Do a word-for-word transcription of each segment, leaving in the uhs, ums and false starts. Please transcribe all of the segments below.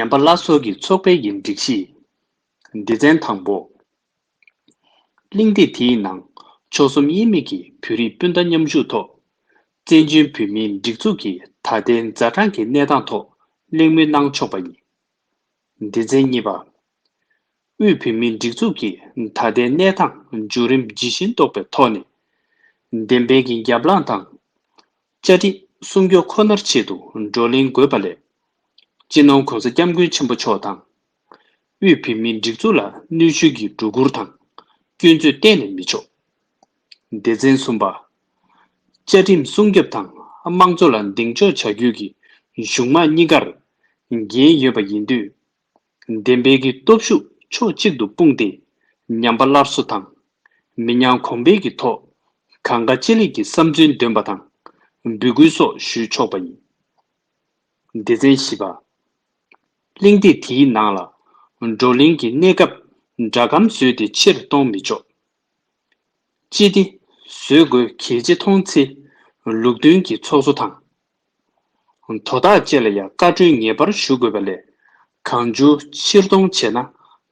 ཉམས་པ་སླར་གསོ་གི་ཚོགས་པའི་གི་སྒྲིག་གཞི། སྡེ་ཚན་དང་པོ། གླེང་སྟེགས་དེའི་ནང་ཕྱོགས་མཚུངས་དབྱེ་མེད་ཀྱི་བོད་རིགས་སྤུན་ཟླ་མཉམ་ཞུགས་ཐོག་བཙན་བྱོལ་བོད་མིའི་སྒྲིག་འཛུགས་ཀྱི་ད་ལྟའི་ཛ་དྲག་གི་གནས་སྟངས་ཐོག་གླེང་མོལ་གནང་ཆོག་པ་ཡིན། སྡེ་ཚན་གཉིས་པ། དབུས་བོད་མིའི་སྒྲིག་འཛུགས་ཀྱི་ད་ལྟའི་གནས་སྟངས་བརྒྱུད་རིམ་ཇི་བཞིན་རྟོགས་པའི་ཐོག་ནས། བདེན་པའི་གི་རྒྱབ་ལངས་དང་། བཅའ་ཁྲིམས་སྲུང་སྐྱོབ་ཁོ་ནར་ཆེད་དུ་བགྲོ་གླེང་དགོས་པ་ལས། སྤྱི་ནོར་༸གོང་ས་༸སྐྱབས་མགོན་ཆེན་པོ་མཆོག་དང་། དབུས་བོད་མིའི་སྒྲིག་འཛུགས་ལ་གནོད་བྱེད་ཀྱི་སྒྲོ་སྐུར་དང་། སྐྱོན་བརྗོད་གཏན་ནས་མི་ཆོག་སྡེ་ཚན་གསུམ་པ། བཅའ་ཁྲིམས་སྲུང་སྐྱོབ་དང་དམངས་གཙོ་ལ་གདེང་འཇོག་བྱ་རྒྱུ་གི་གཞུང་དམངས་གཉིས་ཀར་འགན་ཡོད་པ་ཡིན་དུས། བདེན་པའི་གི་སྟོབས་ཤུགས་ཕྱོགས་གཅིག་ཏུ་སྤུངས་ཏེ། ཉམས་པ་སླར་གསོ་དང་། མི་ཉམས་གོང་འཕེལ་གྱི་ཐོག་གང་དགའ་ཅི་ལེགས་ཀྱི་བསམ་ཚུལ་འདོན་པ་དང་། འབོད་སྐུལ་སོགས་ཞུས་ཆོག་པ་ཡིན། སྡེ་ཚན་བཞི་པ། གླེང་སྟེགས་དེའི་ནང་ལ་བགྲོ་གླེང་གི་གནས་སྐབས་སྒྲ་སྒམ་བཟོས་ཏེ་ཕྱིར་གཏོང་མི་ཆོག་སྤྱི་བདེ་བཟོ་དགོས་གལ་ཆེ་མཐོང་ཚེ། ལུགས་མཐུན་གྱི་ཚོགས་གཙོ་དང་། དོ་བདག་བཅས་ལ་ཡང་བཀའ་འཁྲོལ་ངེས་པར་ཞུ་དགོས་པ་ལས། གང་བྱུང་ཕྱིར་གཏོང་བྱས་ན་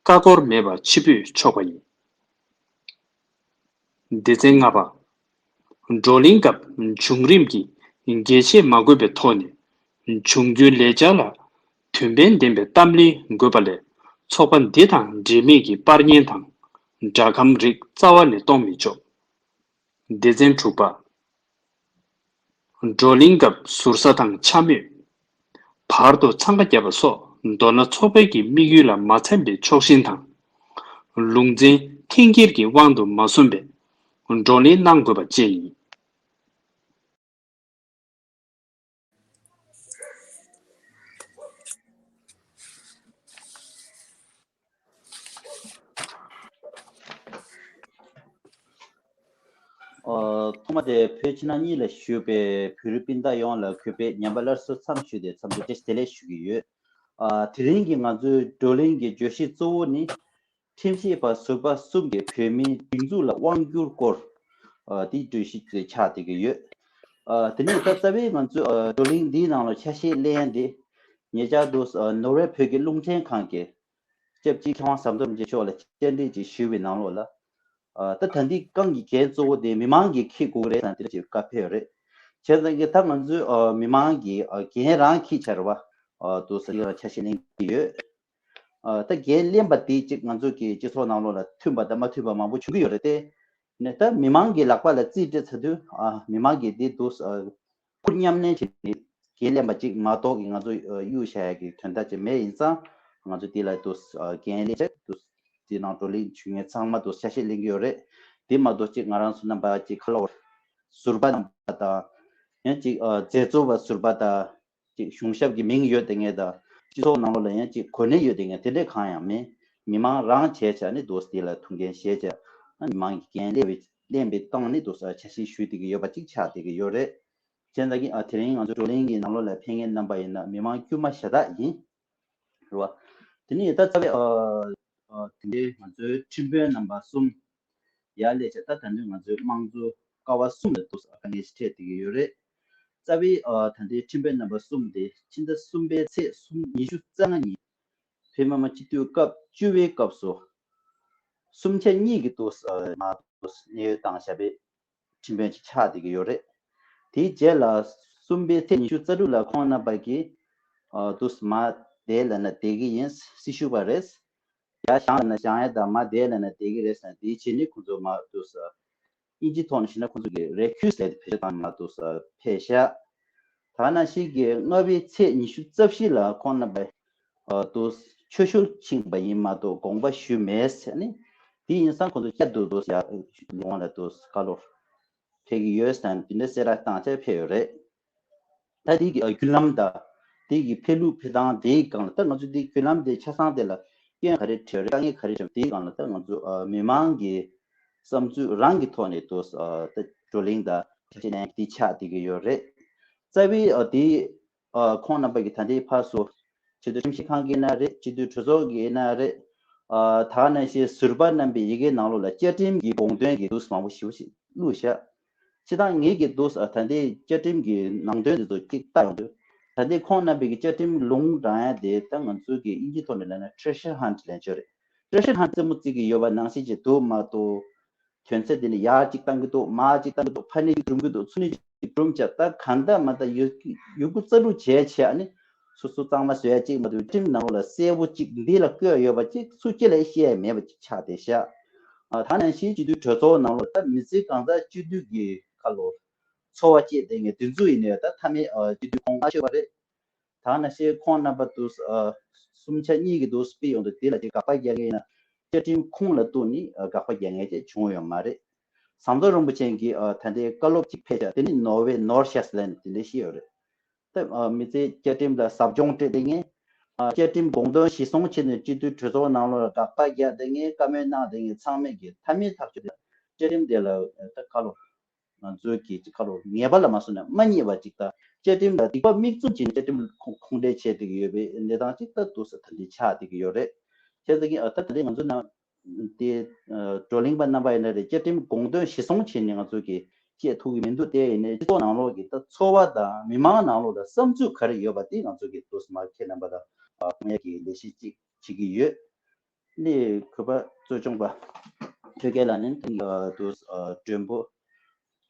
ཀ་ཀོར་མེད་པར་ཕྱིར་འབུད་ཆོག་པ་ཡིན། སྡེ་ཚན་ལྔ་པ། བགྲོ་གླེང་སྐབས་བྱུང་རིམ་གྱི་འགལ་བཤད་མ་དགོས་པའི་ཐོག་ནས། འབྱུང་འགྱུར་ལས་འཆར་ལ་དོན་ཕན་ལྡན་པའི་གཏམ་གླེང་དགོས་པ་ལས། ཚོགས་པ་འདི་དང་འབྲེལ་མེད་ཀྱི་པར་ཉན་དང་། སྒྲ་སྒམ་རིགས་རྩ་བ་ནས་གཏོང་མི་ཆོག་སྡེ་ཚན་དྲུག་པ། བགྲོ་གླེང་སྐབས་ཟུར་ཟ་དང་འཕྱ་སྨོད། བར་དུ་འཚང་ཁ་བརྒྱབ་པ་སོགས། མདོར་ན་ཚོགས་པའི་གི་དམིགས་ཡུལ་ལ་མ་འཚམ་པའི་ཕྱོགས་ཞེན་དང་། ལུང་འདྲེན་འཐེན་འཁྱེར་གྱི་དབང་དུ་མ་སོང་བའི་བགྲོ་གླེང་གནང་དགོས་པ་བཅས་ཡིན། ཨོ། ཐོག་མ་དེ་བོད་ཕྱི་ནང་གཉིས་ལ་བཞུགས་པའི་བོད་རིགས་སྤུན་ཟླ་ཡོངས་ལ་གུས་པས་ཉམས་པ་སླར་གསོ་མཚམས་ཞུས་ཏེ་འཚམས་འདྲི་བཀྲ་ཤིས་བདེ་ལེགས་ཞུ་གི་ཡོད། ཨ། དེ་རིང་གི་ང་ཚོའི་བགྲོ་གླེང་གི་བརྗོད་གཞི་གཙོ་བོ་ནི། ཁྲིམས་ཞིབ་པ་ཟུར་པ་གསུམ་གྱིས་བོད་མིའི་སྒྲིག་འཛུགས་ལ་དབང་བསྒྱུར་སྐོར། ཨ། དེའི་བརྗོད་གཞི་དེ་ཆགས་བསྡད་ཀྱི་ཡོད། ཨ། དེ་ནས་ད་རྩ་བའི་ང་ཚོའི་ཨ། བགྲོ་གླེང་འདིའི་ནང་ལ་ཆ་ཤས་ལེན་ཡ་དེ། ཉེ་ཆར་དུ་ཨ། ནོར་ཝེ་བོད་ཀྱི་རླུང་འཕྲིན་ཁང་གི་སྐྱབས་གཅིག་མཁས་དབང་ཟམ་གདོང་རིན་པོ་ཆེ་མཆོག་ལ་བཅར་འདྲི་ཅིག་ཞུས་པའི་ནང་ལོགས་ལ། ཨ། ད་ད་འདི་སྒང་གི་འགན་གཙོ་བོ་དེ་མི་མང་གིས་འཁྱེར་དགོས་ཀྱི་རེད་ཟེར་ན་དེ་འདྲ་ཅིག་བཀའ་ཕེབས་ཡོད་རེད། བྱས་ཙང་གི་ད་ང་ཚོའི་ཨ། མི་མང་གིས་ཨ། འགན་རང་འཁྱེར་བྱས་རེད་བ། ཨ། དུ་ཟེར་ཡག་ཆ་ཤས་ལེན་གྱི་ཡོད། ཨ། ད་འགན་ལེན་པ་དེ་གཅིག་ང་ཚོ་གི་སྤྱི་ཚོགས་ནང་ལོགས་ལ་མཐུན་པ་དང་མ་མཐུན་པ་མང་པོ་བྱུང་གི་ཡོད་རེད་དེ། ནས་ད་མི་མང་གི་ལག་པ་ལ་རྩིས་སྤྲད་ཚར་དུས། ཨ། མི་མང་གིས་དེ་འདུག་ཨ། ཁུར་མཉམ་ལེན་བྱས་ཏེ་འགན་ལེན་པ་གཅིག་མ་གཏོགས་ཀྱི་ང་ཚོ་ཨ། གཡུག་བཞག་ཡག་གི་དོན་དག་ཅིག་མེད་ཡིན་ཙང་། ང་ཚོ་དེ་ལ་འདུག་ཨ། འགན་ལེན་བྱས་འདུག་དེ་ནང་བགྲོ་གླེང་བྱུང་མཁན་ཚང་མ་འདུག་ཆ་ཤས་ལེན་གྱི་ཡོད་རེད། དེ་མ་གཏོགས་གཅིག་ང་རང་ཚོ་རྣམ་པ་གཅིག་ཁ་ལོ་ཟུར་པ་རྣམ་པ་དང་། ཡང་གཅིག་ཨ། མཛད་གཙོ་བ་ཟུར་པ་དང་། ཅིག་གཞུང་ཞབས་ཀྱི་མིང་ཡོད་དེ་ངེས་དང་། སྤྱི་ཚོགས་ནང་ལོགས་ལ་ཡང་ཅིག་གོ་གནས་ཡོད་དེ་ངེས་དེ་འདྲས་གང་ཡང་མེད། མི་མང་རང་བྱས་བྱས་ནས་འདུག་དེ་ལ་ཐུགས་འགན་བཞེས་བྱས། མི་མང་གི་འགན་ལེན་པའི་ལེན་པའི་སྟེང་ནས་འདུག་ས་ཆ་ཤས་ཞུས་བསྡད་ཀྱི་ཡོད་པ་ཅིག་ཆགས་བསྡད་ཀྱི་ཡོད་རེད། བྱས་ཙང་གི་ཨ། དེ་རིང་ང་ཚོ་བགྲོ་གླེང་གི་ནང་ལོགས་ལ་ཕེབས་མཁན་རྣམ་པ་ཡིན་ན་མི་མང་དཀྱུས་མ་ཤ་སྟག་ཡིན། རེད་བ། དེ་ནས་ད་རྩ་བའི་ཨ། ཨ། དེ་འདྲའི་ང་ཚོའི་ཁྲིམས་དཔོན་རྣམ་པ་གསུམ། ཡར་སླེབས་བྱས་ད་ད་ནི་ང་ཚོའི་དམངས་གཙོ་ཀ་བ་གསུམ་ལ་འདུག་ས་དཀའ་ངལ་ཞིག་འཕྲད་བསྡད་ཀྱི་ཡོད་རེད། རྩ་བའི་ཨ། ད་ལྟའི་ཁྲིམས་དཔོན་རྣམ་པ་གསུམ་དེ་ཕྱི་ཟླ་གསུམ་པའི་ཚེས་ཉི་ཤུ་རྩ་ལྔ་ཉིན་བོད་མི་མང་སྤྱི་འཐུས་སྐབས་བཅུ་པའི་སྐབས་སུ་གསུམ་ཆ་གཉིས་ཀྱི་འདུག་ས་མར་འདུག་ས་གནས་ཡོད་བཏང་བཞག་པའི་ཁྲིམས་དཔོན་ཅིག་ཆགས་བསྡད་ཀྱི་ཡོད་རེད། དེའི་རྗེས་ལ་གསུམ་པའི་ཚེས་ཉི་ཤུ་རྩ་དྲུག་ལ་ཁོང་རྣམ་པ་གིས་ཨ། འདུག་སེ་མར་བསྡད་ལབ་ན་བསྡད་ཀྱི་ཡིན་སྲི་ཞུ་བ་རེད། ཡར་བཞེངས་ལབ་ན་བཞེངས་ཡ་དང་མར་བསྡད་ལབ་ན་བསྡད་ཀྱི་རེད་ཟེར་ནས། དེའི་རྗེས་ནས་ཁོང་ཚོ་མར་འདུག་སེ་དབྱིན་ཇིའི་ཐོག་ནས་བཤད་ན་ཁོང་ཚོ་གིས་རེ་ཁུས་ལབ་དེ་བེད་སྤྱོད་བཏང་ནས་མར་འདུག་སེ་ཕེབས་ཤག་ད་ག་ནང་བཞིན་གྱི་ལྔ་པའི་ཚེས་ཉི་ཤུ་རྩ་བཞི་ལ་ཁོང་རྣམ་པ་ཨ། འདུག་སེ་ཆོས་ཞུར་ཕྱིན་པ་ཡིན་མ་གཏོགས་དགོངས་པ་ཞུས་མེད་ཟེར་ནས། དེ་ཡིན་ཙང་ཁོང་ཚོ་བསྐྱར་དུ་འདུག་སེ་ཡར་ལོང་ལ་འདུག་སེ་ཁ་ལོར་ཕེབས་ཀྱི་ཡོད་ཟེར་ནས་དེ་འདྲ་གསལ་བསྒྲགས་བཏང་བྱས་ཕེབས་ཡོད་རེད། ད་དེ་གི་ཨ། བརྒྱུད་ལམ་དང་། དེ་གི་ཕེབས་ལུགས་ཕེབས་སྟངས་དེའི་སྒང་ལ་ད་ང་ཚོ་དེ་བརྒྱུད་ལམ་དེ་ཆ་ཚང་དེ་ལ་སྐྱོན་ག་རེ་འཕྲད་རེད། དཀའ་ངལ་ག་རེ་འཕྲད་རེད། དེའི་སྒང་ལ་ད་ང་ཚོ་ཨ། མི་མང་གི་བསམ་ཚུལ་རང་གི་ཐོག་ནས་འདུག་སེ་ཨ། ད་བགྲོ་གླེང་དང་ཆ་ཤས་ལེན་དེ་ཆགས་བསྡད་ཀྱི་ཡོད་རེད། རྩ་བའི་ཨ། དེ་ཨ། ཁོང་རྣམ་པ་གིས་ད་ལྟའི་བར་སུ་སྤྱི་འཐུས་ཁྲིམས་ཞིབ་ཁང་གི་ཡིན་ན་རེད། སྤྱི་འཐུས་གྲོས་ཚོགས་ཀྱི་ཡིན་ན་རེད། ཨ། ད་ག་ནང་བཞིན་ཟུར་པ་རྣམ་པའི་ཡི་གེའི་ནང་ལོགས་ལ་བཅའ་ཁྲིམས་ཀྱི་དགོངས་དོན་གྱི་འདུག་སེ་མང་པོ་ཞེ་པོ་ཞིག་བླུགས་བཞག་སྤྱིར་བཏང་ངེད་ཀྱིས་འདུག་སེ་ད་ལྟའི་བཅའ་ཁྲིམས་ཀྱི་ནང་དོན་དེ་ཚོ་གཅིག་ལྟ་ཡོང་དུས། ད་ལྟའི་ཁོང་རྣམ་པའི་གི་བཅའ་ཁྲིམས་ལུང་དྲངས་ཡ་དེ་ད་ང་ཚོའི་གི་དབྱིན་ཇི་ཐོག་ནས་ལབ་ན་treasure hunt ལབ་ཀྱི་ཡོད་རེད། treasure hunt རྩེད་མོ་རྩེ་གི་ཡོད་པ་ནང་བཞིན་ཅིག་འདུག་མ་གཏོགས། དོན་ཚན་དེ་ནི་ཡར་གཅིག་བཏང་གི་འདུག་མར་གཅིག་བཏང་གི་འདུག་ཕར་ནས་གཅིག་སྒྲུང་གི་འདུག་ཚུར་ནས་གཅིག་སྒྲུང་བྱས། ད་གང་ལྟར་མ་ལྟར་ཡོད་ཡོད་རྒུ་རྩལ་སྤྲུགས་བྱས་བྱས། ཨ་ནི་སོ་སོ་གཙང་མ་བཟོ་ཡ་གཅིག་མ་གཏོགས། ཁྲིམས་ནང་ལོགས་ལ་གསལ་པོ་གཅིག་འདི་ལ་བཀོད་ཡོད་པ་གཅིག་སུ་གཅིག་ལ་བཤད་ཡ་མེད་པ་གཅིག་ཆགས་བསྡད་ཤག་ཨ། ད་ནང་བཞིན་སྤྱི་འཐུས་གྲོས་ཚོགས་ནང་ལོགས་ད་མི་སེར་གང་ཟག་སྤྱི་འཐུས་ཀྱི་ཁ་ལོ་འཚོ་བ་སྐྱེལ་བསྡད་མཁན་དེ་ཚོ་ཡིན་ནའི་ད་མཐའ་མའི་ཨ་སྤྱི་འཐུས་ཁོང་མངགས་ཆོག་པ་རེད། ད་ནང་བཞིན་ཁོང་རྣམ་པ་དུ་ཨ་སུམ་ཆ་གཉིས་ཀྱི་དུ་སྤེལ་ཡོང་དུས་དེ་ལ་ཅིག་དགག་པ་རྒྱག་མཁན་ཡིན་ན། བཅའ་ཁྲིམས་ཁུངས་ལ་གཏུགས་ནས་ཨ་དགག་པ་རྒྱག་མཁན་ཅིག་བྱུང་ཡོད་མ་རེད། ཟམ་གདོང་རིན་པོ་ཆེ་གིས་ཨ་ད་ལྟའི་བཀའ་སློབ་ཅིག་ཕེབས་ཤག་དེ་ནི་ནོར་ཝེ་ནོར་ཤེས་ལན་དེ་འདྲ་ཞིག་ཡོད་རེད། ད་ཨ་མི་ཚེ་བཅའ་ཁྲིམས་ལ་ཟབ་སྦྱོང་སྤྲད་བསྡད་མཁན། ཨ་བཅའ་ཁྲིམས་དགོངས་དོན་གཞིར་བཟུང་བྱས་ནས་སྤྱི་འཐུས་གྲོས་ཚོགས་ནང་ལོགས་ལ་དགག་པ་རྒྱག་བསྡད་མཁན། བཀའ་མོལ་གནང་བསྡད་མཁན་ཚང་མས་ཀྱི་མཐའ་མའི་ཐག་གཅོད་དེ་བཅའ་ཁྲིམས་དེ་ལ་ད་བཀའ་སློབ། ང་ཚོའི་གི་ཁ་ལོ་ངེས་པ་ལ་མ་སོང་ན་མ་རྙེད་པ་ཅིག་དང་། བཅའ་ཁྲིམས་ལ་སྡིག་པ་མིག་བཙུམ་བྱས་ནས་བཅའ་ཁྲིམས་ཁོ་ཁུངས་འདེད་བྱས་བསྡད་ཀྱི་ཡོད་པའི་གནས་སྟངས་ཅིག་ད་འདུག་ས་ད་འདི་ཆགས་བསྡད་ཀྱི་ཡོད་རེད། བྱས་ཙང་གི་ཨ་ད་ད་ལྟའི་ང་ཚོ་ནང་དེ་ཨ་བགྲོ་གླེང་པ་རྣམ་པ་ཡིན་ན་རེད། བཅའ་ཁྲིམས་དགོངས་དོན་གཞིར་བཟུང་བྱས་ནས་ང་ཚོ་གི་བཤད་ཐུབ་ཀྱི་མི་འདུག་དེ་ཡིན་ནའི་སྤྱི་ཚོགས་ནང་ལོགས་ཀྱི་ད་ཚོར་བ་དང་མི་མང་ནང་ལོགས་ལ་བསམ་ཚུལ་ག་རེ་ཡོད་པ་དེ་ང་ཚོ་གི་འདུག་སེ་མར་ཁྱེད་རྣམ་པ་ལ་ཨ་གསུང་ཡ་གི་ལས་གཞི་ཅིག་བྱེད་ཀྱི་ཡོད། ནི་གུས་པ་གཙོ་སྐྱོང་པ་ཐོད་རྒལ་ལགས་ནི་དུ་མགྲོན་པོ་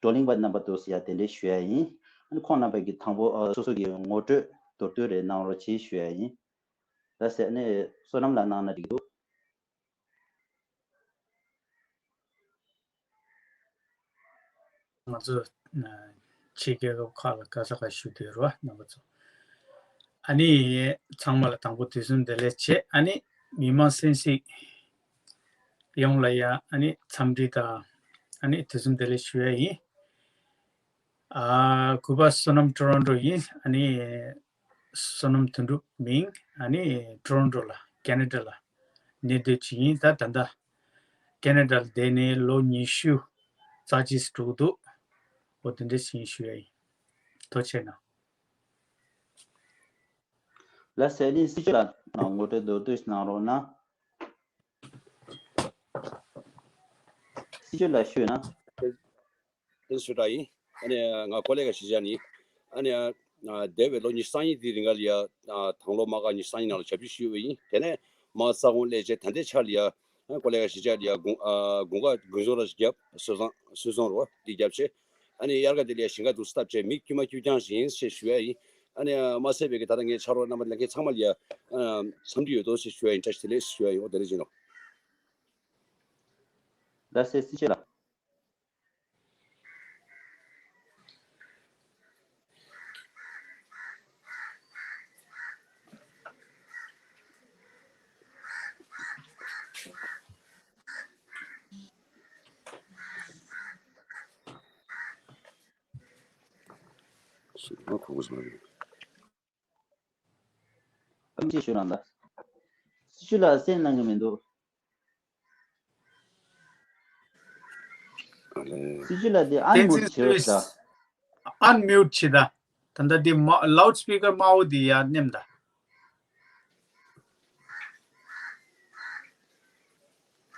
བགྲོ་གླེང་པ་རྣམ་པ་དུ་ཡ་དེ་འདྲའི་ཞུ་ཡ་ཡིན། ཁོང་རྣམ་པ་གི་དང་པོ་སོ་སོ་གི་ངོ་སྤྲོད་མདོར་བསྡུས་རེ་གནང་རོགས་བྱེད་ཞུ་ཡ་ཡིན། ད་ཟེར་ནས་བསོད་ནམས་ལགས་གནང་ན་འགྲིག་འདུག་ང་ཚོ་ཕྱི་རྒྱལ་ཁབ་ཁག་ལ་ག་ས་ག་བཞུགས་བསྡད་རོགས་རྣམ་པ་ཚོ། ཨ་ནི་ཚང་མ་ལ་དང་པོ་དུས་གསུམ་བདེ་ལེགས་བྱེད། ཨ་ནི་མི་མང་གསན་གཟིགས་ཡོངས་ལ་ཡ་ཨ་ནི་འཚམས་འདྲི་དང་ཨ་ནི་དུས་གསུམ་བདེ་ལེགས་ཞུ་ཡ་ཡིན། ཨ་གུས་པ་བསོད་ནམས་ཊོ་རོན་ཊོ་ཡིན། ཨ་ནི་བསོད་ནམས་དོན་གྲུབ་མིང་། ཨ་ནི་ཊོ་རོན་ཊོ་ལ་ཁེ་ན་ཌ་ལ་གནས་སྡོད་ཅིག་ཡིན། ད་ད་ལྟ་ཁེ་ན་ཌ་ལ་བསྡད་ནས་ལོ་ཉི་ཤུ་རྩ་གཅིག་འགྲོ་གི་འདུག་འོ་དེ་འདྲ་ཞིག་ཞུ་ཡ་ཡིན། ཐུགས་རྗེ་གནང་། ལགས་སེ། ཨ་ནི་སྲིད་སྐྱོང་ལགས་ངོ་སྤྲོད་མདོར་བསྡུས་གནང་རོགས་གནང་། སྲིད་སྐྱོང་ལགས་ཞུས་ན། ཨེ་སུ་ཏྲ་ཡིན། ཨ་ནི་ང་ཀོ་ལེ་ག་གཞིས་ཆགས་ནས། ཨ་ནི་འདས་པའི་ལོ་ཉི་ཤུ་རྩ་གཉིས་དེའི་རིང་ག་ལ་ཡ་དང་ལོ་མ་ག་ཉི་ཤུ་རྩ་གཉིས་ནང་ལ་ཞབས་ཕྱི་ཞུས་པ་ཡིན། དེ་ནས་མ་ས་ཁོངས་སླེབས་རྗེས་ད་ལྟའི་ཆར་ལ་ཡ་ཀོ་ལེ་ག་གཞིས་ཆགས་ལ་ཡ་དགུན་དགུན་ཁ་དགུན་གསུམ་ར་ཞིག་བརྒྱབ། སོ་སོ་སོ་སོང་རོ་འདི་བརྒྱབ་བྱས། ཨ་ནི་དབྱར་ཁ་འདི་ལ་ཡ་ཞིང་ཁ་འདུག་སེ་བཏབ་བྱས་མི་དཀྱུས་མ་དཀྱུས་རྐྱང་ཞིག་ཡིན་ཞེས་ཞུ་ཡ་ཡིན། ཨ་ནི་མ་ཟད་པའི་གི་ད་ལྟ་ངའི་ཕྱག་རོགས་རྣམ་པ་ལ་མཁན་ཚང་མ་ལ་ཡ་འཚམས་འདྲི་ཡོད་དོ་ཞེས་ཞུ་ཡ་ཡིན། བཀྲ་ཤིས་བདེ་ལེགས་ཞེས་ཞུ་ཡ་ཡིན། འོ་དེ་འདྲ་ཞིག་ཡིན་ནོ། ལགས་སེ། སྲིད་སྐྱོང་ལགས། ཨ་ཅེ་ཞུ་རང་ད། སྲིད་སྐྱོང་ལགས་གསན་གནང་གི་མི་འདུག་ཨ་ལེ། སྲིད་སྐྱོང་ལགས་དེ་ཨན་མིའུ་ཊི་བྱས་ད། ཨན་མིའུ་ཊི་བྱས་ད། ད་ལྟ་དེ་མ་ལའུ་ཌི་སི་པི་ཀར་དམར་པོ་དེ་ཡར་མནན་ད།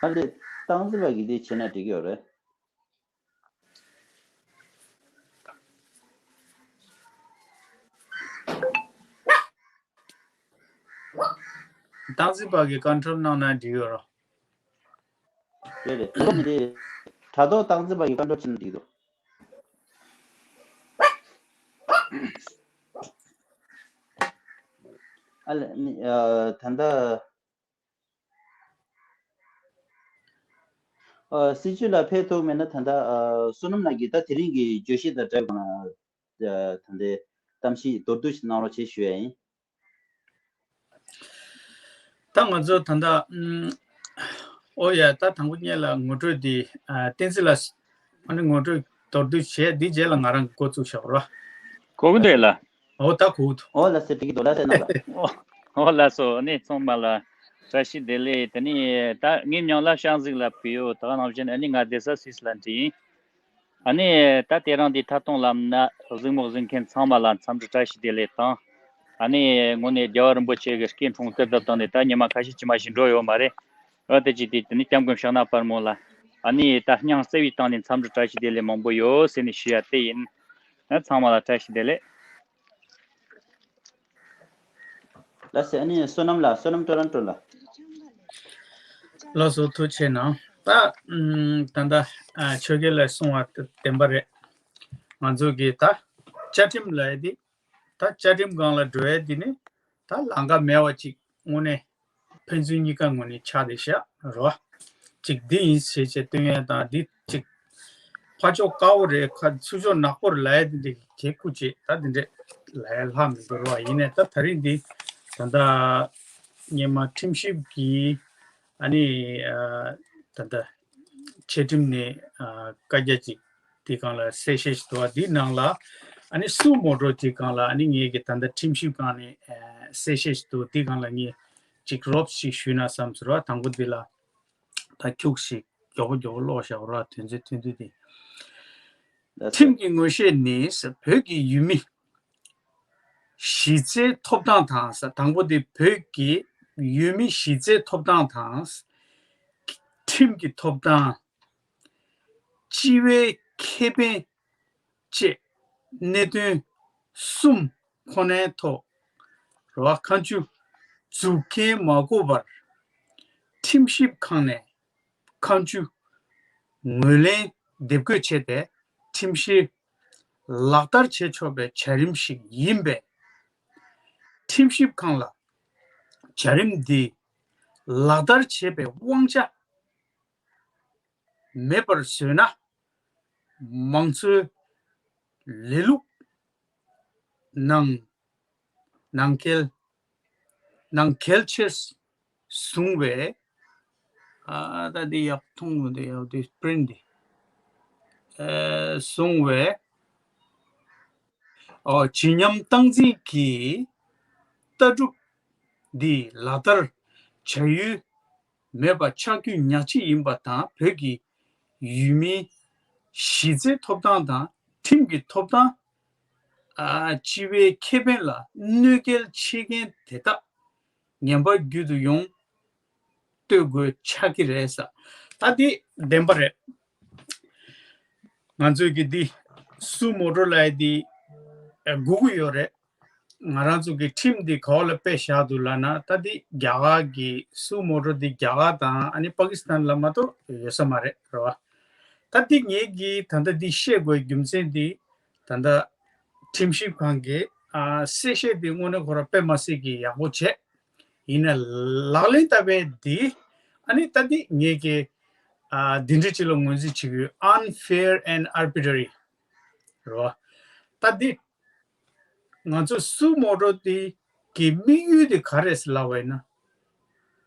ཨ་ལེ། སྟངས་འཛིན་པ་གིས་དེ་བྱས་ན་འགྲིག་གི་ཡོད་རེད། སྟངས་འཛིན་པ་གིས་ཀོན་ཊོལ་གནང་ན་འགྲིག་ཡོད་རོ། རེད་རེད། དེ་དྲ་ཐོག་སྟངས་འཛིན་པ་གིས་ཀོན་ཊོལ་བྱས་ན་འགྲིག་འདུག་ཨ་ལེ། ནི་ཨ་ད་ལྟ་ཨ་སྲིད་སྐྱོང་ལགས་ཕེབས་ཐུབ་མེད་ན། ད་ལྟ་ཨ་བསོད་ནམས་ལགས་ཀྱིས་ད་དེ་རིང་གི་བརྗོད་གཞི་དང་འབྲེལ་བའི་ད་ལྟའི་གཏམ་བཤད་མདོར་བསྡུས་ཤིག་གནང་རོགས་བྱེད་ཞུ་ཡ་ཡིན། ད་ང་ཚོ་ད་ལྟ་ཨུམ། ཨོ་ཡ། ད་དང་པོ་ཉིད་ལ་ངོ་སྤྲོད་འདི་ཨ་བསྟན་འཛིན་ལགས་ཨ་ནི་ངོ་སྤྲོད་མདོར་བསྡུས་བྱས། འདི་རྗེས་ལ་ང་རང་འགོ་བཙུགས་བཞག་རོགས། གོ་གི་འདུག་ལགས། ཨོ་ད་གོ་གི་འདུག་ཨོ་ལགས་སེ། འགྲིག་གི་འདུག་ལགས་སེ། གནང་ལགས། ཨོ་ཨོ་ལགས་སོ། ཨ་ནི་ཚང་མ་ལ་བཀྲ་ཤིས་བདེ་ལེགས། དེ་ནས་ད་ངའི་མིང་ལ་ཤང་གཟིག་ལབ་ཀྱི་ཡོད། ད་ག་ནང་བཞིན་ཨ་ནི་ང་སྡོད་ས་སུད་སི་ལན་ཌན་ཡིན། ཨ་ནི་ད་དེ་རིང་འདི་ཐད་གཏོང་ལམ་ན་གཟིགས་མོ་གཟིགས་མཁན་ཚང་མ་ལ་འཚམས་འདྲི་བཀྲ་ཤིས་བདེ་ལེགས་དང་། ཨ་ནི་དངོས་གནས་རྒྱལ་བ་རིན་པོ་ཆེ་གི་སྐུའི་འཁྲུངས་སྐར་དང་བསྟུན་ནས་ད་ཉི་མ་ཁ་ཤས་ཅིག་མ་ཞིག་འགྲོ་ཡོད་མ་རེད། འོ་དེ་ཅི་དེ་དེ་ནི་སྐྱབས་མགོན་ཕྱག་ན་པདྨོ་ལ་ཨ་ནི་ད་སྙིང་བརྩེ་བའི་སྟེང་ནས་འཚམས་འདྲི་བཀྲ་ཤིས་བདེ་ལེགས་མང་པོ་ཡོད་ཟེར་ནས་ཞུ་ཡ་དེ་ཡིན། ཨ་ཚང་མ་ལ་བཀྲ་ཤིས་བདེ་ལེགས། ལགས་སེ། ཨ་ནི་བསོད་ནམས་ལགས། བསོད་ནམས་ཊོ་རོན་ཊོ་ལ། ལགས་སོ། ཐུགས་རྗེ་ཆེ་གནང་། ད་ཨམ་ད་ལྟ་ཨ་ཆོས་རྒྱལ་ལགས་གསུངས་པ་བདེན་པ་རེད། ང་ཚོ་གི་ད་བཅའ་ཁྲིམས་ལབ་ཡ་དེ། ད་བཅའ་ཁྲིམས་སྒང་ལ་འགྲོ་ཡ་དེ་ནི་ད་ལམ་ཁ་མེད་པ་ཅིག་དངོས་གནས་ཕན་ཚུན་གཉིས་ཀ་ངོས་ནས་ཆགས་བསྡད་ཤག་རོ། ཅིག་འདི་ཡིན་ཟེར་བྱས་སྟོན་ཡ་དང་འདི་ཅིག་ཕར་ཕྱོགས་དཀར་པོ་རེད། ཁ་ཚུར་ཕྱོགས་ནག་པོ་རེད་ལབ་ཡ་དེ་འདྲ་གི་སྐུ་མཁྱེན། ད་འདི་འདྲ་ལབ་ཡ་ལྷག་མི་འདུག་རོ། ཡིན་ནའི་ད་ད་རིང་འདི་ད་ལྟ་སྔོན་མ་ཁྲིམས་ཞིབ་ཀྱི་ཨ་ནི་ཨ་ད་ལྟ་ཆེས་ཁྲིམས་ནས་ཨ་བཀའ་རྒྱ་ཅིག་དེ་སྒང་ལ་གསལ་བཤད་ཞིག་འདུག་པ། འདི་ནང་ལ་ཨ་ནི་སུ་མོ་ཊོ་དེ་སྒང་ལ་ཨ་ནི་ངེད་ཀྱི་ད་ལྟ་ཁྲིམས་ཞིབ་ཁང་ནས་ཨ་གསལ་བཤད་ཞིག་འདུག་དེ་སྒང་ལ་ངས་ཅིག་རོབ་ཅིག་ཞུས་ན་བསམ་ཟེར་བ། དང་པོ་འདི་ལ་ད་ཁྱུག་ཞིག་མགྱོགས་པོ་མགྱོགས་པོ་ཀློག་བཞག་རོགས། དོན་ཚན་ཐུང་ཐུང་དེ། ཁྲིམས་ཀྱི་ངོས་བཤད་ནི་བོད་ཀྱི་ཡུལ་མི་གཞི་རྩའི་ཐོབ་ཐང་དང་ས། དང་པོ་དེ་བོད་ཀྱི་ཡུལ་མི་གཞི་རྩའི་ཐོབ་ཐང་དང་། ཁྲིམས་ཀྱི་ཐོབ་ཐང་། སྤྱི་པའི་ཁེ་ཕན་བཅས་གནད་དོན་གསུམ་ཁོ་ནའི་ཐོག་རོ། ཁ་མཆུ། འཛུགས་མཁན་མ་དགོས་པར་ཁྲིམས་ཞིབ་ཁང་ནས་ཁ་མཆུ་ངོས་ལེན་དེབ་འགོད་བྱས་ཏེ་ཁྲིམས་གཞི་ལག་བསྟར་བྱེད་ཆོག་པའི་བྱ་རིམ་ཞིག་ཡིན་པས། ཁྲིམས་ཞིབ་ཁང་ལ་བྱ་རིམ་འདི་ལག་བསྟར་བྱེད་པའི་དབང་ཆ་མེད་པར་བཟོས་ན། མང་གཙོའི་ལས་ལུགས་ནང་ནང་འགལ་ནང་གལ་ཆེར་བཟུང་བའི། ཨ་ད་འདི་ཡག་མཐོང་མི་འདུག་ཡག་འདི་པི་རིན་ཊི་འདི། ཨ་བཟུང་བའི་ཨོ་བརྗིད་ཉམས་སྟངས་འཛིན་གྱི་ལྟ་གྲུབ་འདི་ལག་བསྟར་བྱ་ཡུལ་མེད་པ་ཆགས་རྒྱུ་ཉག་གཅིག་ཡིན་པ་དང་། བོད་ཀྱི་ཡུལ་མིའི་གཞི་རྩའི་ཐོབ་ཐང་དང་ཁྲིམས་ཀྱི་ཐོབ་ཐང་། ཨ་སྤྱི་པའི་ཁེ་ཕན་ལ་གནོད་སྐྱེལ་བྱེད་མཁན་དེ་དག་ངན་པ་རྒྱུད་དུ་ཡོང་གཏོད་དགོས་ཆགས་ཀྱི་རེད་ས། ད་འདི་བདེན་པ་རེད། ང་ཚོས་ཀྱི་འདི་སུ་མོ་ཊོ་ལབ་ཡ་འདི་ཨ་སྒུག་གི་ཡོད་རེད། ང་རང་ཚོ་གི་ཁྲིམས་འདི་ག་བ་ལ་དཔེ་བཞག་འདུག་ལབ་ན། ད་འདི་རྒྱ་གར་གི་སུ་མོ་ཊོ་འདི་རྒྱ་གར་དང་ཨ་ནི་པ་ཀི་སི་ཐན་ལ་མ་གཏོགས་ཡོད་ས་མ་རེད་རེད་བ། ད་འདི་ངེད་ཀྱིས་ད་ལྟ་འདི་བཤད་དགོས་རྒྱུ་མཚན་འདི་ད་ལྟ་ཁྲིམས་ཞིབ་ཁང་གི་ཨ་གསལ་བཤད་འདི་དངོས་གནས་ཁོ་རང་དཔེ་མ་སྲིད་ཀྱི་ཡག་པོ་བྱས། ཡིན་ན་ལག་ལེན་བསྟར་བའི་འདི་ཨ་ནི་ད་འདི་ངེད་ཀྱིས་ཨ་འདི་འདྲ་ཅིག་ལ་ངོས་འཛིན་བྱེད་ཀྱི་ཡོད། unfair and arbitrary རེད་བ། ད་འདི་ང་ཚོ་སུ་མོ་ཊོ་འདི་གི་དམིགས་ཡུལ་དེ་ག་རེད་ཟེར་ལབ་པ་ཡིན་ན།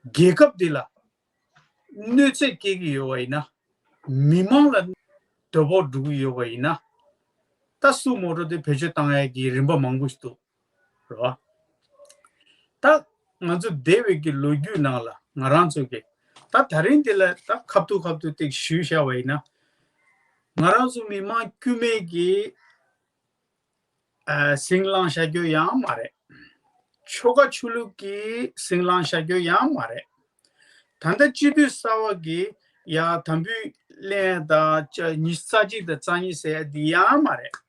རྒྱལ་ཁབ་འདི་ལ་གནོད་འཚེ་སྐྱེལ་གྱི་ཡོད་པ་ཡིན་ན། མི་མང་ལ་དོ་ཕོག་འགྲོ་གི་ཡོད་པ་ཡིན་ན། ད་སུ་མོ་ཊོ་འདི་བེད་སྤྱོད་བཏང་ཡ་གི་རིམ་པ་མང་པོ་ཞིག་འདུག་རེད་བ། ད་ང་ཚོ་འདས་པའི་གི་ལོ་རྒྱུས་ནང་ལ་ང་རང་ཚོ་གི་ད་ད་རིང་འདི་ལ་ད་ཁ་ཐུག་ཁ་ཐུག་ཏིག་ཞུས་བཞག་པ་ཡིན་ན། ང་རང་ཚོ་མི་མང་དཀྱུས་མའི་གི་ཨ་ཟིང་ལངས་བྱ་རྒྱུ་ཡང་མ་རེད། ཆོལ་ཁ་ཆོས་ལུགས་ཀྱི་ཟིང་ལངས་བྱ་རྒྱུ་ཡང་མ་རེད། ད་ལྟ་སྤྱི་འཐུས་གསར་པ་གི་ཡ་དམ་འབུལ་ལེན་དང་ཉི་ཤུ་རྩ་གཅིག་དང་རྩ་གཉིས་ཟེར་ཡ་འདི་ཡང་མ་རེད།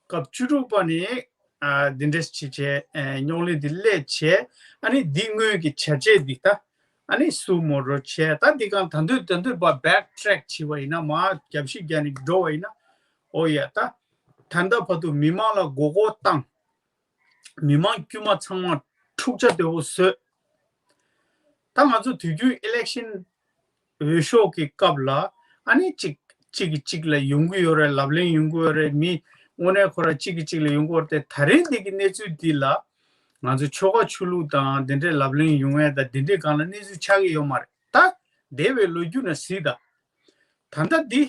སྐབས་བཅུ་དྲུག་པ་ནས་ཨ་འདི་འདྲས་བྱས་བྱས་ཨ་རྙོག་གླེང་འདི་སླེབས་བྱས། ཨ་ནི་འདི་སྔོན་གྱི་བྱས་རྗེས་འདི་ད་ཨ་ནི་སུ་མོ་ཊོ་བྱས། ད་འདི་གང་ད་འདོད་ད་འདོད་པ་backtrack་བྱས་པ་ཡིན་ན། མར་རྒྱབ་བཤིག་རྒྱག་ནས་འགྲོ་བ་ཡིན་ན། ཨོ་ཡ། ད་ད་ལྟ་བར་དུ་མི་མང་ལ་མགོ་སྐོར་བཏང་། མི་མང་དཀྱུས་མ་ཚང་མ་འཁྲུག་ཆ་དོད་པོ་བཟོས། ད་ང་ཚོ་དུས་རྒྱུན་ཨི་ལེག་ཤན་འོས་ཤོག་གི་སྐབས་ལ་ཨ་ནི་གཅིག་གཅིག་གིས་གཅིག་ལ་ཡོང་གི་ཡོད་རེད། ལབ་གླེང་ཡོང་གི་ཡོད་རེད། མི་དངོས་གནས་ཁོ་རང་གཅིག་གིས་གཅིག་ལ་ཡོང་གི་ཡོད་རེད་དེ། ད་རིང་འདི་གི་གནས་ཚུལ་འདི་ལ་ང་ཚོ་ཆོལ་ཁ་ཆོས་ལུགས་དང་འདི་འདྲའི་ལབ་གླེང་ཡོང་ཡས་དང་འདི་འདྲའི་སྒང་ལ་གནས་ཚུལ་ཆགས་ཀྱི་ཡོད་མ་རེད། ད་འདས་པའི་ལོ་རྒྱུས་ནང་གཟིགས་དང་། ད་ལྟ་འདི་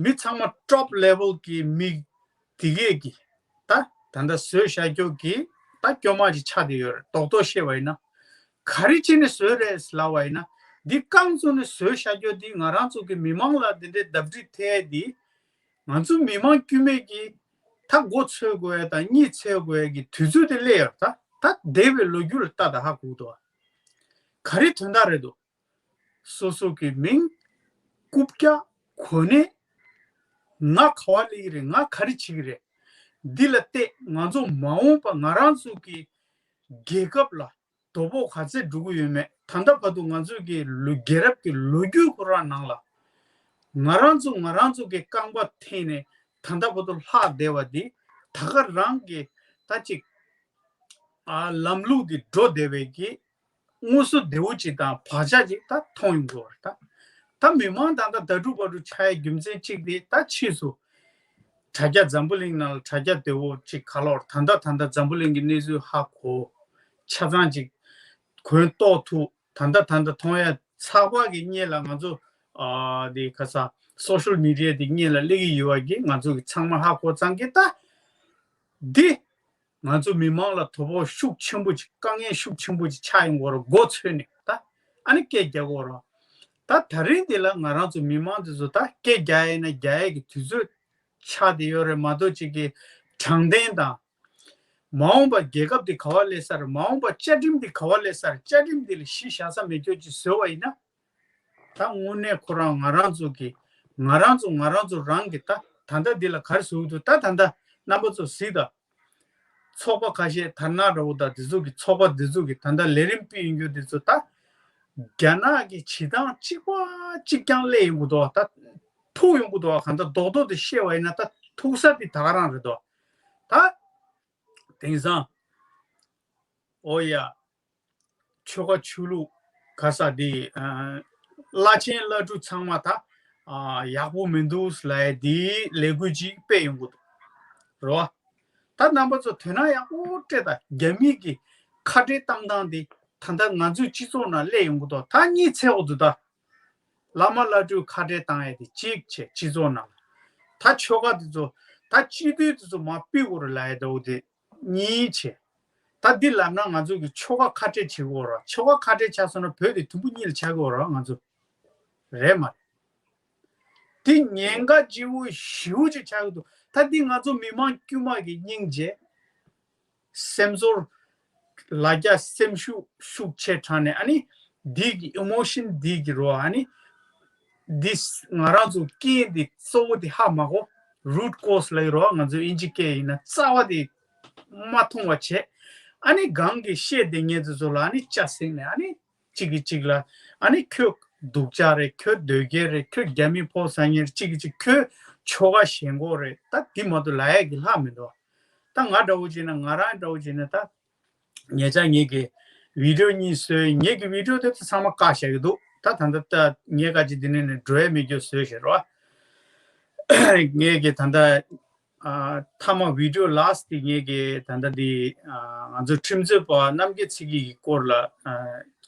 མི་ཚང་མ་top level་གི་མི་དེ་གས་ཀྱི་ད་ད་ལྟ་བཟོས་བཞག་རྒྱུ་གི་ད་སྐྱོ་མ་ཅིག་ཆགས་བསྡད་ཡོད་རེད། རྡོག་རྡོག་བཤད་པ་ཡིན་ན། ག་རེ་བྱས་ནས་བཟོས་རེད་ལབ་པ་ཡིན་ན། འདི་རྐང་བཙུགས་ནས་བཟོས་བཞག་རྒྱུ་འདི་ང་རང་ཚོ་གི་མི་མང་ལ་འདི་འདྲའི་བརྡབ་གསིག་ཐེབས་ཡས་འདི། ང་ཚོ་མི་མང་དཀྱུས་མའི་གི་ད་མགོ་ཚོས་དགོས་ཡས་དང་གཉིད་སད་དགོས་ཡས་ཀྱི་དུས་ཚོད་དེ་སླེབས་ཡོད་རེད། ད་ད་འདས་པའི་ལོ་རྒྱུས་ལ་ལྟ་དང་ཧ་གོ་གི་འདུག་ག་ག་རེ་དོན་དག་རེད་འདུག་སོ་སོ་གི་མིང་། རྐུབ་བཀྱག་གོ་གནས། ང་ག་བ་སླེབས་ཀྱི་རེད། ང་ག་རེ་བྱེད་ཀྱི་རེད། འདི་ལ་བལྟས་ང་ཚོ་མ་འོངས་པ་ང་རང་ཚོ་གི་ རྒྱལ་ཁབ་ལ་དོ་ཕོག་ག་ཚད་འགྲོ་གི་ཡོད་མེད། ད་ལྟ་བར་དུ་ང་ཚོ་གི་ལོ་རྒྱལ་རབས་ཀྱི་ལོ་རྒྱུས་ཁོ་རང་ནང་ལ་ང་རང་ཚོ་ང་རང་ཚོ་གི་རྐང་པ་འཐེན་ནས་ད་ལྟ་བར་དུ་ལྷག་བསྡད་པ་འདི་ད་ག་རང་གི་ད་ཅིག་ཨ་ལམ་ལུགས་འདི་འགྲོ་བསྡད་པའི་གི་དངོས་སུ་བདེ་བོ་ཅིག་དང་བག་ཆགས་ཅིག་ད་མཐོང་ཡོང་གི་ཡོད་རེད། ད་ད་མི་མང་ད་ལྟ་ད་དྲུག་པ་དྲུག་ཆགས་ཡའི་རྒྱུ་མཚན་གཅིག་དེ་ད་ཕྱིས་སུ་དྲ་རྒྱ་འཛམ་བུ་གླིང་ནང་ལ་དྲ་རྒྱ་བདེ་བོ་ཅིག་ག་ལོར་ད་ལྟ་ད་ལྟ་འཛམ་བུ་གླིང་གི་གནས་ཚུལ་ཧ་གོ། ཆ་ཚང་ཅིག་གོན་རྟོགས་ཐུབ། ད་ལྟ་ད་ལྟ་མཐོང་ཡ་ཚགས་པར་གྱི་སྔོན་ལ་ང་ཚོ་ཨ་དེ་ག་ས་སོ་ཤལ་མི་ཌི་ཡ་དེ་སྔོན་ལ་སླེབས་ཀྱི་ཡོད་པ་གི་ང་ཚོ་གི་ཚང་མ་ཧ་གོ་ཙང་གི་ད་འདི། ང་ཚོ་མི་མང་ལ་དོ་ཕོག་ཤུགས་ཆེན་པོ་ཅིག་དཀའ་ངལ་ཤུགས་ཆེན་པོ་ཅིག་ཆགས་ཡོང་གི་ཡོད་རེད། མགོ་ཚོས་ནས་ད་ཨ་ནི་སྐད་རྒྱག་གི་ཡོད་རེད། ད་ད་རིང་འདི་ལ་ང་རང་ཚོ་མི་མང་འདི་ཚོ་ད་སྐད་རྒྱག་ཡས་ན་རྒྱག་ཡས་ཀྱི་དུས་ཚོད་ཆགས་བསྡད་ཡོད་རེད་མ་གཏོགས་ཅིག་གི་དྲང་བདེན་དང་། མ་འོངས་པ་རྒྱལ་ཁབ་འདི་ག་པར་སླེབས་ས་རེད། མ་འོངས་པ་བཅའ་ཁྲིམས་འདི་ག་པར་སླེབས་ས་རེད། བཅའ་ཁྲིམས་འདི་ལ་གཞི་བཞག་ས་མེད་ཁྱོད་ཅིག་བཟོས་པ་ཡིན་ན། ད་དངོས་གནས་ཁོ་རང་ང་རང་ཚོ་གི་ང་རང་ཚོ་ང་རང་ཚོ་རང་གི་ད་ད་ལྟ་འདི་ལ་ག་རེ་བཟོ་གི་འདུག་ད་ད་ལྟ་རྣམ་པ་ཚོ་གཟིགས་དང་། ཚོགས་པ་ཁ་ཤས་དར་ནག་འདྲ་བོ་དང་འདི་ཚོ་གི་ཚོགས་པ་འདི་ཚོ་གི་ད་ལྟ་ལས་རིམ་སྤེལ་ཡོང་རྒྱུ་འདི་ཚོ་ད་རྒྱ་ནག་གི་བྱེད་སྟངས་གཅིག་པ་གཅིག་རྐྱང་སླེབས་ཡོང་གི་འདུག་ད་ཐུག་ཡོང་གི་འདུག་གང་ལྟར་རྡོག་རྡོག་ཏུ་བཤད་པ་ཡིན་ན་ད་ཐུག་ས་དེ་ད་ག་རང་རེད་འདུག་ད་དེང་སང་ཨོ་ཡ། ཆོལ་ཁ་ཆོས་ལུགས་ག་ས་དེ་ཨ་བླ་ཆེན་བླ་སྤྲུལ་ཚང་མ་ད་ཨ་ཡག་པོ་མི་འདུག་ལབ་ཡ་དེ་ལས་འགུལ་ཅིག་སྤེལ་ཡོང་གི་འདུག་རེད་བ། ད་རྣམ་པ་ཚོ་དོན་དག་ཡག་པོ་སྤྲད་དང་། རྒྱ་མི་གི་ཁ་བྲལ་བཏང་སྟངས་དེ་ད་ལྟ་ང་ཚོའི་སྤྱི་ཚོགས་ནང་སླེབས་ཡོང་གི་འདུག་ད་གཉིད་ཚད་འོ་འདུག་ད་བླ་མ་བླ་སྤྲུལ་ཁ་བྲལ་བཏང་ཡ་དེ་གཅིག་བྱས་སྤྱི་ཚོགས་ནང་ལ། ད་ཆོལ་ཁ་དེ་ཚོ་ད་སྤྱི་འཐུས་དེ་ཚོ་མར་ཕུད་དགོས་རེད་ལབ་ཡ་འདྲ་བོ་དེ། གཉིས་བྱས། ད་འདི་ལབ་ན་ང་ཚོ་གི་ཆོལ་ཁ་ཁ་བྲལ་བྱེད་དགོས་རེད། ཆོལ་ཁ་ཁ་བྲལ་ཆགས་སོང་ན་བོད་དེ་དུམ་བུ་གཉིས་ལ་ཆགས་ཀྱི་ཡོད་རེད། ང་ཚོ་རེད་མ་རེད། དེ་ཉེན་ཁ་ལྕི་བོ་ཞེ་པོ་ཅིག་ཆགས་ཀྱི་འདུག་ད་འདི་ང་ཚོ་མི་མང་དཀྱུས་མ་གི་སྙིང་རྗེ། སེམས་ཚོར། ལ་རྒྱ་སེམས་ཤུགས་ཤུགས་ཆེ་དྲགས་ནས་ཨ་ནི། འདི་གི་ཨི་མོ་ཤན་འདི་གི་རོ་ཨ་ནི། འདི་ང་རང་ཚོ་རྐྱེན་འདི་གཙོ་བོ་འདི་ཧ་མ་གོ། རུ་ཊི་ཀོ་སི་ལབ་ཀྱི་རོ། ང་ཚོ་ཨིན་ཇི་སྐད་ཡིན་ན་རྩ་བ་འདི་མ་མཐོང་བ་བྱས། ཨ་ནི་གང་གི་བཤད་བསྡད་མཁན་དེ་ཚོ་ལ་ཨ་ནི་ལྕགས་སྲེག་ནས་ཨ་ནི་གཅིག་གིས་གཅིག་ལ་ཨ་ནི་ཁྱོད་སྡུག་ཅག་རེད། ཁྱོད་སྡོད་མཁན་རེད། ཁྱོད་རྒྱ་མི་ཕོགས་ཟ་མཁན་རེད། གཅིག་གིས་གཅིག་ཁྱོད་ཆོལ་ཁ་ཞེན་ཁོག་རེད། ད་འདི་མ་གཏོགས་ལབ་ཡ་གི་ལྷག་མི་འདུག་ད་ང་འདྲ་བོ་བྱས་ན་ང་རང་འདྲ་བོ་བྱས་ན་ད། ཉེ་ཆར་ངེད་ཀྱི་བི་ཌིའོ་གཉིས་བཟོས། ངེད་ཀྱི་བི་ཌིའོ་དེ་ཚོ་ཚང་མ་བཀག་བཞག་གི་འདུག་ད་ད་ལྟ་ད་ངས་ག་ཅི་འདི་ནས་ནས་འགྲོ་ཡ་མེད་རྒྱུ་བཟོས་བཞག་རོ། ངེད་ཀྱི་ད་ལྟ་ཨ་མཐའ་མ་བི་ཌིའོ་ལཱ་སི་ཊི་དེ་ངེད་ཀྱི་ད་ལྟ་འདི་ཨ་ང་ཚོ་ཁྲིམས་རྩོད་པ་རྣམ་རྒྱལ་ཚེ་སྐྱིད་ཀྱི་སྐོར་ལ་ཨ་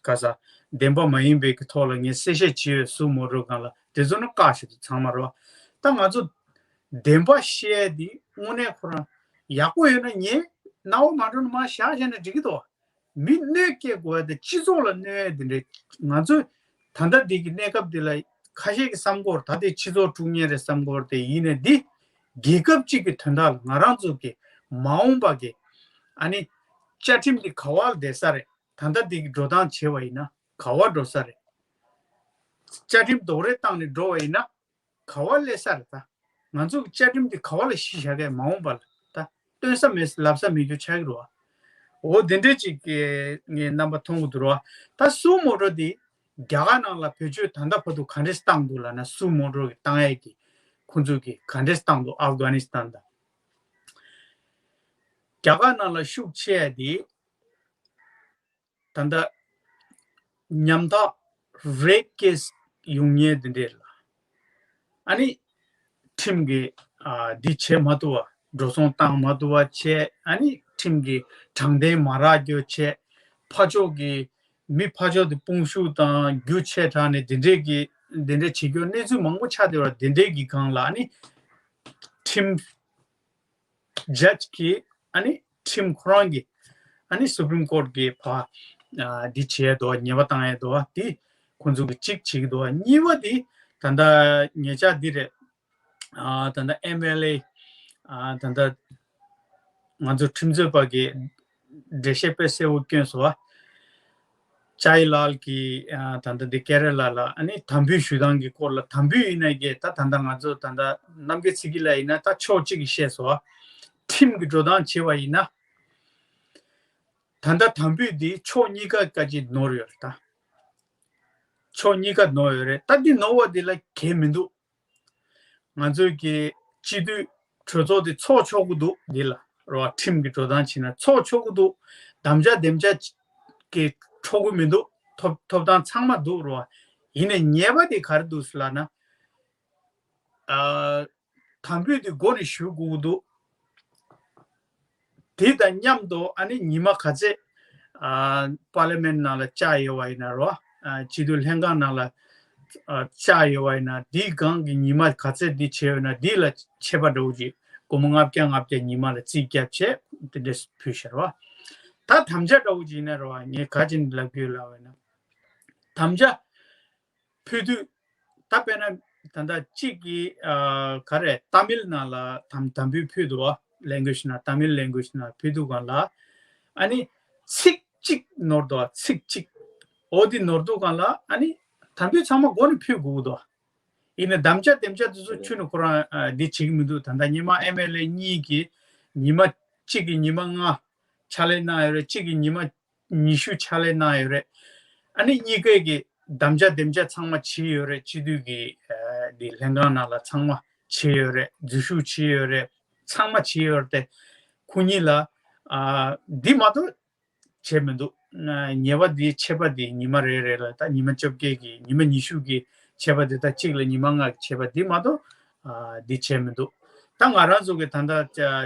ག་ས་བདེན་པ་མ་ཡིན་པའི་གི་ཐོག་ལ་ངས་གསལ་བཤད་བྱས་ཡོད། སུ་མོ་ཊོ་སྒང་ལ་དེ་ཚོ་ནི་བཀག་བཞག་འདུག་ཚང་མ་རོ། ད་ང་ཚོ་བདེན་པ་བཤད་ཡ་འདི་དངོས་གནས་ཁོ་རང་ཡག་པོ་ཡོད་ན་ངས་རྣ་བ་མ་འགྲོ་ན་མར་བཞག་བཞག་ན་འགྲིག་གི་འདུག་མི་གནོད་སྐྱེལ་དགོས་ཡ་དེ་སྤྱི་ཚོགས་ལ་གནོད་ཡ་དེ་འདྲས། ང་ཚོས་ད་ལྟ་འདི་གི་གནས་སྐབས་འདི་ལ་ཁ་ཤས་ཀྱིས་བསམ་གྱི་ཡོད་རེད། ད་དེ་སྤྱི་ཚོགས་དཀྲུག་མཁན་རེད་བསམ་གྱི་ཡོད་རེད། དེ་ཡིན་ནའི་འདི་རྒྱལ་ཁབ་གཅིག་གི་དོན་དག་ལ་ང་རང་ཚོ་གི་མ་འོངས་པ་གི་ཨ་ནི་བཅའ་ཁྲིམས་འདི་ག་བ་ལ་བསྡད་ས་རེད། ད་ལྟ་འདི་གི་འགྲོ་སྟངས་བྱས་པ་ཡིན་ན་ག་བ་འགྲོ་ས་རེད། བཅའ་ཁྲིམས་རྡོག་རོལ་བཏང་ནས་འགྲོ་བ་ཡིན་ན། ག་བ་སླེབས་ས་རེད་ད། ང་ཚོ་གི་བཅའ་ཁྲིམས་འདི་ག་བ་ལ་གཞི་བཞག་གི་མ་འོངས་པ་ལ་ད་སྟོན་ས་མེད་ལབ་ས་མེད་རྒྱུ་ཆགས་ཀྱི་རེད་བ། འོ་དེ་འདྲས་ཅིག་གི་ངས་རྣམ་པ་མཐོང་གི་འདུག་རེད་བ། ད་སུ་མོ་ཊོ་འདི་རྒྱ་གར་ནང་ལ་བེད་སྤྱོད་ད་ལྟ་བར་དུ་ག་འདྲས་བཏང་འདུག་ལབ་ན། སུ་མོ་ཊོ་གི་བཏང་ཡས་ཀྱི་ཁོང་ཚོ་གི་ག་འདྲས་བཏང་འདུག་ཨབ་གྷ་ནི་སི་ཐན་དང་རྒྱ་གར་ནང་ལ་ཤུགས་ཆེ་ཡས་འདི། ད་ལྟ་ཉམ་ཐག་རེབ་ཀེ་སི་ཡོང་མཁན་འདི་འདྲས་ལ་ཨ་ནི་ཁྲིམས་ཀྱི་ཨ་འདི་བྱེད་མ་ཐུབ་པ། འགྲོ་སོང་བཏང་མ་ཐུབ་པ་བྱས། ཨ་ནི་ཁྲིམས་ཀྱི་དྲང་བདེན་མ་རག་རྒྱུ་བྱས། ཕར་ཕྱོགས་ཀྱི་མི་ཕར་ཕྱོགས་དེ་དཔུང་ཤུགས་དང་རྒྱུ་ཆེ་དྲགས་ནས་འདི་འདྲས་ཀྱི་འདི་འདྲས་བྱེད་རྒྱུ་གནས་ཚུལ་མང་པོ་ཆགས་བསྡད་པ། འདི་འདྲས་ཀྱི་སྒང་ལ་ཨ་ནི་ཁྲིམས། ཇཇ་གིས་ཨ་ནི་ཁྲིམས་ཁོ་རང་གིས་ཨ་ནི་སུ་པྲིམ་ཀོརཊ་གི་ཕར་ཨ་འདི་བྱས་འདུག་ཉེས་པ་བཏང་ཡས་འདུག་དེ་ཁོང་ཚོ་གིས་གཅིག་བྱེད་ཀྱི་འདུག་གཉིས་པ་དེ་ད་ལྟ་ཉེ་ཆར་འདི་རེད། ཨ་ད་ལྟ་ཨེམ་ཨེལ་ཨེ་ཨ་ད་ལྟ་ང་ཚོ་ཁྲིམས་རྩོད་པ་གིས་འགྲེལ་བཤད་དཔེ་གསལ་པོ་བསྐྱོན་སོང་བ། ཅཱའི་ལཱལ་གྱིས་ཨ་ད་ལྟ་འདི་ཀེ་ར་ལ་ལ་ཨ་ནི་དམ་འབུལ་ཞུ་སྟངས་ཀྱི་སྐོར་ལ། དམ་འབུལ་ཡིན་ན་ཀྱེ་ད་ད་ལྟ་ང་ཚོ་ད་ལྟ་རྣམ་རྒྱལ་ཚེ་སྐྱིད་ལགས་ཡིན་ན་ད་ཕྱོགས་གཅིག་གིས་བཤད་སོང་བ། ཁྲིམས་ཀྱི་འགྲོ་སྟངས་བྱས་པ་ཡིན་ན། ད་ལྟ་དམ་འབུལ་འདི་ཕྱོགས་གཉིས་ཀ་ཀ་ཅིག་ནོར་ཡོད་རེད་ད། ཕྱོགས་གཉིས་ཀ་ནོར་ཡོད་རེད། ད་འདི་ནོར་བ་འདི་ལ་གལ་མི་འདུག་ང་ཚོས་ཀྱི་སྤྱི་འཐུས་གྲོས་ཚོགས་འདི་ཚོགས་ཆོག་གི་འདུག་འདི་ལ་རོ། ཁྲིམས་ཀྱི་འགྲོ་སྟངས་བྱས་ན་ཚོགས་ཆོག་གི་འདུག་དམ་བཅའ་དེམ་བཅའ་ཀྱི་འཕྲོག་གི་མི་འདུག་ཐོབ་ཐོབ་ཐང་ཚང་མ་འདུག་རོ། ཡིན་ནའི་ཉེས་པ་དེ་ག་རེ་འདུག་ཟེར་ལབ་ན། ཨ། དམ་འབུལ་དེ་འགོ་ནས་ཞུ་དགོས་ཀྱི་འདུག་དེ་དང་མཉམ་དུ་ཨ་ནི་ཉི་མ་ག་ཚད་ཨ་པར་ལི་མེན་ནང་ལ་བཅར་ཡོད་པ་ཡིན་ན་རོ། ཨ་སྤྱི་འཐུས་ལྷན་ཁང་ནང་ལ་ཨ་བཅར་ཡོད་པ་ཡིན་ན་དེའི་སྒང་གི་ཉི་མ་ག་ཚད་འདི་བྱས་ཡོད་ན་འདི་ལ་ཆད་པ་འདྲ་བོ་ཅིག་སྒོར་མོ་ལྔ་བརྒྱ་ལྔ་བརྒྱ་ཉི་མ་ལ་རྩིས་བརྒྱབ་བྱས་དེ་འདྲས་ཕུལ་ཤག་རོ། ད་དམ་བཅའ་འདྲ་བོ་ཅིག་ཡིན་ན་རོ། ངས་ག་ཅིག་ལབ་དགོས་ལབ་པ་ཡིན་ན། དམ་བཅའ་ཕུལ་དུས། ད་དཔེར་ན་ད་ལྟ་གཅིག་གིས་ཨ་ག་རེ་ཏ་མིལ་ནང་ལ་དམ་དམ་འབུལ་ཕུལ་འདུག་བ། ལེང་གུ་ཨེ་ཇི་ནང་ཏ་མིལ་ལེང་གུ་ཨེ་ཇི་ནང་ཕུལ་དུས་སྒང་ལ་ཨ་ནི་ཚིག་གཅིག་ནོར་འདུག་བ། ཚིག་གཅིག་འོ་འདི་ནོར་དུས་སྒང་ལ་ཨ་ནི་དམ་འབུལ་ཚང་མ་མགོ་ནས་ཕུལ་དགོས་ཀྱི་འདུག་བ། ཡིན་ནའི་དམ་བཅའ་དེམ་བཅའ་དེ་ཚོ་ཁྱོན་ནས་ཁོ་རང་ཨ་འདི་བྱེད་ཀྱི་མི་འདུག་ད་ལྟ་ཉི་མ་ཨེམ་ཨེལ་ཨེ་གཉིས་ཀྱིས་ཉི་མ་གཅིག་གིས་ཉི་མ་ལྔ་ཕྱག་ལས་གནང་ཡོད་རེད། གཅིག་གིས་ཉི་མ་ཉི་ཤུ་ཕྱག་ལས་གནང་ཡོད་རེད། ཨ་ནི་གཉིས་ཀའི་གི་དམ་བཅའ་དེམ་བཅའ་ཚང་མ་བྱས་ཡོད་རེད། སྤྱི་འཐུས་ཀྱི་ཨ་འདི་ལྷན་ཁང་ནང་ལ་ཚང་མ་བྱས་ཡོད་རེད། འཛུལ་ཞུགས་བྱས་ཡོད་རེད། ཚང་མ་བྱས་ཡོད་རེད་དེ། ཁོ་གཉིས་ལ་ཨ་འདི་མ་གཏོགས་བྱས་མི་འདུག་ཨ་ཉེས་པ་འདི་ཆད་པ་འདི་ཉི་མ་རེ་རེ་ལ་ད་ཉི་མ་བཅོ་བརྒྱད་ཀྱི་ཉི་མ་ཉི་ཤུ་གི་ཆད་པ་འདི་ད་གཅིག་ལ་ཉི་མ་ལྔ་གི་ཆད་པ་འདི་མ་གཏོགས་ཨ་འདི་བྱས་མི་འདུག་ད་ང་རང་ཚོ་གི་ད་ལྟ་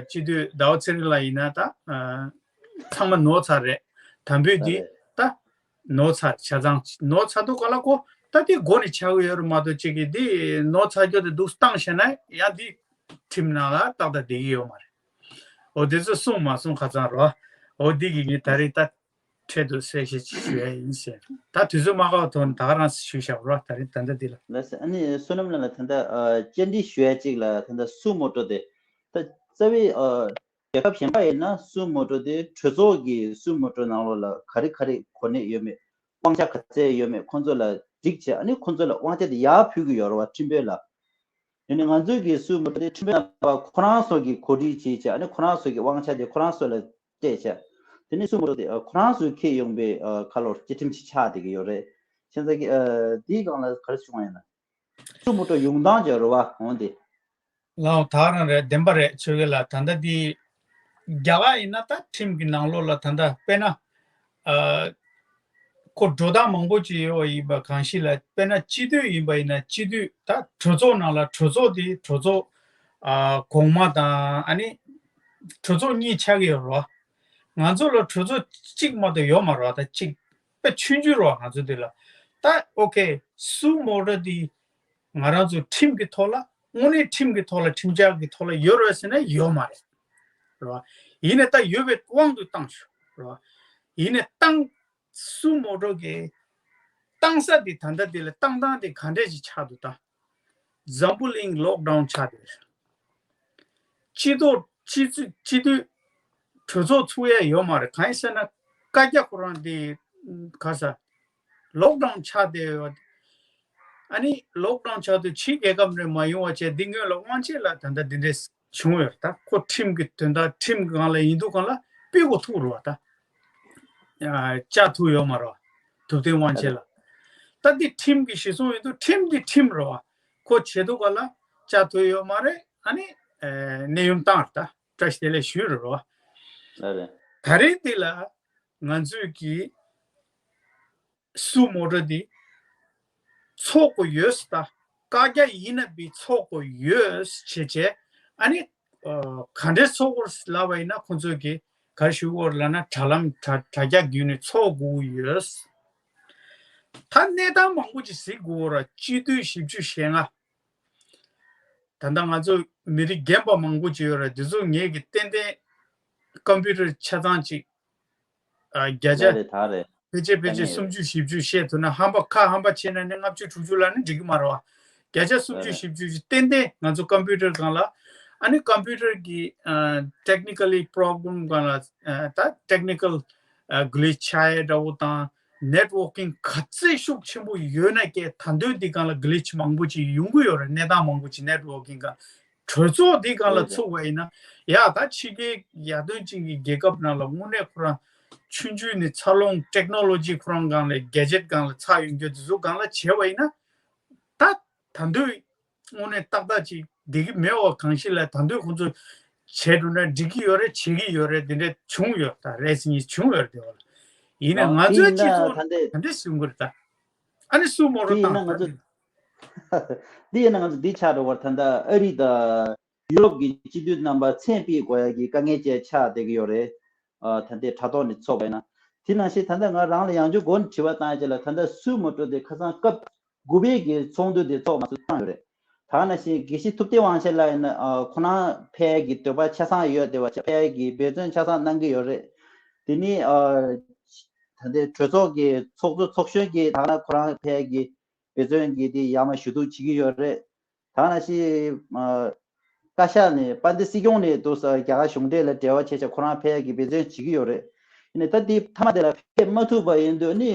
སྤྱི་འཐུས་ཟླ་བ་ཚེ་རིང་ལགས་ཡིན་ན་ད་ཨ་ཚང་མ་ནོར་ཚར་རེད། དམ་འབུལ་འདི་ད་ནོར་ཚར། ཆ་ཚང་ནོར་ཚར་དུས་སྒང་ལ་ཁོ་ད་འདི་མགོ་ནས་ཆགས་ཀྱི་ཡོད་རེད་མ་གཏོགས་གཅིག་གིས་འདི་ནོར་ཚར་རྒྱུ་དེ་འདུག་བཏང་ཤེ་ན་ཡང་འདི་ཁྲིམས་ནང་ལ་ཏག་ཏག་བསྡད་ཀྱི་ཡོད་མ་རེད། འོ་དེ་ཚོ་གསུངས་མ་གསུངས་ཁ་ཚང་རོ། འོ་འདི་གི་ངས་ད་རེས་ད་འཕྲལ་དུ་གསལ་བཤད་ཅིག་ཞུ་ཡ་ཡིན་ཟེར། ད་དུས་ཚོད་མ་ཁག་ཐོག་ནས་ད་ག་རང་ཞུས་བཞག་རོ། ད་རེས་ད་ལྟ་འདི་ལ། ལགས་སོ། ཨ་ནི་བསོད་ནམས་ལགས་ལ་ད་ལྟ་ཨ་བཅར་འདྲི་ཞུ་ཡ་གཅིག་ལ་ད་ལྟ་སུ་མོ་ཊ་དེ་ད་རྩ་བའི་ཨ་རྒྱལ་ཁབ་གཞན་པ་ཡིན་ན་སུ་མོ་ཊ་དེ་གྲོས་ཚོགས་ཀྱི་སུ་མོ་ཊ་ནང་ལོགས་ལ་ག་རེ་ག་རེ་གོ་གནས་ཡོད་མེད། དབང་ཆ་ག་ཚད་ཡོད་མེད་ཁོང་ཚོ་ལ་འགྲིག་བྱས། ཨ་ནི་ཁོང་ཚོ་ལ་དབང་ཆ་དེ་ཡར་ཕུལ་གྱི་ཡོད་རེད་བ། ཁྲིམས་དཔོན་ལ། དེ་ནི་ང་ཚོའི་གི་སུ་མོ་ཊ་དེ་ཁྲིམས་དཔོན་རྣམ་པ་ཁོ་རང་ཚོ་གི་གོ་སྒྲིག་བྱས་བྱས། ཨ་ནི་ཁོ་རང་ཚོ་གི་དབང་ཆ་དེ་ཁོ་རང་ཚོ་ལ་སྤྲད་བྱས། དེ་ནི་སུ་མོ་ཊ་དེ་ཨ་ཁོ་རང་ཚོས་འཁྱེར་ཡོང་པའི་ཨ་ཁ་ལོར་བཅའ་ཁྲིམས་ཤིག་ཆགས་བསྡད་ཀྱི་ཡོད་རེད། བྱས་ཙང་གི་ཨ་དེའི་སྒང་ལ་ག་རེ་བྱུང་བ་ཡིན་ན། སུ་མོ་ཊ་ཡོང་སྟངས་ཀྱི་རེད་བ་འོང་དེ། ལའོ་ད་རང་རེད། བདེན་པ་རེད། ཆོས་རྒྱལ་ལགས། ད་ལྟ་འདི་རྒྱ་གར་ཡིན་ན་ད་ཁྲིམས་ཀྱི་ནང་ལོགས་ལ་ད་ལྟ་དཔེར་ན་ཨ་ཁོ་འགྲོ་སྟངས་མང་པོ་ཅིག་ཡོད་པ་ཡིན་པ་གང་ཞིག་ལ། དཔེར་ན་སྤྱི་འཐུས་ཡིན་པ་ཡིན་ན་སྤྱི་འཐུས་ད་གྲོས་ཚོགས་ནང་ལ་གྲོས་ཚོགས་དེ་གྲོས་ཚོགས་ཨ་གོང་མ་དང་ཨ་ནི་གྲོས་ཚོགས་གཉིས་ཆགས་ཀྱི་ཡོད་རེད་བ། ང་ཚོ་ལ་གྲོས་ཚོགས་གཅིག་མ་གཏོགས་ཡོད་མ་རེད་བ། ད་གཅིག་དཔེ་ཆུང་ཆུང་རེད་བ་ང་ཚོ་འདི་ལ། ད་ཨོ་ཁེ་སུ་མོ་ཊ་འདི་ང་རང་ཚོ་ཁྲིམས་ཀྱི་ཐོག་ལ་དངོས་གནས་ཁྲིམས་ཀྱི་ཐོག་ལ་ཁྲིམས་འཆར་གྱི་ཐོག་ལ་ཡོད་རེད་ཟེར་ན་ཡོད་མ་རེད། རེད་བ། ཡིན་ནའི་ད་ཡོད་པའི་དབང་དུ་བཏང་ཤོག་རེད་བ། ཡིན་ནའི་བཏང་སུ་མོ་ཊ་གི་བཏང་ས་འདི་ད་ལྟ་འདི་ལ་བཏང་སྟངས་འདི་ག་འདྲས་ཅིག་ཆགས་འདུག་ད་འཛམ་བུ་གླིང་ལོག་ཌའུན་ཆགས་བསྡད་རེད། སྤྱི་ཚོགས་སྤྱི་ཚོགས་སྤྱི་འཐུས་གྲོས་ཚོགས་ཚུགས་ཡ་ཡོད་མ་རེད། གང་ཡིན་ཟེར་ན་བཀའ་རྒྱ་ཁོ་རང་དེ་ག་ས་ལོག་ཌའུན་ཆགས་བསྡད་ཡོད། ཨ་ནི་ལོག་ཌའུན་ཆགས་དུས་ཕྱིའི་རྒྱལ་ཁབ་ནས་མ་ཡོང་བ་བྱས། འདི་སྔོན་ལ་དབང་ཆེན་ལགས་ད་ལྟ་འདི་འདྲས་བྱུང་ཡོད་རེད། ད་ཁོ་ཁྲིམས་ཀྱི་དོན་དག་ཁྲིམས་སྒང་ལ་ཡིན་དུས་སྒང་ལ་སྤེལ་དགོས་ཐུག་རེད་བ། ད་བཅར་ཐུབ་ཡོད་མ་རེད་བ། ཐུབ་བསྟན་དབང་ཆེན་ལགས། ད་འདི་ཁྲིམས་ཀྱི་གཞི་བཟུང་ཡིན་དུས་ཁྲིམས་འདི་ཁྲིམས་རེད་བ། ཁོ་བྱེད་དུས་སྒང་ལ་བཅར་ཐུབ་ཡོད་མ་རེད། ཨ་ནི་ཨེ་གནས་དབྱུང་བཏང་རེད། ད་བཀྲ་ཤིས་བདེ་ལེགས་ཞུས་རེད་བ། ལགས་རེད། ད་རེས་འདི་ལ་ང་ཚོས་ཀྱི་སུ་མོ་ཊ་འདི་ཚོགས་དགོས་ཡོད་ཟེར། ད་བཀའ་རྒྱ་ཡིན་ན་བི་ཚོགས་དགོས་ཡོད་ཟེར་བྱས་བྱས། ཨ་ནི་ཨ་ག་འདྲས་ཚོགས་དགོས་ལབ་པ་ཡིན་ན་ཁོང་ཚོས་ཀྱི་ག་རེ་ཞུ་དགོས་ལབ་ན་དྲ་ལམ་དྲ་དྲ་རྒྱ་བརྒྱུད་ནས་ཚོགས་དགོས་ཡོད། ད་གནས་སྟངས་མང་པོ་ཅིག་གཟིགས་དགོས་ར། སྤྱི་འཐུས་བཞི་བཅུ་ཞེ་ལྔ། ད་ལྟ་ང་ཚོ་མི་རིགས་རྒན་པ་མང་པོ་ཅིག་ཡོད་རེད། འདི་ཚོ་ངས་ཀྱི་ཏན་ཏན་ཀམ་པུ་ཊར་ཆ་ཚང་ཅིག་ཨ་བརྒྱ་ཆ་ལགས་རེད། ད་རེད། ཕལ་ཆེར་ཕལ་ཆེར་ད་ངས་སུམ་ཅུ་བཞི་བཅུ་བཤད་ཐུབ་ན། ཧམ་པ་ཁ་ཧམ་པ་བྱས་ན་ནི་ལྔ་བཅུ་དྲུག་ཅུ་ལ་ནི་འགྲིག་གི་མ་རེད་བ། བརྒྱ་ཆ་སུམ་ཅུ་ལགས་རེད། བཞི་བཅུ་ཅིག་ཏན་ཏན་ང་ཚོ་ཀམ་པུ་ཊར་སྒང་ལ། ཨ་ནི་ཀམ་པུ་ཊར་གྱི་ཨ་ཊེག་ནི་ཀལ་པོ་རོབ་ལེམ་སྒང་ལ་ཨ་ད་ཊེག་ནི་ཀལ་ཨ་གི་ལིཆ་ཆགས་ཡ་འདྲ་བོ་དང་། ནེཊ་ཝོག་ཀིང་ག་ཚད་ཤུགས་ཆེན་པོ་ཡོད་ན་ཀྱང་ད་དུང་འདི་སྒང་ལ་གི་ལིཆ་མང་པོ་ཅིག་ཡོང་གི་ཡོད་རེད། གནས་སྟངས་མང་པོ་ཅིག་ནེཊ་ཝོག་ཀིང་སྒང་གྲོས་ཚོགས་འདི་སྒང་ལ་རེད་རེད། ཚུགས་པ་ཡིན་ན། ཡ་ད་ཕྱི་རྒྱལ་ཡར་ཐོན་ཅན་གྱི་རྒྱལ་ཁབ་ནང་ལ་དངོས་གནས་ཁོ་རང་ ཆུང་ཆུང་ནས་འཚར་ལོངས་ཊེག་ནོ་ལོ་ཇི་ཁོ་རང་སྒང་ལ་གེ་ཇེཊ་སྒང་ལ་ཚར་ཡོང་རྒྱུ་དེ་ཚོ་སྒང་ལ་བྱས་པ་ཡིན་ན། ད་ད་འདོད་དངོས་གནས་ཏག་ཏག་ཅིག་བསྡད་ཀྱི་མེད་པ་གང་ཞིག་ལ་ད་འདོད་ཁོང་ཚོ་བྱས་འགྲོ་ན་འགྲིག་གི་ཡོད་རེད། བྱེད་ཀྱི་ཡོད་རེད། དེ་འདྲ་བྱུང་ཡོད། ད་རེས་གཉིས་བྱུང་ཡོད་རེད། དེ་བ་ལ་ཡིན་ནའི་ང་ཚོའི་སྤྱི་ཚོགས་ད་འདྲས་ཟིན་དགོས་རེད། ད་ཨ་ནི་སུ་མོ་རོ་དང་ད་འདི་ཡིན་ན་ང་ཚོ་འདི་ཆགས་འགྲོ་བར་ད་ལྟ་ཨ་རི་དང་ཡུ་རོབ་ཀྱི་སྤྱི་འཐུས་རྣམ་པ་མཚན་ཕུད་དགོས་ཡ་གི་དཀའ་ངལ་ཅིག་ཆགས་བསྡད་ཀྱི་ཡོད་རེད། ཨ་ད་ལྟའི་དྲ་ཐོག་ནས་ཚོགས་པ་ཡིན་ན། དེ་ནང་བཞིན་ད་ལྟ་ང་རང་ལ་ཡང་བསྐྱར་མགོ་ནས་དྲི་བ་བཏང་ཡ་ཅིག་ལ། ད་ལྟ་སུ་མོ་ཊ་དེ་ཁ་སང་སྐབས་དགུ་པའི་གི་ཚོགས་འདུ་དེ་ཚོགས་མ་ཚོགས་བཏང་ཡོད་རེད། ད་ནང་བཞིན་དགེ་བཤེས་ཐུབ་བསྟན་དབང་ཆེན་ལགས་ཡིན་ན་ཨ་ཁོ་རང་ཕེབས་ཡ་གི་འདོད་པ་ཆ་ཚང་ཡོད། དེ་བ་ཆ་ཕེབས་ཡ་གི་འབད་བརྩོན་ཆ་ཚང་གནང་གི་ཡོད་རེད། དེ་ནི་ཨ་ད་ལྟའི་གྲོས་ཚོགས་ཀྱི་ཚོགས་གཙོ་ཚོགས་གཞོན་གྱིས་ད་ལྟ་ཁོ་རང་ཕེབས་ཡ་གི་འབད་བརྩོན་གྱིས་དེ་ཡར་མར་ཞུ་གཏུག་བྱེད་ཀྱི་ཡོད་རེད། ད་ནང་བཞིན་ཨ་བཀའ་ཤག་ནས་དཔལ་ལྡན་སྲིད་སྐྱོང་ནས་འདུག་ས་རྒྱ་གར་གཞུང་འབྲེལ་ལ་འབྲེལ་བ་བྱས་ཆ་ཁོ་རང་ཕེབས་ཡ་གི་འབད་བརྩོན་བྱེད་ཀྱི་ཡོད་རེད། ཡིན་ནའི་ད་དེ་མཐའ་མ་དེ་ལ་ཕེབས་མ་ཐུབ་པ་ཡིན་དུས་ནི་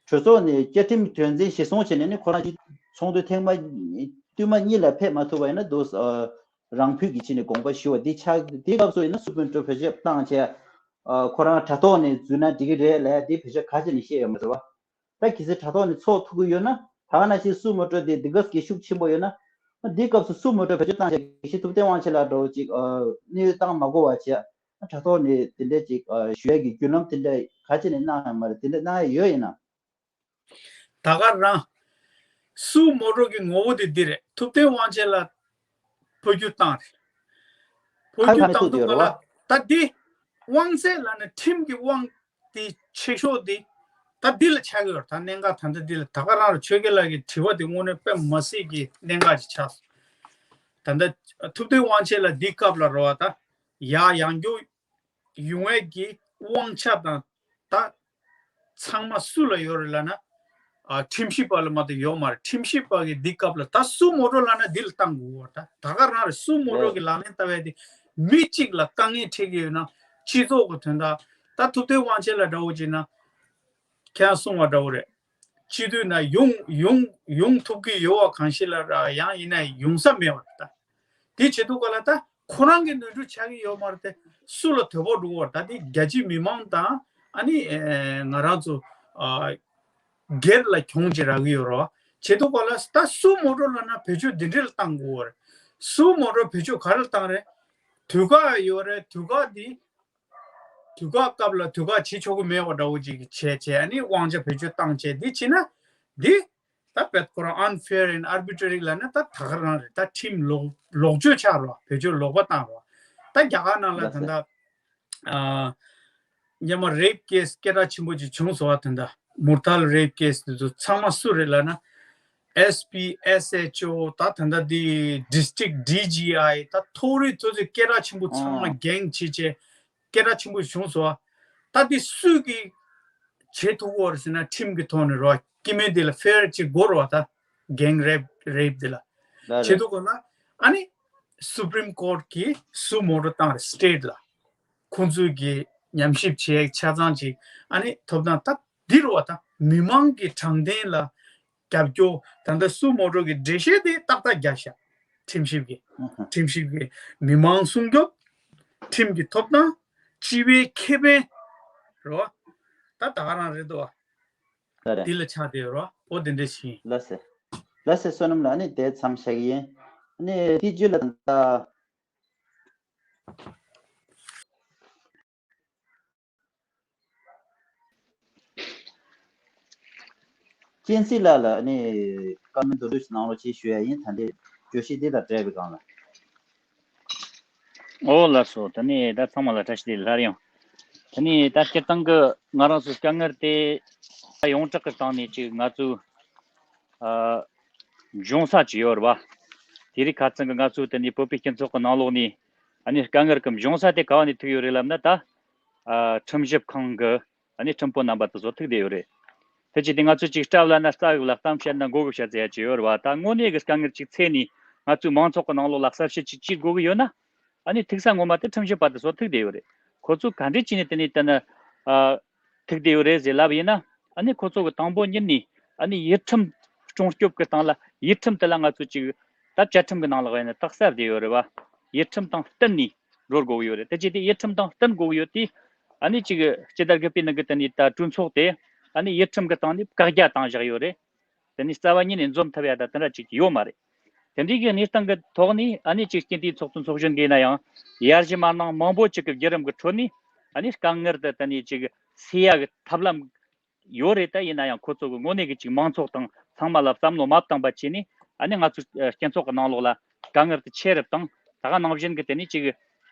གྲོས་ཚོགས་ནས་བཅའ་ཁྲིམས་དོན་ཚན་གཞིར་བཟུང་བྱས་ནས་ནི་ཁོ་རང་གི་ཚོགས་འདུ་ཐེངས་མ་བསྟུད་མ་གཉིས་ལ་ཕེབས་མ་ཐུབ་པ་ཡིན་ན་འདུག་ས་རང་ཕུད་ཀྱི་ཆེད་ནས་དགོངས་པ་ཞུ་བ་འདི་ཆགས། དེའི་སྐབས་སུ་ཡིན་ན་སུ་མོ་ཊ་བེད་སྤྱོད་བཏང་བྱས་ཁོ་རང་དྲ་ཐོག་ནས་འཛུལ་ན་འགྲིག་གི་རེད་ལབ་ཡ་དེ་བེད་སྤྱོད་ག་ཅི་ནས་བཤད་ཡོད་མ་རེད་བ། ད་གལ་སྲིད་དྲ་ཐོག་ནས་ཚོགས་ཐུབ་ཀྱི་ཡོད་ན། ད་ག་ནང་བཞིན་སུ་མོ་ཊ་དེ་འདི་ག་གི་ཤུགས་ཆེན་པོ་ཡོད་ན། འདི་སྐབས་སུ་སུ་མོ་ཊ་བེད་སྤྱོད་བཏང་བྱས་དགེ་བཤེས་ཐུབ་བསྟན་དབང་ཆེན་ལགས་འདྲ་བོ་ཅིག་ཨ་གནོན་བཏང་མ་དགོས་པ་བྱས། དྲ་ཐོག་ནས་དེ་འདྲས་ཅིག་ཨ་ཞུ་ཡས་ཀྱི་བརྒྱུད་ལམ་དེ་འདྲས་ག་ཅི་ནས་གནང་ཡོད་མ་རེད། དེ་འདྲས་གནང་ཡས་ཡོད་ཡིན་ན། ད་ག་རང་སུ་མོ་ཊ་གི་ངོ་བོ་དེ་འདི་རེད། ཐུབ་བསྟན་དབང་ཆེན་ལགས་འཕོ་འགྱུར་བཏང་རེད། འཕོ་འགྱུར་བཏང་དུས་ག་ལ་ད་འདི་དབང་ཚད་ལ་ནི་ཁྲིམས་ཀྱི་དབང་དེ་ཆེ་ཤོས་དེ་ད་འདི་ལ་ཆགས་ཀྱི་ཡོད་རེད། ད་གནད་འགག་ད་ལྟ་འདི་ལ་ད་ག་རང་རེད། ཆོས་རྒྱལ་ལགས་ཀྱི་དྲི་བ་དེ་དངོས་གནས་དཔེ་མ་སྲིད་ཀྱི་གནད་འགག་ཅིག་ཆགས་སོང་། ད་ལྟ་ཐུབ་བསྟན་དབང་ཆེན་ལགས་འདི་སྐབས་ལ་རེད་བ། ད་ཡར་ཡང་བསྐྱར་ཡོང་བའི་གི་དབང་ཆ་དང་ད་ཚང་མ་སུ་ལ་ཡོད་རེད་ལབ་ན། ཨ་ཁྲིམས་ཞིབ་པ་ལ་མ་གཏོགས་ཡོད་མ་རེད། ཁྲིམས་ཞིབ་པ་གི་འདི་སྐབས་ལ་ད་སུ་མོ་ཊ་ལབ་ན་འདི་ལ་བཏང་དགོས་པ། ད་ད་ག་རང་རེད། སུ་མོ་ཊ་གི་ལག་ལེན་བསྟར་བའི་དེ་མི་གཅིག་ལ་དཀའ་ངལ་འཕྲད་ཀྱི་ཡོད་ན་སྤྱི་ཚོགས་ཀྱི་དོན་དག་ད་ཐུབ་བསྟན་དབང་ཆེན་ལགས་འདྲ་བོ་ཅིག་ན་ཁྱེད་རང་གསུངས་པ་འདྲ་བོ་རེད། སྤྱི་འཐུས་ན་ཡོང་ཡོང་ཡོང་ཐུབ་ཀྱི་ཡོད་པ་གང་ཞིག་ལ་ར་ཡང་ཡིན་ན་ཡོང་ས་མེད་པ་རེད། ད་དེ་བྱེད་དུས་ག་ལ་ད་ཁོ་རང་གི་ནོར་འཁྲུལ་ཆགས་ཀྱི་ཡོད་མ་རེད་དེ། སུ་ལ་དོད་པོ་འགྲོ་བར་ད་དེ་རྒྱ་ཆེའི་མི་མང་དང་ཨ་ནི་ཨེ་ང་རང་ཚོ་ཨ་སྒེར་ལ་གྱོང་ཅིག་རག་གི་ཡོད་རེད་བ། བྱེད་དུས་ག་ལ་ད་སུ་མོ་ཊ་ལབ་ན་བེད་སྤྱོད་འདི་འདྲ་ལ་བཏང་དགོས་པ་རེད། སུ་མོ་ཊ་བེད་སྤྱོད་ག་རེ་ལ་བཏང་རེད། དུས་བཀག་ཡོད་རེད། དུས་བཀག་འདི་དུས་བཀག་སྐབས་ལ་དུས་བཀག་བྱེད་ཆོག་གི་མེད་པ་འདྲ་བོ་ཅིག་བྱས་བྱས་ཨ་ནི་དབང་ཆ་བེད་སྤྱོད་བཏང་བྱས་འདི་བྱས་ན་འདི་ད་བེད་ཁོ་རང་unfair and arbitrary་ལབ་ན་ད་ད་ག་རང་རེད། ད་ཁྲིམས་ལོག་ལོག་སྤྱོད་ཆགས་རོགས། བེད་སྤྱོད་ལོག་པ་བཏང་རོགས། ད་རྒྱ་གར་ནང་ལ་ད་ལྟ་ཨ་སྔོན་མ་rape case་སྐད་གྲགས་ཆེན་པོ་ཅིག་བྱུང་སོང་བ། ད་ལྟ་Murthal rape case་དེ་ཚོ་ཚང་མ་སུ་རེད་ལབ་ན་S P S H O་ད་ད་ལྟ་འདི་district D G I་ད་མཐོ་རིམ་དེ་ཚོ་སྐད་གྲགས་ཆེན་པོ་ཚང་མ་gang་བྱས་བྱས་སྐད་གྲགས་ཆེན་པོ་བྱུང་སོང་བ། ད་འདི་སུས་ཀྱིས་བྱེད་ཐུབ་ཀྱི་ཡོད་རེད་ཟེར་ན་ཁྲིམས་ཀྱི་ཐོག་ནས་རོགས་སྐྱེ་དམན་དེ་ལ་fair་ཅིག་དགོས་རེད་བ། ད་gang rape rape་དེ་ལ་ལ་བྱེད་ལ་ཐུབ་དགོས་ན་ཨ་ནི་Supreme Court་གིས་སུ་མོ་ཊ་བཏང་རེད་state་ལ། ཁོང་ཚོས་ཀྱི་ཉམས་ཞིབ་བྱེད་ཆ་ཚང་ཅིག་ཨ་ནི་ཐོབ་ཐང་ད་འདི་རུ་བ་ད་མི་མང་གི་དྲང་བདེན་ལ་རྒྱབ་སྐྱོར་ད་ལྟ་སུ་མོ་ཊ་གི་འགྲེལ་བཤད་དེ་ཏག་ཏག་རྒྱག་ཤག་ཁྲིམས་ཞིབ་ཀྱི་ཁྲིམས་ཞིབ་ཀྱི་མི་མང་སྲུང་སྐྱོབ། ཁྲིམས་ཀྱི་ཐོབ་ཐང་། སྤྱི་པའི་ཁེ་ཕན་རོ། ད་ད་ག་རང་རེད་དོ། ད་རེད། འདི་ལ་ཆགས་བསྡད་ཡོད་རོ། འོ་དེ་འདྲ་ཞིག་ཡིན། ལགས་སེ། ལགས་སེ་བསོད་ནམས་ལགས། ཨ་ནི་དེ་མཚམས་བཞག་གི་ཡིན། ཨ་ནི་དེ་རྗེས་ལ་ད། གཅན་གཟན་ལགས་ལ་ནི་བཀའ་མོལ་མདོར་བསྡུས་ཤིག་གནང་རོགས་ཞེས་ཞུ་ཡ་ཡིན། ད་ལྟའི་བརྗོད་གཞི་འདི་དང་འབྲེལ་བའི་སྒང་ལ། ཨོ་ལགས་སོ། ད་ནི་ད་ཚང་མ་ལ་བཀྲ་ཤིས་བདེ་ལེགས་སླར་ཡང་། ད་ནི་ད་སྤྱིར་བཏང་གི་ང་རང་ཚོའི་དཀའ་ངལ་དེ་ད་ཡོངས་གྲགས་ཀྱི་སྟེང་ནས་ཅིག་ང་ཚོའི་ཨ་འབྱུང་ས་ཅིག་ཡོད་རེད་བ། དེ་རིང་ཁ་སང་གི་ང་ཚོའི་ད་ནི་བོད་པའི་སྤྱི་ཚོགས་ཀྱི་ནང་ལོགས་ནས་ཨ་ནི་དཀའ་ངལ་གྱི་འབྱུང་ས་དེ་ག་བ་ནས་ཐུག་ཡོད་རེད་ལབ་ན། ད་ཨ་ཁྲིམས་ཞིབ་ཁང་གི་ཨ་ནི་ཁྲིམས་དཔོན་རྣམ་པ་དེ་ཚོ་ཐུག་བསྡད་ཡོད་རེད། དེ་བྱས་ཏེ་ང་ཚོས་ཅིག་སྐྲ་བླངས་ན་རྩ་གི་ལ་གཏམ་བཤད་ན་མགོ་གི་བཤད་ཟེར་ཡ་ཅིག་ཡོད་རེད་བ། ད་དངོས་གནས་ཀྱི་དཀའ་ངལ་ཅིག་འཚོལ་ནས་ང་ཚོའི་མང་ཚོགས་ཀྱི་ནང་ལོགས་ལ་གསལ་བཤད་ཅིག་བྱེད་དགོས་ཀྱི་ཡོད་ན། ཨ་ནི་ཐུག་ས་ངོ་མ་དེ་ཁྲིམས་ཞིབ་པ་དེ་ཚོ་ཐུག་བསྡད་ཡོད་རེད། ཁོ་ཚོ་ག་འདྲས་བྱས་ནས་དེ་ནས་དེ་ནི་ཨ་ཐུག་བསྡད་ཡོད་རེད་ཟེར་ལབ་ཡིན་ན། ཨ་ནི་ཁོ་ཚོ་གི་དང་པོ་ཉིད་ནས་ཨ་ནི་ཡུལ་ཁྲིམས་སྲུང་སྐྱོབ་ཀྱི་སྟེང་ལ་ཡུལ་ཁྲིམས་དེ་ལ་ང་ཚོ་ཅིག་ད་བཅའ་ཁྲིམས་ཀྱི་ནང་ལ་ཡིན་ན་རྟགས་གསལ་བསྡད་ཡོད་རེད་བ། ཡུལ་ཁྲིམས་དང་བསྟུན་ནས་འགྲོ་དགོས་ཀྱི་ཡོད་རེད། དེ་བྱས་ཏེ་ཡུལ་ཁྲིམས་དང་བསྟུན་དགོས་ཀྱི་ཡོད་དེ། ཨ་ནི་ཅིག་སྤྱི་ཟླ་དགུ་པའི་ནང་གི་དེ་ནས་ད་གྲོས་ཚོགས་དེ་ཨ་ནི་ཡུལ་ཁྲིམས་ཀྱི་སྟེང་ནས་བཀག་རྒྱ་བཏང་བཞག་ཡོད་རེད། དེ་ནས་རྩ་བ་ཉིད་ནས་འཛོམས་ཐུབ་ཡ་ད་དེ་འདྲ་ཅིག་ཡོད་མ་རེད། དེ་འདྲའི་གི་གནས་སྟངས་ཀྱི་ཐོག་ནས་ཨ་ནི་ཅིག་སྤྱི་འཐུས་ཚོགས་གཙོ་ཚོགས་གཞོན་གྱིས་ན་ཡང་ཡར་ཞུ་མར་གནང་མང་པོ་ཅིག་གི་བརྒྱུད་རིམ་གྱི་ཁྲོད་ནས་ཨ་ནི་དཀའ་ངལ་དེ་དེ་ནས་ཅིག་སེལ་ཡ་གི་ཐབས་ལམ་ཡོད་རེད། ད་ཡིན་ན་ཡང་ཁོ་ཚོ་གི་དངོས་གནས་ཀྱི་ཅིག་མང་ཚོགས་དང་ཚང་མ་ལ་བསམ་བློ་མ་བཏང་པ་བྱས་ནས་ཨ་ནི་ང་ཚོའི་ཨ་སྤྱི་ཚོགས་ཀྱི་ནང་ལོགས་ལ་དཀའ་ངལ་དེ་ཆེ་རུ་བཏང་། ད་ག་ནང་བཞིན་གྱི་དེ་ནས་ཅིག་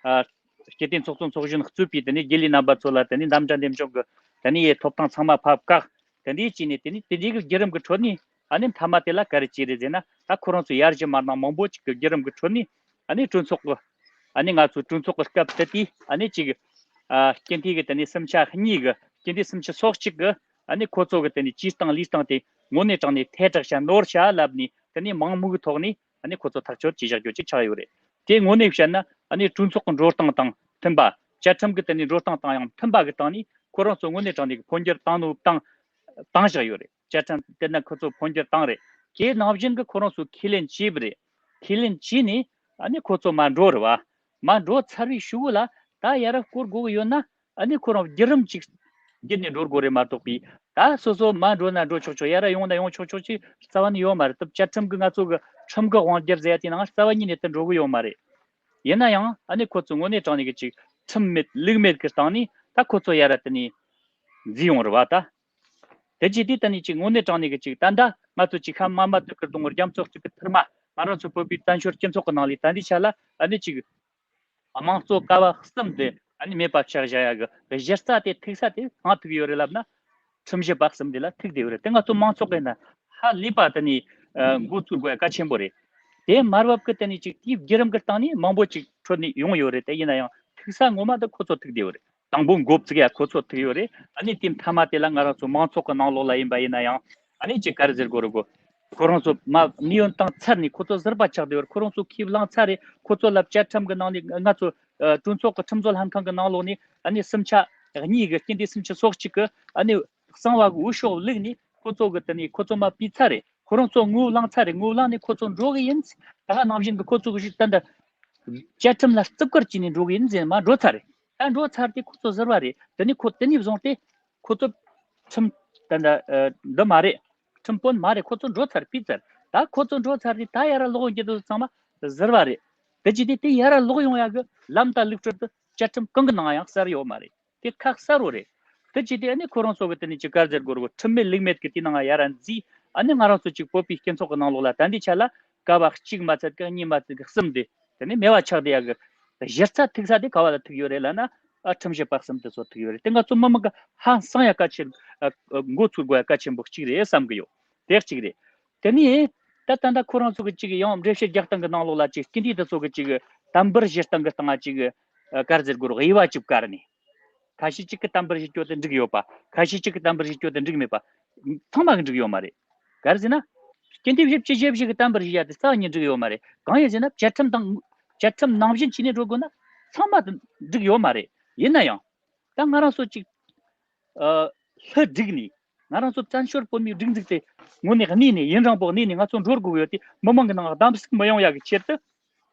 ཨ་སྤྱི་འཐུས་ཚོགས་གཙོ་ཚོགས་གཞོན་གཙོས་པའི་དེ་ནས་དགེ་ལས་རྣམ་པ་ཚོ་ལ་དེ་ནས་འདམ་གྲ་འདེམས་སྦྱོང་གི་དེ་ནས་ཡའི་ཐོབ་ཐང་ཚང་མ་ཕར་བཀག་དེ་འདྲའི་བྱས་ནས་དེ་ནས་དེ་འདྲའི་གི་བརྒྱུད་རིམ་གྱི་ཁྲོད་ནས་ཨ་ནི་མཐའ་མ་དེ་ལ་ག་རེ་བྱས་རེད་ཟེར་ན། ད་ཁོ་རང་ཚོ་ཡར་ཞུ་མར་གནང་མང་པོ་ཅིག་གི་བརྒྱུད་རིམ་གྱི་ཁྲོད་ནས་ཨ་ནི་གྲོས་ཚོགས་ཀྱི་ཨ་ནི་ང་ཚོའི་གྲོས་ཚོགས་ཀྱི་སྐབས་དེ་དུས་ཨ་ནི་ཅིག་ཨ་སྤྱི་འཐུས་ཀྱི་དེ་ནས་སུམ་ཆ་གཉིས་ཀྱི་སྤྱི་འཐུས་སུམ་ཅུ་སོ་གཅིག་གི་ཨ་ནི་ཁོ་ཚོ་གི་དེ་ནས་བྱས་སྟངས་ལས་སྟངས་དེ་དངོས་གནས་དྲང་གནས་ཐལ་དྲགས་བྱ་ནོར་བྱ་ལབ་ནས་དེ་ནས་མང་མོས་ཀྱི་ཐོག་ནས་ཨ་ནི་ཁོ་ཚོ་ཐག་གཅོད་བྱས་བཞག་རྒྱུ་ཅིག་ཆགས་ཡོད་རེད། དེ་དངོས་གནས་བཤད་ན་ཨ་ནི་གྲོས་ཚོགས་ཀྱི་འགྲོ་སྟངས་དང་མཐུན་པ། བཅའ་ཁྲིམས་ཀྱི་དེ་ནས་འགྲོ་སྟངས་དང་ཡང་མཐུན་པ་གི་སྟེང་ནས་ཁོ་རང་ཚོ་དངོས་གནས་དྲང་གནས་ཀྱི་འཕོ་འགྱུར་བཏང་ནོ་བཏང་བཏང་བཞག་ཡོད་རེད། བཅའ་ཁྲིམས་དེ་ན་ཁོ་ཚོ་འཕོ་འགྱུར་བཏང་རེད། དེ་ནང་བཞིན་གྱི་ཁོ་རང་ཚོ་ཁས་ལེན་བྱས་པ་རེད། ཁས་ལེན་བྱས་ནས་ཨ་ནི་ཁོ་ཚོ་མར་འགྲོ་རེད་བ། མར་འགྲོ་ཚར་བའི་གཞུག་གུ་ལ་ད་ཡར་སྐོར་དགོས་ཀྱི་ཡོད་ན་ཨ་ནི་ཁོ་རང་བརྒྱུད་རིམ་ཅིག་བརྒྱུད་ནས་འགྲོ་དགོས་རེད་མ་གཏོགས་པའི་ད་སོ་སོ་མར་འགྲོ་ན་འགྲོ་ཆོག་ཆོག་ཡར་ཡོང་ན་ཡོང་ཆོག་ཆོག་ཅིག་རྩ་བ་ནས་ཡོད་མ་རེད། ད་བཅའ་ཁྲིམས་ཀྱི་ང་ཚོ་གི་ཁྲིམས་ཀྱི་དབང་སྒྱུར་ཟེར་ཡ་དེ་ནང་རྩ་བ་ཉིད་ནས་དེ་འགྲོ་གི་ཡོད་མ་རེད། ཡིན་ན་ཡང་ཨ་ནི་ཁོ་ཚོ་དངོས་གནས་དྲང་གནས་ཀྱི་ཅིག་ཁྲིམས་མེད་ལུགས་མེད་ཀྱི་སྟེང་ནས་ད་ཁོ་ཚོ་ཡར་དེ་ནས་འཛུལ་ཡོང་རེད་བ་ད། དེ་ཅི་དེ་ད་ནི་ཅིག་དངོས་གནས་དྲང་གནས་ཀྱི་ཅིག་ད་ལྟ་ང་ཚོ་ཅིག་ཤ་མ་མ་དུག་གི་སྡོང་བོ་རྒྱ་མཚོ་གཅིག་གི་ཐུར་མ་ང་རང་ཚོ་བོད་པའི་བཙན་བྱོལ་སྤྱི་ཚོགས་ཀྱི་ནང་ལས་ད་འདི་ཆ་ལ་ཨ་ནི་ཅིག་དམངས་གཙོ་ཀ་བ་གསུམ་དེ་ཨ་ནི་མེད་པ་ཆགས་བཞག་ཡ་གི་གཞི་རྩ་དེ་ཐུག་ས་དེ་གང་ཐུག་ཡོད་རེད་ལབ་ན། ཁྲིམས་ཞིབ་པ་གསུམ་དེ་ལ་ཐུག་བསྡད་ཡོད་རེད། དེ་ང་ཚོ་མང་ཚོགས་ཀྱི་ན་ཧ་ལས་པ་དེ་ནི་འགོ་ཚུགས་དགོས་ཡ་གལ་ཆེན་པོ་རེད། དེ་མར་བབ་ཀྱི་དེ་ནི་ཅིག་དེའི་བརྒྱུད་རིམ་གྱི་སྟེང་ནས་མང་པོ་ཅིག་འཕྲོད་ནས་ཡོང་ཡོད་རེད། དེ་ཡིན་ན་ཡང་ཐུག་ས་ངོ་མ་དེ་ཁོ་ཚོ་ཐུག་བསྡད་ཡོད་རེད། དང་པོ་འགོ་བཙུགས་ཡ་ཁོ་ཚོ་ཐུག་ཡོད་རེད། ཨ་ནི་དེ་མཐའ་མ་དེ་ལ་ང་རང་ཚོ་མང་ཚོགས་ཀྱི་ནང་ལོགས་ལ་ཡིན་པ་ཡིན་ན་ཡང་ཨ་ནི་ཅིག་ག་རེ་ཟེར་དགོས་རེད་གོ། ཁོ་རང་ཚོ་མ་མིས་འོན་ཏང་ཚར་ནས་ཁོ་ཚོ་ཟུར་པ་ཆགས་བསྡད་ཡོད་རེད། ཁོ་རང་ཚོ་ཁས་བླངས་ཚར་རེད། ཁོ་ཚོ་ལ་བཅའ་ཁྲིམས་ཀྱི་ནང་ནས་ང་ཚོ་ཨ་གྲོས་ཚོགས་ཀྱི་ཁྲིམས་བཟོ་ལྷན་ཁང་གི་ནང་ལོགས་ནས་ཨ་ནི་སུམ་ཆ་གཉིས་ཀྱི་སྤྱི་འཐུས་སུམ་ཅུ་སོ་གཅིག་གི་ཨ་ནི་གསང་བ་གི་འོས་ཤོག་བླུགས་ནས་ཁོ་ཚོ་གི་དེ་ནས་ཁོ་ཚོ་མ་ཕུད་ཚར་རེད། ཁོ་རང་ཚོ་ངོས་བླངས་ཚར་རེད། ངོས་བླངས་ནས་ཁོ་ཚོ་འགྲོ་གི་ཡིན། ད་ག་ནང་བཞིན་གྱི་ཁོ་ཚོ་གི་ཞིག་ད་འདི་བཅའ་ཁྲིམས་ལ་བརྩི་བཀུར་བྱས་ནས་འགྲོ་གི་ཡིན་ཟེར་མ་འགྲོ་ཚར་རེད། ད་འགྲོ་ཚར་དེ་ཁོ་ཚོ་ཟུར་བ་རེད། དེ་ནས་ཁོ་དེ་ནས་བཟུང་སྟེ་ཁོ་ཚོ་ཁྲིམས་ད་འདི་ཨ་འདི་མ་རེད། ཁྲིམས་དཔོན་མ་རེད། ཁོ་ཚོ་འགྲོ་ཚར་ཕུད་ཚར། ད་ཁོ་ཚོ་འགྲོ་ཚར་དེ་ད་ཡར་ལོག་འགྱུར་དུས་ཚང་མ་ཟུར་བ་རེད། དེ་ཅི་སྟེ་དེ་ཡར་ལོག་ཡོང་ཡག་གི་ལམ་དང་ལུགས་སྲོལ་དེ་བཅའ་ཁྲིམས་གང་གི་ནང་ཡང་གསལ་ཡོད་མ་རེད། དེ་ཁག་གསལ་བོ་རེད། དེ་ཅི་སྟེ་ཨ་ནི་ཁོ་རང་ཚོ་གི་དེ་ནི་ཅི་གར་ཟེར་དགོས་རེད་གོ། ཁྲིམས་མེད་ལུགས་མེད་ཀྱི་དེ་ནང་ཡར་འཛུལ། ཨ་ནི་ང་རང་ཚོ་ཅིག་བོད་པའི་སྤྱི་ཚོགས་ཀྱི་ནང་ལོགས་ལ་ད་འདི་ཆ་ལ་ཀ་བ་གཅིག་མ་ཚད་ཀྱི་གཉིས་མ་ཚད་ཀྱི་གསུམ་དེ་དེ་ནི་མེད་པ་ཆགས་བསྡད་ཡག་གི་གཞི་རྩ་ཐུག་ས་དེ་ག་བ་ལ་ཐུག་ཡོད་རེད་ལབ་ན། ཨ་ཁྲིམས་ཞིབ་པ་གསུམ་དེ་ཚོ་ཐུག་ཡོད་རེད། དེ་ང་ཚོ་མི་མང་གི་ཧང་སང་ཡ་གལ་ཆེ་ཨ་འགོ་ཚུགས་དགོས་ཡ་གལ་ཆེན་པོ་གཅིག་རེད་བསམ་གི་ཡོད། དེ་གཅིག་རེད། དེ་ནས་ད་ད་ལྟ་ཁོ་རང་ཚོ་གི་ཅིག་ཡང་འགྲེལ་བཤད་རྒྱག་སྟངས་ཀྱི་ནང་ལོགས་ལ་ཅིག་སྐྱིན་དུས་དེ་ཚོ་གི་ཅིག་དམ་པར་བཞེས་སྟངས་ཀྱི་སྟེང་ང་ཅིག་ཨ་གར་ཟེར་དགོས་རེད་གོ། དབྱེ་བ་ཅིག་བཀར་ནས། ཁ་ཤས་གཅིག་གི་དམ་པར་བཞེས་རྒྱུ་དེ་འགྲིག་ཡོད་པ། ཁ་ཤས་གཅིག་གི་དམ་པར་བཞེས་རྒྱུ་དེ་འགྲིག་མེད་པ། ཚང་མ་གི་འགྲིག་ཡོད་མ་རེད། ག་རེ་ཟེར་ན། སྤྱི་འཐུས་བཞི་བཅུ་ཞེ་བཞི་གི་དམ་པར་བཞེས་ཡ་དེ་རྩ་བ་ཉིད་འགྲིག་ཡོད་མ་རེད། གང་ཡིན་ཟེར་ན་བཅའ་ཁྲིམས་དང་། བཅའ་ཁྲིམས་ནང་བཞིན་བྱས་ནས་འགྲོ་དགོས་ན་ཚང་མ་དེ་འགྲིག་ཡོད་མ་རེད། ཡིན་ན་ཡང་། ད་ང་རང་ཚོ་གཅིག་ཨ་ལྷུ་བསྒྲིགས་ནས་ང་རང་ཚོ་བཙན་བྱོལ་བོད་མིའི་སྒྲིག་འཛུགས་དེ་དངོས་གནས་གནས་ནས་ཡུན་རིང་པོ་གནས་ནས་ང་ཚོ་འགྲོ་དགོས་ཡོད་དེ། མི་མང་གི་ནང་གདམ་གསེས་མི་ཡོང་ཡ་གི་ཆེད་དུ།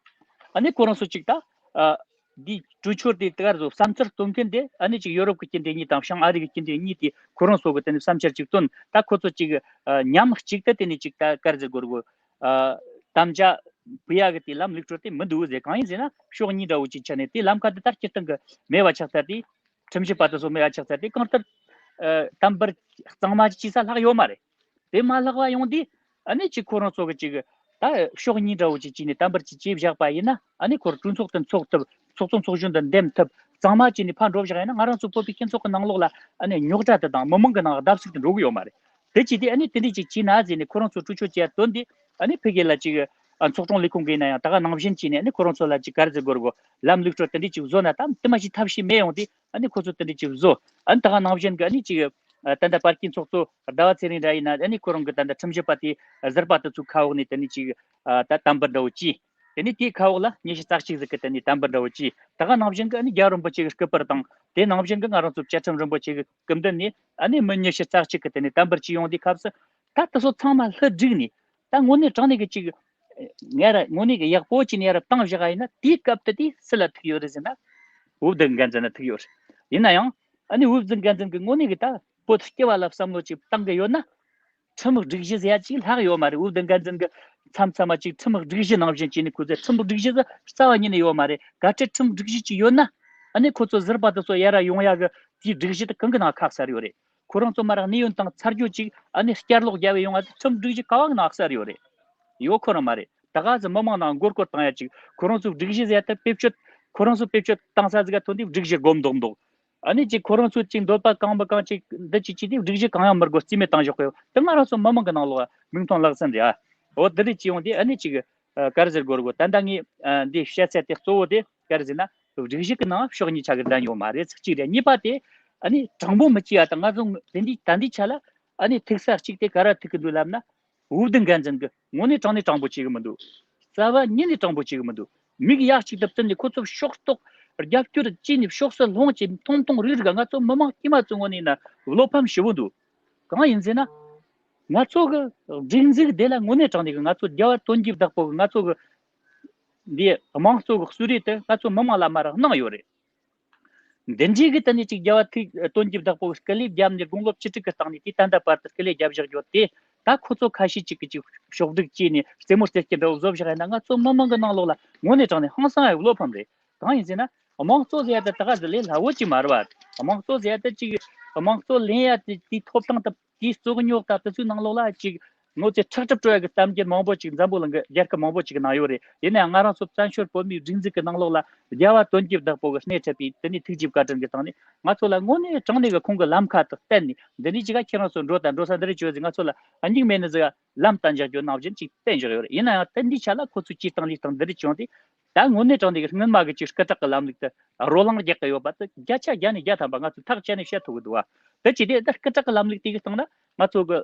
ཨ་ནི་ཁོ་རང་ཚོ་གཅིག་ད། ཨ། འདིའི་གྲོས་ཆོད་དེ་དེ་གར་བཟོ་བསམ་འཆར་བཏོན་མཁན་དེ་ཨ་ནི་གཅིག་ཡོ་རོབ་ཀྱི་སྤྱི་འཐུས་གཉིས་དང་བྱང་ཨ་རི་གི་སྤྱི་འཐུས་གཉིས་དེ་ཁོ་རང་ཚོ་གི་དེ་ནི་བསམ་འཆར་གཅིག་བཏོན། ད་ཁོ་ཚོ་གཅིག་ཨ་མཉམ་གཅིག་ཏུ་དེ་ནི་གཅིག་ད་གར་ཟེར་དགོས་རེད་གོ། ཨ། དམ་བཅའ་ཕུལ་ཡ་གི་དེ་ལམ་ལུགས་སྲོལ་དེ་མི་འདུག་ཟེར། གང་ཡིན་ཟེར་ན་ཕྱོགས་གཉིས་འདྲ་བོ་གཅིག་ཆགས་ནས་དེ་ལམ་ཁ་དེ་ད་སྤྱིར་བཏང་གི་མེད་པ་ཆགས་ཚར་དེ། ཁྲིམས་ཞིབ་པ་དེ་ཚོ་མེད་པ་ཆགས་ཚར་དེ་གང་ལྟར་ཨ་དམ་པར་གཙང་མ་ཅིག་བྱེད་ས་ལྷག་ཡོད་མ་རེད། དེ་མ་ལྷག་པ་ཡོང་དུས་ཨ་ནི་ཅིག་ཁོ་རང་ཚོ་གི་ཅིག་ད་ཕྱོགས་གཉིས་འདྲ་བོ་ཅིག་བྱས་ནས་དམ་པར་ཅིག་བྱས་བཞག་པ་ཡིན་ན་ཨ་ནི་ཁོར་གྲོས་ཚོགས་དེ་འཚོགས་ཐུབ། ཚོགས་གཙོ་ཚོགས་གཞོན་དེ་འདེམས་ཐུབ། གཙང་མ་བྱས་ནས་ཕར་འགྲོ་བཞག་ཡིན་ན་ང་རང་ཚོ་བོད་པའི་སྤྱི་ཚོགས་ཀྱི་ནང་ལོགས་ལ་ཨ་ནི་རྙོག་དྲ་དེ་དང་མི་མང་གི་ནང་བརྡབ་གསིག་དེ་འགྲོ་གི་ཡོད་མ་རེད། དེ་བྱས་དུས་ཨ་ནི་དེ་འདྲས་ཅིག་བྱས་ན་ཟེར་ནས་ཁོ་རང་ཚོ་གྲོས་ཆོད་བྱས་བཏོན་དུས་ཨ་ནི་ཕ་གི་ལ་ཅིག་ཨ་ཚོགས་དྲུང་ལས་ཁུངས་ཀྱིས་ཡིན་ན་ཡང་ད་ག་ནང་བཞིན་བྱས་ནས་ཨ་ནི་ཁོ་རང་ཚོ་ལ་ཅིག་ག་རེ་ཟེར་དགོས་རེད་གོ། ལམ་ལུགས་སྲོལ་དེ་འདྲས་ཅིག་བཟོ་ན་ད་དེ་མ་ཞིག་ཐབས་ཤེས་མེད་ཡོང་དུས། ཨ་ནི་ཁོ་ཚོ་དེ་འདྲ་ཅིག་བཟོ། ཨ་ནི་ད་ག་ནང་བཞིན་གྱི་ཨ་ནི་ཅིག་ཨ་ད་ལྟ་བར་གྱི་ཚོགས་གཙོ་ཟླ་བ་ཚེ་རིང་འདྲ་ཡིན་ན་ཨ་ནི་ཁོ་རང་གི་ད་ལྟ་ཁྲིམས་ཞིབ་པ་དེ་ཟུར་པ་དེ་ཚོའི་ཁ་འོག་ནས་དེ་ནི་ཅིག་ཨ་ད་དམ་པར་འདྲ་བོ་བྱས། དེ་ནི་དེའི་ཁ་འོག་ལ་ཉི་ཤུ་རྩ་གཅིག་ཟིག་གི་དེ་ནི་དམ་པར་འདྲ་བོ་བྱས། ད་ག་ནང་བཞིན་གྱི་ཨ་ནི་རྒྱལ་བ་རིན་པོ་ཆེ་གི་སྐུ་པར་དང་དེ་ནང་བཞིན་གྱི་ང་རང་ཚོ་བཅའ་ཁྲིམས་རིན་པོ་ཆེ་གི་སྐུ་མདུན་ནས་ཨ་ནི་མི་ཉི་ཤུ་རྩ་གཅིག་གི་དེ་ནི་དམ་པར་བྱས་ཡོང་དུས་སྐབས་སུ། ད་དེ་ཚོ་ཚང་མ་ལྷུ་བསྒྲིགས་ནས། ད་དངོས་གནས་དྲང་གནས་ཀྱི་ཅིག་ངས་ར་དངོས་གནས་ཀྱི་ཡག་པོ་ཅིག་ནས་ཡར་བཏང་བཞག་ཡིན་ན་དེའི་སྐབས་དེ་དེ་སུ་ལ་ཐུག་ཡོད་རེད་ཟེར་ན། འོ་བདག་འགན་འཛིན་ལ་ཐུག་ཡོད་རེད། ཡིན་ན་ཡང་ ཨ་ནི་དབུ་འཛིན་འགན་འཛིན་གྱི་ངོས་ནས་གི་ད་བོད་སྐྱེ་བ་ལ་བསམ་བློ་ཅིག་བཏང་གི་ཡོད་ན། ཁྲིམས་སྒྲིག་གཞི་ཟེར་ཡ་ཅིག་ལྷག་ཡོད་མ་རེད། དབུ་འཛིན་འགན་འཛིན་གྱི་མཚམས་མཚམས་མ་ཅིག་ཁྲིམས་སྒྲིག་གཞི་ནང་བཞིན་བྱས་ནས་ཁོ་ཚོས་ཁྲིམས་སྒྲིག་གཞི་ཟིག་རྩ་བ་ཉིད་ནས་ཡོད་མ་རེད། གལ་ཏེ་ཁྲིམས་སྒྲིག་གཞི་ཅིག་ཡོད་ན། ཨ་ནི་ཁོ་ཚོ་ཟུར་པ་དེ་ཚོ་ཡར་ར་ཡོང་ཡ་གི་དེའི་སྒྲིག་གཞི་དེ་གང་གི་ནང་ཁག་ཚར་ཡོད་རེད། ཁོ་རང་ཚོ་མར་གནས་ཡུན་དང་ཚར་རྒྱུ་ཅིག་ཨ་ནི་བསྐྱར་ལོག་རྒྱབ་པའི་ཡོང་བ་དེ་ཁྲིམས་སྒྲིག་གཞི་ག་བ་གི་ནང་ཚར་ཡོད་རེད། ཡོད་ཁོ་རང་མ་རེད། ད་ག་ཟེ་མི་མང་ནང་མགོ་སྐོར་བཏང་ཡ་ཅིག་ཁོ་རང་ཚོའི་སྒྲིག་གཞི་ཟེར་ཡ་དེ་བེད་སྤྱོད། ཁོ་རང་ཚོ་བེད་སྤྱོད་བཏང་ས་ཟིག་ག་ཐོན་དུས་སྒྲིག་གཞི་སྒོམ་མདོག་མདོག་ཨ་ནི་ཅིག་ཁོ་རང་ཚོ་ཅིག་འདོད་པ་གང་མི་གང་ཅིག་འདི་ཅིག་བྱས་ཏེ་སྒྲིག་གཞི་གང་ཡང་མི་དགོས་རྩིས་མེད་བཏང་བཞག་གི་ཡོད། དེ་ང་རང་ཚོ་མི་མང་གི་ནང་ལོགས་མིག་མཐོང་ལག་ཟིན་རེད་ཨ། འོ་དེ་རེད་ཅི་ཡོང་དེ་ཨ་ནི་ཅིག་ག་རེ་ཟེར་དགོས་རེད་གོ། ད་ལྟ་ངས་འདི་བཤད་ཚད་དེ་གཙོ་བོ་དེ་ག་རེ་ཟེར་ན། སྒྲིག་གཞི་གི་ནང་ཕྱོགས་གཉིས་ཆ་གི་འདྲ་ཡོད་མ་རེད་ཚིག་གཅིག་རེད། གཉིས་པ་དེ་ཨ་ནི་དྲང་པོ་མི་བྱེད་ཡ་དང་ང་ཚོ་དེ་འདི་ད་འདི་ཆ་ལ་ཨ་ནི་ཐུག་ས་གཅིག་དེ་ག་ར་ཐུག་གི་འདུག་ལབ་ན། དབུ་ལྡན་འགན་འཛིན་གྱི་ངོ་ནས་དྲང་ནས་དྲང་པོ་བྱེད་གི་མི་འདུག་རྩ་བ་ཉིད་ནས་དྲང་པོ་བྱེད་གི་མི་འདུག་མིག་ཡ་གཅིག་ཏུ་བཙུམ་ནས་ཁོ་ཚོར་ཕྱོགས་གཏོགས་རྒྱབ་སྐྱོར་བྱས་ནས་ཕྱོགས་སུ་ལྷུང་བྱས་མཐོང་མཐོང་རིག་རིག་ང་ཚོ་མི་མང་དཀྱུས་མ་ཚོའི་ངོས་ནས་ན་བློ་ཕམ་ཞེ་པོ་འདུག་གང་ཡིན་ཟེར་ན། ང་ཚོ་གི་སྒྲིག་འཛུགས་དེ་ལ་དངོས་གནས་དྲང་གནས་ཀྱི་ང་ཚོ་རྒྱལ་བ་དོན་གྱི་བདག་པོ་གི་ང་ཚོ་གི་འདི་དམངས་གཙོ་གི་གསོལ་རས་དེ་ང་ཚོ་མི་མང་ལ་མར་གནང་ཡོད་རེད། འདི་འདྲའི་གི་ད་ནི་ཅིག་རྒྱལ་བ་ཐུགས་དོན་གྱི་བདག་པོ་གི་སྐུ་ལས་བརྒྱབ་ནས་དགུང་ལོ་བཅུ་དྲུག་གི་སྟེང་ནས་དེ་ད་ལྟ་བར་དུ་སྐུ་ལས་བརྒྱབ་བཞག་ཡོད་དེ། ད་ཁོ་ཚོ་ཁ་ཤས་ཅིག་གི་ཅིག་ཕྱོགས་སྒྲིག་བྱས་ནས་རྩེད་མོ་རྩེ་སྐྱིད་འདྲ་བོ་བཟོ་བཞག་ཡིན་ན་ང་ཚོ་མི་མང་གི་ནང་ལོགས་ལ་དངོས་གནས་དྲང་གནས་ཧང་སང་ཡ་བློ་ཕམ་རེད། གང་ཡིན་ཟེར་ན། དམངས་གཙོ་ཟེར་ཡ་དེ་ད་ག་ཟེ་ལས་སླ་བོ་ཅིག་མ་རེད་བ། དམངས་གཙོ་ཟེར་ཡ་དེ་ཅིག་དམངས་གཙོ་ལེན་ཡ་དེ་དེའི་ཐོབ་ཐང་དང་དེའི་རྩོད་རྙོག་དང་དེ་ཚོའི་ནང་ལོགས་ལ་ཅིག་དངོས་ཚེ་ཁྲག་ཁྲབ་སྤྲོད་ཡ་གི་གཏམ་རྒྱུད་མང་པོ་ཅིག་འཛམ་བུ་གླིང་གི་རྒྱལ་ཁབ་མང་པོ་ཅིག་གི་ནང་ཡོད་རེད། ཡིན་ནའང་ང་རང་ཚོ་བཙན་བྱོལ་བོད་མིའི་སྒྲིག་འཛུགས་ཀྱི་ནང་ལོགས་ལ་རྒྱལ་བ་དོན་གྱི་བདག་པོ་གི་སྣེ་ཁྲིད་པའི་དེ་ནས་ཐུགས་རྗེ་བཀའ་དྲིན་གྱི་སྟེང་ནས་ང་ཚོ་ལ་དངོས་གནས་དྲང་གནས་ཀྱི་ཁོང་གི་ལམ་ཁ་དང་བསྟན་ནས་འདི་ནས་ཅི་ག་ཁྱེད་རང་ཚོ་འགྲོ་དང་འགྲོ་ས་འདི་རེད་བྱོས་ཟེར་ང་ཚོ་ལ་སྙིང་མེད་ནི་ཟིག་ལམ་བསྟན་བཞག་རྒྱུ་ནང་བཞིན་ཅིག་བསྟན་བཞག་ཡོད་རེད། ཡིན་ན་ཡང་དེ་འདི་ཆ་ལ་ཁོ་ཚོས་སྤྱིར་བཏང་ལུས་སྟངས་འདི་འདྲ་བྱུང་སྟེ། ད་དངོས་གནས་དྲང་གནས་ཀྱི་སྔོན་མ་གི་ཅིག་སྐུ་དྲག་གི་ལམ་ལུགས་དེ་རོ་ལངས་རྒྱག་གི་ཡོད་པ་དེ་བརྒྱ་ཆ་བརྒྱ་ནས་བརྒྱ་ཐམ་པ་ང་ཚོས་ཐག་བཅད་ནས་བཤད་ཐུབ་ཀྱི་འདུག་བ། དེ་བྱས་ཏེ་ད་སྐུ་དྲག་གི་ལམ་ལུགས་དེ་གི་སྟེང་ན་ང་ཚོ་གི་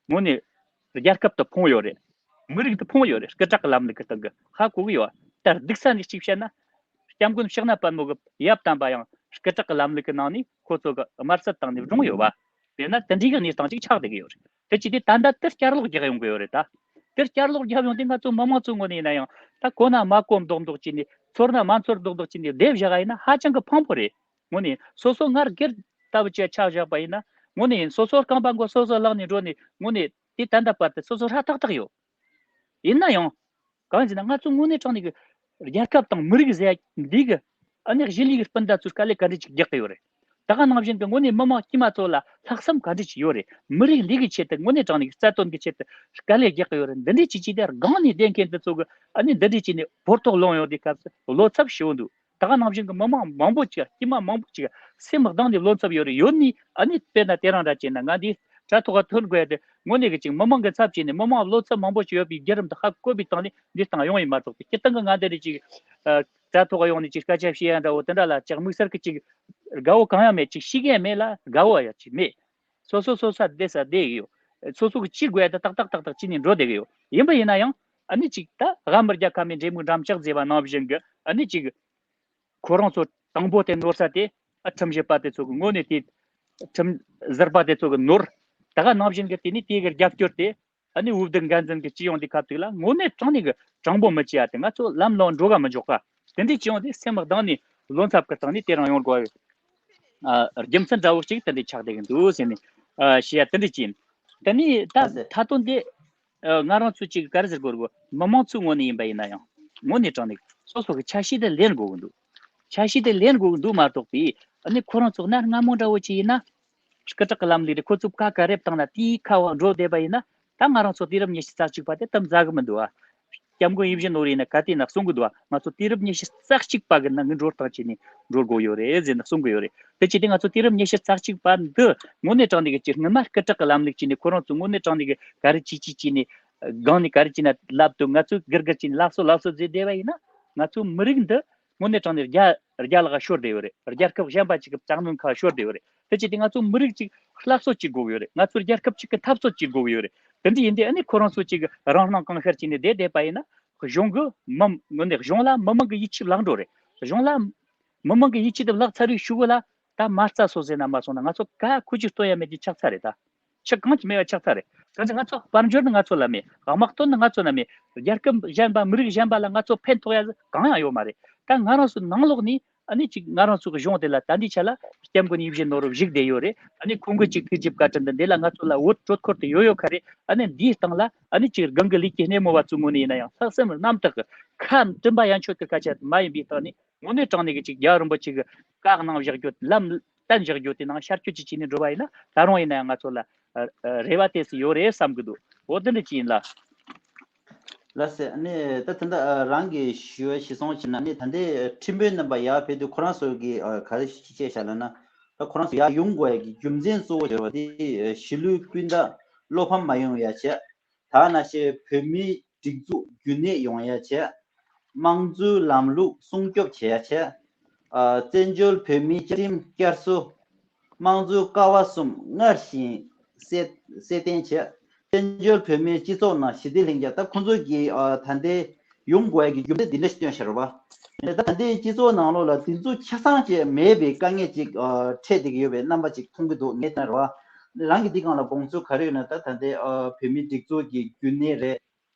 དངོས་གནས་རྒྱལ་ཁབ་དེ་ཕོངས་ཡོད་རེད། མི་རིགས་དེ་ཕོངས་ཡོད་རེད། སྐུ་དྲག་གི་ལམ་ལུགས་ཀྱི་སྟེང་གི་ཧ་གོ་གི་ཡོད་བ། ད་སྡུག་ས་ནས་གཅིག་བཤད་ན། སྐྱབས་མགོན་ཕྱག་ན་པདྨོ་གི་ཡབ་དམ་པ་ཡང་སྐུ་དྲག་གི་ལམ་ལུགས་ཀྱི་ནང་ནས་ཁོ་ཚོ་གི་དམར་གསོད་བཏང་ནས་བཀྲོངས་ཡོད་བ། དེས་ན་དེ་འདྲའི་གི་གནས་སྟངས་ཅིག་ཆགས་བསྡད་ཀྱི་ཡོད་རེད། དེ་བྱས་ཏེ་ད་ལྟ་དེ་བསྐྱར་ལོག་རྒྱག་ཡོང་གི་ཡོད་རེད་ད། དེ་བསྐྱར་ལོག་རྒྱབ་ཡོང་དུས་ང་ཚོ་མི་མང་ཚོའི་ངོས་ནས་ཡིན་ན་ཡང་ད་གོ་ན་མ་གོ་མདོག་མདོག་བྱས་ནས་ཚོར་ན་མ་ཚོར་མདོག་མདོག་བྱས་ནས་བསྡད་བཞག་ཡིན་ན་ཧ་ཅང་གི་ཕངས་པོ་རེད། དངོས་ནས་སོ་སོ་སྔར་སྒེར་ལྟ་བུ་ཅིག་ཆགས་བཞག་པ་ཡིན་ན་དངོས་ནས་ཡིན་སོ་སོ་རྐང་པ་མགོ་སོ་སོ་བརླག་ནས་འགྲོ་ནས་དངོས་ནས་དེ་ད་ལྟ་བར་དུ་སོ་སོ་ཧྲ་ཐག་ཐག་ཡོད། ཡིན་ན་ཡང་། གང་ཡིན་ཟེར་ན་ང་ཚོ་དངོས་གནས་དྲང་གནས་ཀྱི་རྒྱལ་ཁབ་དང་མི་རིགས་ཟེར་ཡ་འདི་གི་ཨ་ནི་གཞི་ལས་ཀྱི་སྤུན་ཟླ་ཚོས་དཀའ་ལས་ག་འདྲ་ཅིག་རྒྱག་གི་ཡོད་རེད། ད་ག་ནང་བཞིན་གྱི་དངོས་གནས་མི་མང་དཀྱུས་མ་ཚོ་ལ་ལྷག་བསམ་ག་འདྲ་ཅིག་ཡོད་རེད། མི་རིགས་འདི་གི་ཆེད་དུ་དངོས་གནས་དྲང་གནས་ཀྱི་རྩ་དོན་གྱི་ཆེད་དུ་དཀའ་ལས་རྒྱག་གི་ཡོད་རེད། འདི་འདྲའི་ཅིག་ཅིག་དེ་སྒང་ནས་བསྡད་མཁན་འདི་ཚོ་གི་ཨ་ནི་འདི་འདྲའི་ཅིག་ནས་ཕོ་ཐོག་ལོང་ཡོང་དུས་སྐབས་སུ་བློ་འཚབ་ཞེ་པོ་འདུག་ད་ག་ནང་བཞིན་གྱི་མི་མང་མང་པོ་ཅིག་དཀྱུས་མ་མང་པོ་ཅིག་སེམས་གདངས་ནས་བློ་འཚབ་ཡོད་རེད། ཡོད་ནི་ཨ་ནི་དཔེར་ན་དེ་རང་འདྲ་བྱས་ན་ང་འདི་དྲ་ཐོག་ག་ཐོན་དགོས་ཡ་དེ་དངོས་གནས་ཀྱི་ཅིག་མི་མང་གི་ཚབ་བྱས་ནས་མི་མང་བློ་འཚབ་མང་པོ་ཞིག་ཡོད་པའི་བརྒྱུད་རིམ་དུ་ཧ་གོ་བའི་སྟེང་ནས་འདི་སྟངས་ཡོང་ཡིན་མ་གཏོགས་ཏེ་སྤྱིར་བཏང་གི་ང་འདི་རེད་ཅིག་དྲ་ཐོག་ག་ཡོང་ནས་ཅིག་སྐད་ཆ་བཤད་ཡ་འདྲ་བོ་དེ་འདྲ་ལ་ཅིག་དམིགས་བསལ་གྱི་ཅིག་དགའ་བོ་གང་ཡང་མེད། ཅིག་ཤེས་ཀྱི་ཡང་མེད་ལ་དགའ་བོ་ཡང་ཅིག་མེད། སོ་སོ་སོ་ས་བསྡད་ས་བསྡད་ཡོད། སོ་སོ་གི་ཅི་དགོས་ཡ་དེ་ཏག་ཏག་ཏག་ཏག་བྱས་ནས་འགྲོ་བསྡད་ཀྱི་ཡོད། ཡིན་པ་ཡིན་ན་ཡང་ཨ་ནི་ཅིག་ད་ཧ་མི་རྒྱ་ཁ་མའི་འབྲས་མོ་འགྲམ་ལྕག་ཟེར་བ་ནང་བཞིན་གྱི་ཨ་ནི་ཅིག་ཁོ་རང་ཚོ་དང་པོ་དེ་ནོར་ས་དེ་ཨ་ཁྲིམས་ཞིབ་པ་དེ་ཚོ་གི་ངོས་ནས་དེ་ཁྲིམས་ཟུར་པ་དེ་ཚོ་གི་ནོར། ད་ག་ནང་བཞིན་གྱི་དེ་ནི་དེ་གི་རྒྱབ་སྐྱོར་དེ་ཨ་ནི་དབུ་བདུན་འགན་འཛིན་གྱི་སྤྱི་ཡོངས་དེ་ཁ་ཐུག་ལ་དངོས་གནས་དྲང་གནས་ཀྱི་དྲང་པོ་མི་བྱེད་ཡ་དེ་ང་ཚོ་ལམ་ལོང་འགྲོ་ག་མི་འཇོག་ག་དེ་འདྲའི་སྤྱི་ཡོངས་དེ་སེམས་གདངས་ནས་བློ་འཚབ་ཀྱི་སྟེང་ནས་དེ་རང་ཡོང་དགོས་པའི་ཨ་རྒྱུ་མཚན་འདྲ་བོ་ཅིག་དེ་འདྲའི་ཆགས་བསྡད་ཀྱི་འདུག་ཟེར་ནས་ཨ་བཤད་ཡ་དེ་འདྲའི་ཅིག་ཡིན། དེ་ནས་ད་ད་ལྟ་དེ་ཨ་ང་རང་ཚོ་ཅིག་ག་རེ་ཟེར་དགོས་རེད་གོ། མི་མང་ཚོའི་ངོས་ནས་ཡིན་པ་ཡིན་ན་ཡང་དངོས་གནས་དྲང་གནས་སོ་སོ་གི་ཆ་ཤས་དེ་ལེན་དགོས་ཀྱི་འདུག་ཆ་ཤས་དེ་ལེན་དགོས་ཀྱི་འདུག་མ་གཏོགས་པའི་ཨ་ནི་ཁོ་རང་ཚོ་གནའ་སྔ་མོ་འདྲ་བོ་ཅིག་ཡིན་ན། སྐུ་དྲག་གི་ལམ་ལུགས་རེད། ཁོ་ཚོ་ཁ་ཁ་རེབ་བཏང་ན་དེའི་ཁ་བ་འགྲོ་བསྡད་པ་ཡིན་ན། ད་ང་རང་ཚོ་དུས་རབས་ཉི་ཤུ་རྩ་གཅིག་པ་དེ་དམ་ཟ་གི་མི་འདུག་ཨ། སྐྱབས་མགོན་ཡིད་བཞིན་ནོར་བུ་ཡིན་ན་ག་དུས་ན་གསུང་གི་འདུག་ཨ། ང་ཚོ་དུས་རབས་ཉི་ཤུ་རྩ་གཅིག་པ་གི་ནང་ངི་འགྲོ་སྟངས་བྱས་ནས་འགྲོ་དགོས་ཡོད་རེད་ཟེར་ནས་གསུང་གི་ཡོད་རེད། དེ་བྱས་ཏེ་ང་ཚོ་དུས་རབས་ཉི་ཤུ་རྩ་གཅིག་པ་འདི་དངོས་གནས་དྲང་གནས་ཀྱི་སྤྱིར་སྔོན་མ་སྐུ་དྲག་གི་ལམ་ལུགས་བྱས་ནས་ཁོ་རང་ཚོ་དངོས་གནས་དྲང་གནས་ཀྱི་ག་རེ་བྱེད་ཀྱི་བྱས་ནས་སྒང་ནས་ག་རེ་བྱས་ན་ལབ་འདུག་ང་ཚོས་སྒེར་སྒེར་བྱས་ནས་ལབ་སོ་ལབ་སོ་བཟོས་བསྡད་པ་ཡིན་ན་ང་ཚོ་མི་རིགས་འདི་དངོས་གནས་དྲང་གནས་རྒྱ་རྒྱ་ལག་ཤོར་བསྡད་ཡོད་རེད། རྒྱལ་ཁབ་གཞན་པ་ཅིག་གི་བཙག་འདུན་ཁང་ཤོར་བསྡད་ཡོད་རེད། དེ་བྱས་ཏེ་ང་ཚོ་མི་རིགས་ཅིག་སླར་གསོ་བྱེད་དགོས་ཀྱི་ཡོད་རེད། ང་ཚོ་རྒྱལ་ཁབ་ཅིག་གི་འཐབ་རྩོད་བྱེད་དགོས་ཀྱི་ཡོད་རེད། དེ་འདྲ་ཡིན་དུས་ཨ་ནི་ཁོ་རང་ཚོ་ཅིག་རང་སྣང་གང་ཤར་བྱས་ནས་བསྡད་བསྡད་པ་ཡིན་ན་གཞུང་གི་མི་ངོ་ནས་གཞུང་ལ་མི་མང་གི་ཡིད་ཆེས་བརླག་འགྲོ་རེད། གཞུང་ལ་མི་མང་གི་ཡིད་ཆེས་དེ་བརླག་ཚར་བའི་གཞུག་གུ་ལ་ད་མ་རྩ་སོ་ཟེར་ན་མ་སོང་ན་ང་ཚོ་ག་ཁུ་ཅིག་སྟོན་ཡ་མེད་ཀྱི་ཆགས་ཚར་རེད་ད། ཆགས་གང་ཅི་མེད་པ་ཆགས་ཚར་རེད། གང་ཅི་ང་ཚོ་དཔལ་འབྱོར་ནི་ང་ཚོ་ལ་མེད། དམག་དོན་ནི་ང་ཚོ་ལ་མེད། རྒྱལ་ཁབ་གཞན་པ་མི་རིགས་གཞན་པ་ལ་ང་ཚོ་ཕན་ཐོགས་ཡ་གང་ཡང་ཡོད་མ་རེད། ད་ང་རང་ཚོ་ནང་ལོགས་ནས་ ཨ་ནི་ཅིག་ང་རང་ཚོ་གི་གཞུང་དེ་ལ་ད་འདི་ཆ་ལ་སྐྱབས་མགོན་ཡིད་བཞིན་ནོར་བུ་བཞུགས་བསྡད་ཡོད་རེད། ཨ་ནི་ཁོང་གི་ཅིག་ཐུགས་རྗེ་བཀའ་དྲིན་དེ་འདི་ལ་ང་ཚོ་ལ་འོད་དྲོད་འཁོར་དུ་ཡོད་ཡོད་ཁ་རེད། ཨ་ནི་འདིའི་སྟེང་ལ་ཨ་ནི་ཅིག་སྒང་གི་ལས་ཀྱི་སྣེ་མོ་བ་ཚོའི་ངོས་ནས་ཡིན་ན་ཡང་ལྷག་བསམ་རྣམ་དག་གི་ཁ་བྲིན་པ་ཡན་ཆོད་ཀྱི་སྐད་ཆ་མ་ཡིན་པའི་སྟེང་ནས་དངོས་གནས་དྲང་གནས་ཀྱི་ཅིག་རྒྱལ་བ་རིན་པོ་ཆེ་གི་བཀའ་གནང་བཞག་རྒྱུ་ལམ་བསྟན་བཞག་རྒྱུ་དེ་ནང་ཤར་སྐྱོད་ཅིག་བྱས་ནས་འགྲོ་བ་ཡིན་ན། ད་རུང་ཡིན་ན་ཡང་ང་ཚོ་ལ་ཨ་ཨ་རེ་བ་ཏོག་ཙམ་ཡོད་རེད་བསམ་གི་འདུག་འོ་དེ་འདྲ་ཅིག་ཡིན་ལ། ལགས་སེ། ཨ་ནི་ད་ད་ལྟ་ཨ་རང་གི་ཞུ་བ་གཞིར་བཟུང་བྱས་ན། ཨ་ནི་ད་ལྟའི་ཁྲིམས་དཔོན་རྣམ་པ་ཡར་ཕེབས་དུས་ཁོ་རང་ཚོ་གིས་ཨ་ག་རེ་བཤད་བཞག་ལབ་ན། ད་ཁོ་རང་ཚོ་ཡར་ཡོང་དགོས་ཡ་གི་རྒྱུ་མཚན་གཙོ་བོ་ཟེར་བ་དེ་ཨ་གཞིས་ལུས་སྤུན་ཟླ་བློ་ཕམ་མ་ཡོང་ཡ་བྱས། ད་ནང་བཞིན་བོད་མིའི་སྒྲིག་འཛུགས་རྒྱུན་གནས་ཡོང་ཡ་བྱས། དམངས་གཙོའི་ལམ་ལུགས་སྲུང་སྐྱོབ་བྱེད་ཡ་བྱས། ཨ་བཙན་བྱོལ་བོད་མིའི་བཅའ་ཁྲིམས་བསྐྱར་གསོ། དམངས་གཙོའི་ཀ་བ་གསུམ་སྔར་བཞིན་གསལ་གསལ་བསྟན་བྱས། བཙན་བྱོལ་བོད་མིའི་སྤྱི་ཚོགས་ནང་ཞི་བདེ་ལྷིང་འཇགས། ད་ཁོང་ཚོ་གིས་ཨ་ད་ལྟའི་ཡོང་དགོས་ཡ་གི་རྒྱུ་མཚན་འདི་འདྲ་ཞིག་བཏོན་བཞག་རེད་པ། ད་ལྟའི་སྤྱི་ཚོགས་ནང་ལོགས་ལ་དེ་ཚོ་ཆ་ཚང་ཅིག་མེད་པའི་དཀའ་ངལ་ཅིག་ཨ་འཕྲད་བསྡད་ཀྱི་ཡོད་པའི་རྣམ་པ་ཅིག་མཐོང་གི་འདུག་ངས་བལྟས་ན་རེད་པ། རང་གི་འདི་སྒང་ལ་དགོངས་ཚུལ་ག་རེ་ཡོད་ན། ད་ད་ལྟའི་ཨ་བོད་མིའི་སྒྲིག་འཛུགས་ཀྱི་རྒྱུན་གནས་རེད།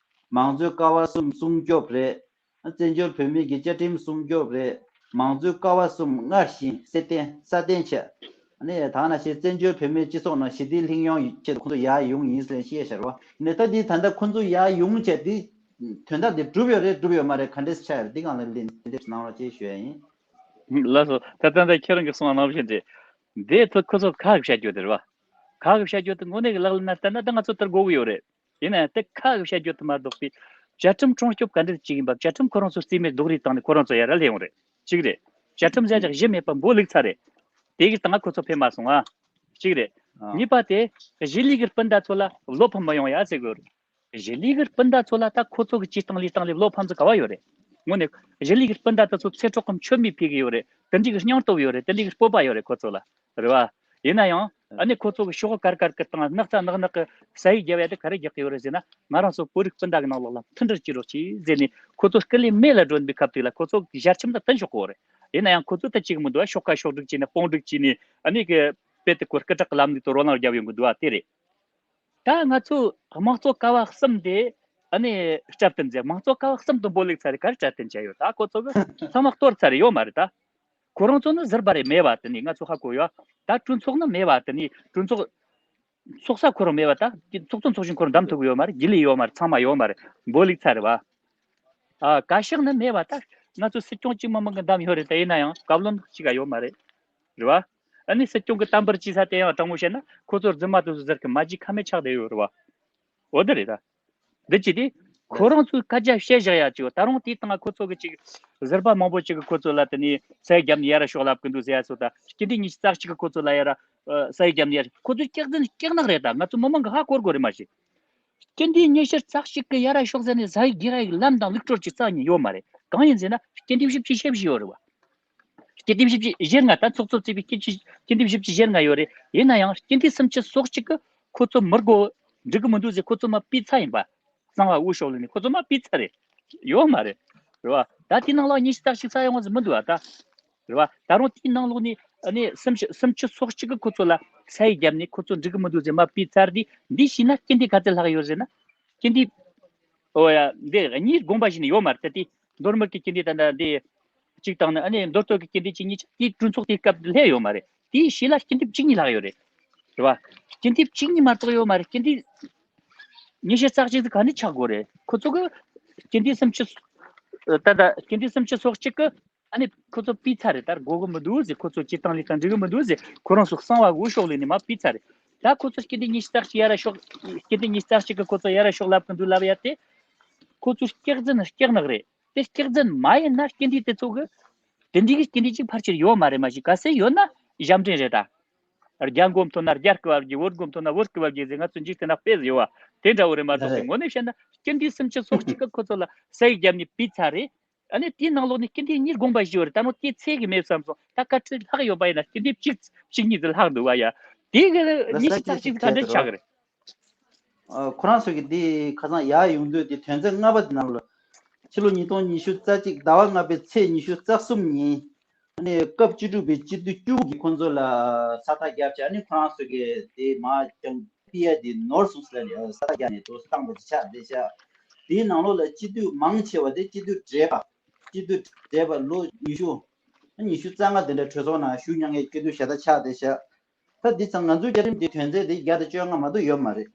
མང་གཙོའི་ཀ་བ་གསུམ་སྲུང་སྐྱོབ་རེད། བཙན་བྱོལ་བོད་མིའི་གི་བཅའ་ཁྲིམས་སྲུང་སྐྱོབ་རེད། མང་གཙོའི་ཀ་བ་གསུམ་སྔར་བཞིན་སྲ་བརྟན་སྲ་བརྟན་བྱས། ཨ་ནི་ད་ནང་བཞིན་བཙན་བྱོལ་བོད་མིའི་སྤྱི་ཚོགས་ནང་ཞི་བདེ་ལྷིང་ཡོང་ཆེད་དུ་ཁོང་ཚོ་ཡར་ཡོང་ཡིན་ཟེར་བཤད་བཞག་རེད་པ། ཨ་ནི་ད་འདི་ད་ལྟ་ཁོང་ཚོ་ཡར་ཡོང་བྱས་འདི་དོན་དག་འདི་འགྲུབ་ཡོད་རེད་འགྲུབ་ཡོད་མ་རེད་ག་འདྲས་ཆགས་ཡོད་རེད། འདི་སྒང་ལ་ལན་དེ་འདྲས་གནང་རོགས་ཅེས་ཞུ་ཡ་ཡིན། ལགས་སོ། ད་ལྟ་འདི་ཁྱེད་རང་གིས་གསུངས་པ་ནང་བཞིན་རེད། འདི་ཚོ་ཁོ་ཚོ་ཁ་གིས་བཤད་རྒྱུ་དེ་རེད་པ། ཁ་གིས་བཤད་རྒྱུ་དེ་དངོས་གནས་ཀྱི་ལག་ལེན་ན་བསྟར་ན་ད་ང་ཚོ་ལྟར་དགོས་ཀྱི་ཡོད་རེད། ཡིན་ན་ཡང་དེ་ཁ་གིས་བཤད་རྒྱུ་དེ་མ་གཏོགས་པའི་བཅའ་ཁྲིམས་སྲུང་སྐྱོབ་ག་འདྲ་ཅིག་ཡིན་པ། བཅའ་ཁྲིམས་ཁོ་རང་ཚོ་རྩིས་མེད་རྡོག་རིལ་བཏང་ནས་ཁོ་རང་ཚོ་ཡར་ར་སླེབས་ཡོང་རེད། གཅིག་རེད། བཅའ་ཁྲིམས་གཞན་ཅིག་གཞི་མེད་པ་འབོ་ལུག་ཚ་རེད། དེ་གི་སྟེང་ཁོ་ཚོ་ཕེབས་མ་སོང་ང་། གཅིག་རེད། ཨ་གཉིས་པ་དེ་གཞིས་ལུས་ཀྱི་སྤུན་ཟླ་ཚོ་ལ་བློ་ཕམ་མ་ཡོང་ཡ་ཟེར་དགོས་རེད། གཞིས་ལུས་ཀྱི་སྤུན་ཟླ་ཚོ་ལ་ད་ཁོ་ཚོ་གི་བྱེད་སྟངས་ལས་སྟངས་ལས་བློ་ཕམ་ཚོ་ག་བ་ཡོད་རེད། དངོས་གནས་གཞིས་ལུས་ཀྱི་སྤུན་ཟླ་དེ་ཚོ་ཚེ་སྲོག་གི་མཆོད་མེ་ཕུལ་གི་ཡོད་རེད། དེ་འདྲའི་གི་སྙིང་སྟོབས་ཡོད་རེད། དེ་འདྲའི་གི་སྤོབས་པ་ཡོད་རེད་ཁོ་ཚོ་ལ། རེད་བ། ཡིན་ན་ཡང་ཨ་ནི་ཁོ་ཚོ་གི་ཤོག་དཀར་དཀར་གི་སྟེང་སྣག་ཚ་ནག་ནག་གི་ས་ཡིག་བརྒྱབ་ཡ་དེ་ག་རེ་རྒྱག་གི་ཡོད་རེད་ཟེར་ན། ང་རང་ཚོ་བོད་རིགས་སྤུན་ཟླ་གི་ནང་ལོགས་ལ་མཐུན་སྒྲིལ་བྱེད་རོགས་གྱིས་ཟེར་ནས་ཁོ་ཚོ་སྐུ་ལས་མེ་ལ་སྒྲོན་པའི་སྐབས་དེ་ལ་ཁོ་ཚོ་གི་ཞལ་ཆེམས་དང་མཐུན་ཤོག་གོ་རེད། ཡིན་ན་ཡང་ཁོ་ཚོ་ད་གཅིག་མི་འདུག་ཨ། ཤོག་ཁ་ཤོག་སྒྲིག་བྱས་ནས་དཔུང་སྒྲིག་བྱས་ནས་ཨ་ནི་གི་དཔེ་དེ་ཁོ་སྐུ་དྲག་གི་ལམ་ལུགས་དུ་རོ་ལངས་རྒྱབ་ཡོང་གི་འདུག་ཨ། དེ་རེད། ད་ང་ཚོ་དམངས་གཙོ་ཀ་བ་གསུམ་དེ་ཨ་ནི་སྲ་བརྟན་ཟེར། དམངས་གཙོ་ཀ་བ་གསུམ་དུ་འབོ་ལུག་ཚ་རེད། ག་རེ་སྲ་བརྟན་བྱས་ཡོད། ད་ཁོ་ཚོ་གི་ཚང་མ་གཏོར་ཚར་རེད། ཡོད་མ་རེད་ད། ཁོ་རང་ཚོ་ནི་ཟུར་པ་རེད། མེད་པ་དེ་ནི་ང་ཚོ་ཧ་གོ་ཡོད། ད་གྲོས་ཚོགས་ནི་མེད་པ་དེ་ནི་གྲོས་ཚོགས་ཚོགས་ས་ཁོ་རང་མེད་པ། ད་ཚོགས་གཙོ་ཚོགས་གཞོན་ཁོ་རང་འདེམས་ཐུབ་ཀྱི་ཡོད་མ་རེད། རྒྱུན་ལས་ཡོད་མ་རེད། ཚང་མ་ཡོད་མ་རེད། འབོ་ལུག་ཚ་རེད་བ། ཨ། བཀའ་ཤག་ནི་མེད་པ། ད་ང་ཚོ་སྲིད་སྐྱོང་གཅིག་མི་མང་གི་འདེམས་ཡོད་རེད། ད་ཡིན་ན་ཡང་བཀའ་བློན་གཅིག་ག་ཡོད་མ་རེད། རེད་བ། ཨ་ནི་སྲིད་སྐྱོང་གི་བསྟན་པར་བཅོས་ས་དེ་ཡང་དྲང་མོ་བཤད་ན་ཁོ་ཚོ་རྫུན་མ་དེ་ཚོ་ཟེར་གི་མ་བརྗེད་ཁ་མེད་ཆགས་བསྡད་ཡོད་རེད་བ། འོ་དེ་རེད་ད། འདི་ཅི་སྟེ། ཁོ་རང་ཚོའི་སྐད་ཆ་བཤད་བཞག་ཡ་ཅིག་ཡོད། ད་རུང་དེའི་སྟེང་ཁོ་ཚོ་གི་ཅིག་ཟུར་པ་མང་པོ་ཅིག་གི་ཁོ་ཚོ་ལ་དེ་ནས་ས་ཡིག་བརྒྱབ་ནས་ཡར་ཤོག་ལབ་གི་འདུག་ཟེར་ཡ་སོགས་དང་། སྤྱི་འཐུས་ཉི་ཤུ་རྩ་གཅིག་གི་ཁོ་ཚོ་ལ་ཡར་ས་ཡིག་བརྒྱབ་ནས་ཡར། ཁོ་ཚོ་སྐྱག་རྫུན་སྐྱག་ནག་རེད། ད་ང་ཚོ་མི་མང་གི་ཧ་གོ་དགོས་རེད་མ་གཞི། སྤྱི་འཐུས་ཉི་ཤུ་རྩ་གཅིག་གི་ཡར་ཤོག་ཟེར་ནས་ས་ཡིག་བརྒྱབ་ཡ་ལམ་དང་ལུགས་སྲོལ་གཅིག་རྩ་གཉིས་ཡོད་མ་རེད། གང་ཡིན་ཟེར་ན་སྤྱི་འཐུས་བཞི་བཅུ་ཞེ་བཞི་ཡོད་རེད་བ། སྤྱི་འཐུས་བཞི་བཅུ་ཞེ་ལྔ། ད་ཚོགས་གཙོ་བརྩིས་པའི་སྤྱི་འཐུས་སྤྱི་འཐུས་བཞི་བཅུ་ཞེ་ལྔ་ཡོད་རེད། ཡིན་ན་ཡང་སྤྱི་འཐུས་སུམ་ཅུ་སོ་གཅིག་གི་ཁོ་ཚོ་མི་དགོས། འགྲིག་གི་མི་འདུག་ཟེར་ཁོ་ཚོ་མར་ཕུད་ཚར་ཡིན་པ། གསང་བ་དབུ་ཤོག་ལས་ནས་ཁོ་ཚོ་མར་ཕུད་ཚར་རེད། ཡོད་མ་རེད། རེད་བ། ད་དེ་ནང་ལོགས་ཉི་ཤུ་རྩ་གཅིག་རྩ་ཡོང་བ་ཟེར་མི་འདུག་བ་ད། རེད་བ། ད་རུང་དེའི་ནང་ལོགས་ནས་ཨ་ནི་སུམ་ཅུ་སུམ་ཅུ་སོ་གཅིག་གི་ཁོ་ཚོ་ལ་ས་ཡིག་བརྒྱབ་ནས་ཁོ་ཚོ་འགྲིག་གི་མི་འདུག་ཟེར་མར་ཕུད་ཚར་དུས། འདི་བྱས་ན་སྤྱི་འཐུས་ག་ཚོད་ལྷག་ཡོད་ཟེར་ན། སྤྱི་འཐུས། ཨོ་ཡ། འདི་གཉིས་དགོངས་པ་བཞེས་ནས་ཡོད་མ་རེད། ད་དེ་མདོ་སྨད་ཀྱི་སྤྱི་འཐུས་ད་ལྟ་འདི་གཅིག་དང་ནི། ཨ་ནི་མདོ་སྟོད་ཀྱི་སྤྱི་འཐུས་གཅིག་གཉིས་ཅིག་དེའི་གྲོས་ཚོགས་དེའི་སྐབས་སླེབས་ཡོད་མ་རེད། དེའི་ཕྱི་ལ་སྤྱི་འཐུས་བཅུ་གཉིས་ལྷག་ཡོད་རེད། རེད་བ། སྤྱི་འཐུས་བཅུ་གཉིས་མ་གཏོགས་ཡོད་མ་རེད། སྤྱི་འཐུས་ཉི་ཤུ་རྩ་གཅིག་དེ་ག་ནས་ཆགས་དགོས་རེད། ཁོ་ཚོ་གི་སྤྱི་འཐུས་སུམ་ཅུ། ད་ལྟ་སྤྱི་འཐུས་སུམ་ཅུ་སོ་གཅིག་གི་ཨ་ནི་ཁོ་ཚོ་ཕུད་ཚར་རེད། ད་དགོས་གི་མི་འདུག་ཟེར། ཁོ་ཚོ་སྤྱི་བཏང་ལས་དང་འགྲིག་གི་མི་འདུག་ཟེར། ཁོ་རང་ཚོ་གསང་བ་དབུ་ཤོག་ལས་ནས་མར་ཕུད་ཚར་རེད། ད་ཁོ་ཚོ་སྤྱི་འཐུས་ཉི་ཤུ་རྩ་གཅིག་ཡར་ཤོག་སྤྱི་འཐུས་ཉི་ཤུ་རྩ་གཅིག་གི་ཁོ་ཚོ་ཡར་ཤོག་ལབ་གི་འདུག་ལབ་ཡ་དེ། ཁོ་ཚོ་སྐྱག་རྫུན་སྐྱག་ནག་རེད། དེ་སྐྱག་རྫུན་མ་ཡིན་ན་སྤྱི་འཐུས་དེ་ཚོ་གི་དེ་འདྲའི་གི་སྤྱི་འཐུས་གཅིག་ཕལ་ཆེར་ཡོད་མ་རེད། མ་གཞི་གལ་སྲིད་ཡོད་ན་ཞབས་འདྲེན་རེད་ད། རྒྱ་མགོ་མཐོ་ན་རྒྱ་སྐུ་བབ་ཀྱི། བོད་མགོ་མཐོ་ན་བོད་སྐུ་བབ་ཀྱི་ཟེར། ང་ཚོ་འཇིག་རྟེན་ན་དཔེ་ཡོད་བ། དེ་འདྲ་བོ་རེད་མ་གཏོགས་པའི། ངོ་ནས་བཤད་ན་སྤྱི་འཐུས་སུམ་ཅུ་སོ་གཅིག་གི་ཁོ་ཚོ་ལ་ས་ཡིག་བརྒྱབ་ནས་ཕུད་ཚར་རེད། ཨ་ནི་དེའི་ནང་ལོགས་ནས་སྤྱི་འཐུས་གཉིས་དགོངས་པ་བཞེས་ཡོད་རེད། ད་རུང་དེ་ཚད་ཀྱི་མེད་བསམ་སོང་། ད་བཀའ་ཁྲི་ལྷག་ཡོད་པ་ཡིན་ན་སྤྱི་འཐུས་གཅིག་གཅིག་གཉིས་དེ་ལྷག་འདུག་བ་ཡ། དེ་གི་ཉི་ཤུ་རྩ་གཅིག་ག་འདྲ་ཆགས་ཀྱི་རེད། ཨ། ཁོ་རང་ཚོ་གི་འདི་ཁ་སང་ཡར་ཡོང་དུས་དེ་དོན་ཚན་ལྔ་པ་དེ་ནང་ལ། ཕྱི་ལོ་ཉིས་སྟོང་ཉི་ཤུ་རྩ་གཅིག་ཟླ་བ་ལྔ་པའི་ཚེས་ཉི་ཤུ་རྩ་གསུམ་ཉིན། ཨ་ནི་སྐབས་བཅུ་དྲུག་པའི་སྤྱི་འཐུས་བཅུ་དགུ་གིས་ཁོང་ཚོ་ལ་ས་རྟགས་བརྒྱབ་བྱས། ཨ་ནི་ཁོ་རང་ཚོ་གི་དེ་མ་ཀྱང་པི་ཨ་དེ་ནོར་སོང་ཟེར་ནས་ས་རྟགས་བརྒྱབ་ནས་དུ་བཏང་བ་དེ་ཆགས་བསྡད་ཤག་དེའི་ནང་ལོགས་ལ་སྤྱི་འཐུས་མང་ཆེ་བ་དེ་སྤྱི་འཐུས་བགྲེས་པ། སྤྱི་འཐུས་བགྲེས་པ་ལོ་ཉི་ཤུ། ཉི་ཤུ་རྩ་ལྔ་དེ་འདྲ་གྲོས་ཚོགས་ནང་ཞུགས་མྱོང་མཁན་སྐྱིད་སྡུག་ཞེ་དྲག་ཆགས་བསྡད་ཤག་ད་འདི་ཚང་ང་ཚོའི་བཅའ་ཁྲིམས་འདི་དོན་ཚན་འདི་བརྒྱ་དང་བཅོ་ལྔ་མ་གཏོགས་ཡོད་མ་རེད།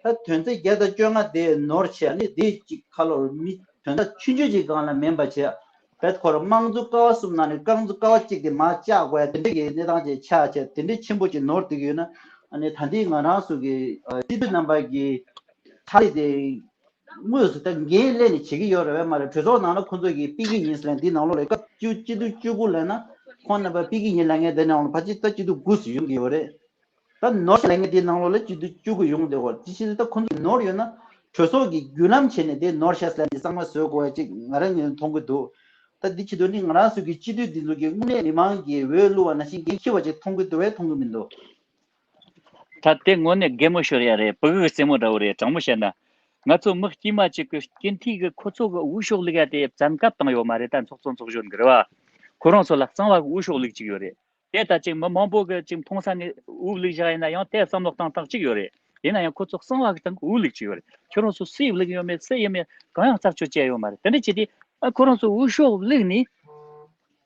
ད་དོན་ཚན་བརྒྱ་དང་བཅོ་ལྔ་དེ་ནོར་བྱས་ནས་དེ་གཅིག་ཁ་ལོར་མི་དོན་དག་ཆུང་ཆུང་ཅིག་སྒང་ལ་མིན་པ་བྱས། བེད་ཁོ་རང་དམངས་གཙོ་ཀ་བ་གསུམ་ནང་ནས་རྐང་གཙོ་ཀ་བ་གཅིག་དེ་མར་བཅག་དགོས་ཡ་དེ་འདྲ་གི་གནས་སྟངས་ཅིག་ཆགས་བྱས་དེ་འདྲ་ཆེན་པོ་ཅིག་ནོར་བསྡད་ཀྱི་ཡོད་ན། ཨ་ནི་ད་ལྟའི་ང་རང་ཚོ་གི་ཨ་སྤྱི་འཐུས་རྣམ་པ་གི་ཕྱག་ལས་དེ་དངོས་སུ་ད་འགན་ལེན་ནས་བྱེད་ཀྱི་ཡོད་རེད་པས་མ་རེད། གྲོས་ཚོགས་ནང་ལ་ཁོང་ཚོ་གིས་ཕུད་ཀྱི་ཡིན་ཟེར་ལབ་འདི་ནང་ལོགས་ལ་སྐབས་བཅུ་སྤྱི་འཐུས་བཅུ་དགུ་ལབ་ན་ཁོང་རྣམ་པ་ཕུད་ཀྱི་ཡིན་ལབ་མཁན་དེ་ནང་ལ་ཕལ་ཆེར་ད་སྤྱི་འཐུས་དགུ་ཙམ་ཡོང་གི་ཡོད་རེད། ད་ནོར་ལབ་མཁན་དེ་ནང་ལོགས་ལ་སྤྱི་འཐུས་བཅུ་དགུ་ཡོང་བསྡད་ཡོད་རེད། དེ་བཞིན་ད་ཁོང་ཚོ་ནོར་ཡོད་ན་གྲོས་ཚོགས་ཀྱི་བརྒྱུད་ལམ་བྱས་ནས་དེ་ནོར་ཤག་ཟེར་ལབ་ནས་གཙང་མ་བཟོ་དགོས་པ་ཅིག་ང་རང་ངོས་ནས་མཐོང་གི་འདུག་ད་འདི་ཕྱི་དོན་ནི་ང་རང་ཚོ་གི་སྤྱི་འཐུས་འདི་ཚོ་གི་དངོས་གནས་མི་མང་གི་འོས་བླུགས་པ་ནང་བཞིན་འགན་འཁྱེར་བ་ཅིག་མཐོང་གི་འདུག་པས་མཐོང་གི་མི་འདུག་ད་དེ་དངོས་གནས་གད་མོ་ཤོར་ཡ་རེད། ཕྲུ་གུ་གི་རྩེད་མོ་འདྲ་བོ་རེད། དྲང་མོ་བཤད་ན། ང་ཚོ་མི་དཀྱུས་མ་གཅིག་གི་སྐྱེ་འཐེན་གི་ཁོ་ཚོ་གི་འོས་ཤོག་བླུག་ཡ་དེ་བཙན་བཀབ་བཏང་ཡོད་མ་རེད། ད་ཚོགས་གཙོ་ཚོགས་གཞོན་གི་རེད་བ། ཁོ་རང་ཚོ་ལ་གཙང་བ་གི་འོས་ཤོག་བླུག་ཅིག་ཡོད་རེད། དེ་ལྟ་ཅིག་མི་མང་པོ་གི་ཅིག་མཐོང་ས་ནས་འོས་བླུག་བཞག་ཡིན་ན་ཡང་དེ་བསམ་བློ་བཏང་སྟངས་གཅིག་ཡོད་རེད། ཡིན་ན་ཡང་ཁོ་ཚོ་གཙང་བ་གི་སྟེང་གི་འོས་བླུག་ཅིག་ཡོད་རེད། ཁྱོད་རང་ཚོ་སུས་བླུག་ཡོད་མེད་སུ་ཡིན་མེད་གང་ཡང་རྩད་གཅོད་བྱས་ཡོད་མ་རེད། དེ་འདྲ་བྱས་ཏེ་ཨ་ཁོ་རང་ཚོ་འོས་ཤོག་བླུག་ནས་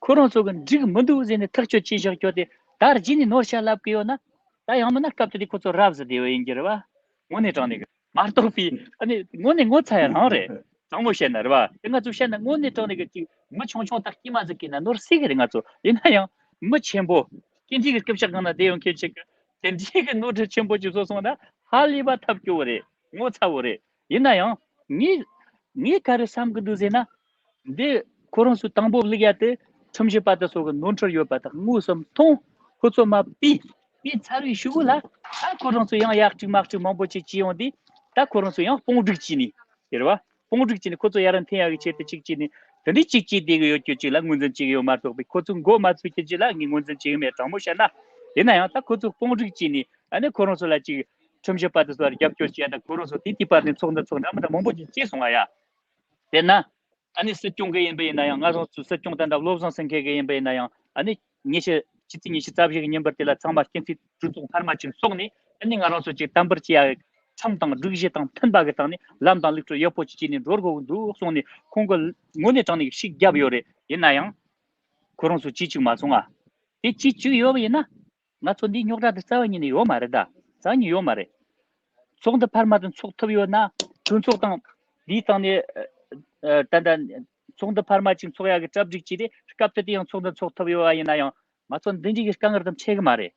ཁོ་རང་ཚོ་གི་འགྲིག་མི་འདུག་ཟེར་ནས་ཐག་གཅོད་བྱས་བཞག་རྒྱུ་དེ་ད་རྗེས་ནས་ནོར་ཤག་ལབ་གི་ཡོད་ན། ད་ཡང་མིན་ན་སྐབས་དེ་དུས་ཁོ་ཚོ་རབ་ཟིན་བསྡད་ཡོད་ཡིན་གྱི་རེད་བ། དངོས་གནས་དྲང་གནས་གི་མ་གཏོགས་པའི་ཨ་ནི་དངོས་གནས་ངོ་ཚ་ཡ་རང་རེད། དྲང་མོ་བཤད་ན་རེད་བ། དེ་ང་ཚོ་བཤད་ན་དངོས་གནས་དྲང་གནས་གི་ཅིག་མི་ཆུང་ཆུང་དང་དཀྱུས་མ་ཟིག་གི་ན་ནོར་སྲིད་གི་རེད་ང་ཚོ། ཡིན་ན་ཡང་མི་ཆེན་པོ་སྐྱེ་འདི་གི་སྐུ་ཕྱག་སྒང་ན་བསྡད་ཡོང་མཁན་ཅིག་གི་དེ་འདྲའི་གི་ནོར་འཁྲུལ་ཆེན་པོ་ཅིག་བཟོ་སོང་ན་ཧ་ལས་པ་ཐབས་སྐྱོ་བོ་རེད། ངོ་ཚ་བོ་རེད། ཡིན་ན་ཡང་ངས་ངས་ག་རེ་བསམ་གི་འདུག་ཟེར་ན། འདི་ཁོ་རང་ཚོས་དང་པོ་བླུག་ཡ་དེ་ཁྲིམས་ཞིབ་པ་དེ་ཚོ་གི་ནོར་འཁྲུལ་ཡོད་པ་དག་དངོས་སུ་མཐོང་། ཁོ་ཚོ་མ་པི་པི་ཚར་བའི་ཤུ་གུ་ལ་ད་ཁོ་རང་ཚོ་ཡང་ཡག་ཅིག་མག་ཅིག་མང་པོ་ཅིག་བྱས་ཡོང་དུས་ད་ཁོ་རང་ཚོ་ཡང་དཔུང་སྒྲིག་བྱས་ནས་ཟེར་བ། དཔུང་སྒྲིག་བྱས་ནས་ཁོ་ཚོ་ཡར་འཐེན་ཡག་གི་ཆེད་དུ་ཅིག་བྱས་ནས་དེ་འདྲའི་ཅིག་བྱས་བསྡད་གི་ཡོད་རྒྱུ་ཅིག་ལ་ངོས་འཛིན་བྱེད་གི་ཡོད་མ་གཏོགས་པའི་ཁོ་ཚོ་མགོ་མ་ཚོས་ཁྱེད་ཅིག་ལ་ངས་ངོས་འཛིན་བྱེད་གི་མེད། དྲང་མོ་བཤད་ན། ཡིན་ན་ཡང་ད་ཁོ་ཚོ་དཔུང་སྒྲིག་བྱས་ནས་ཨ་ནི་ཁོ་རང་ཚོ་ལ་ཅིག་ཁྲིམས་ཞིབ་པ་དེ་ཚོ་ལ་རྒྱབ་སྐྱོར་བྱས་ད་ཁོ་རང་ཚོ་དེ་དུས་བར་ནས་ཚོགས་འདུ་ཚོགས་འདྲ་མི་འདྲ་མང་པོ་ཅིག་བྱས་སོང་བ་ཡ། དེ་ན། ཨ་ནི་སྲིད་སྐྱོང་གི་ཡིན་པ་ཡིན་ན་ཡང་ང་རང་ཚོའི་སྲིད་སྐྱོང་དང་འདྲ་བློ་བཟང་སེང་གེ་གི་ཡིན་པ་ཡིན་ན་ཡང་ཨ་ནི་ཉི་ཤུ་ཕྱི་ཚེས་ཉི་ཤུ་རྩ་བཞི་གི་ཉིན་པར་དེ་ལ་ཚང་མ་སྐྱིན་ཚེས་གྲོས་ཚོགས་འཕར་མ་ཅིག་ཚོགས་ནས་ཨ་ནི་ང་རང་ཚོ་ཅིག་དམ་པར་བྱེད་ཡ་ཁྲིམས་དང་སྒྲིག་གཞི་དང་མཐུན་པ་གི་སྟེང་ནས་ལམ་དང་ལུགས་སྲོལ་ཡག་པོ་ཅིག་བྱས་ནས་འགྲོ་དགོས་ཀྱི་འདུག་གསུངས་ནས་ཁོང་གི་དངོས་གནས་དྲང་གནས་ཤིག་བརྒྱབ་ཡོད་རེད། ཡིན་ན་ཡང་ཁོ་རང་ཚོ་བྱེད་བཅུག་མ་སོང་ང་། དེ་བྱེད་བཅུག་ཡོད་པ་ཡིན་ན། ང་ཚོ་འདིའི་རྙོག་དྲ་དེ་རྩ་བ་ཉིད་ནས་ཡོད་མ་རེད་ད། རྩ་བ་ཉིད་ཡོད་མ་རེད། ཚོགས་འདུ་འཕར་མ་དེ་འཚོགས་ཐུབ་ཡོད་ན་གྲོས་ཚོགས་དང་འདིའི་སྟེང་ནས་ཨ་ཨ་ད་ལྟ་ཚོགས་འདུ་འཕར་མ་ཅིག་འཚོགས་ཡག་གི་གྲ་སྒྲིག་བྱས་ཏེ་སྐབས་དེ་དུས་ཡང་ཚོགས་འདུ་འཚོགས་ཐུབ་ཡོད་པ་ཡིན་ན་ཡང་ང་ཚོ་འདི་འདྲའི་གི་དཀའ་ངལ་དེ་འཕྲད་གི་མ་རེད།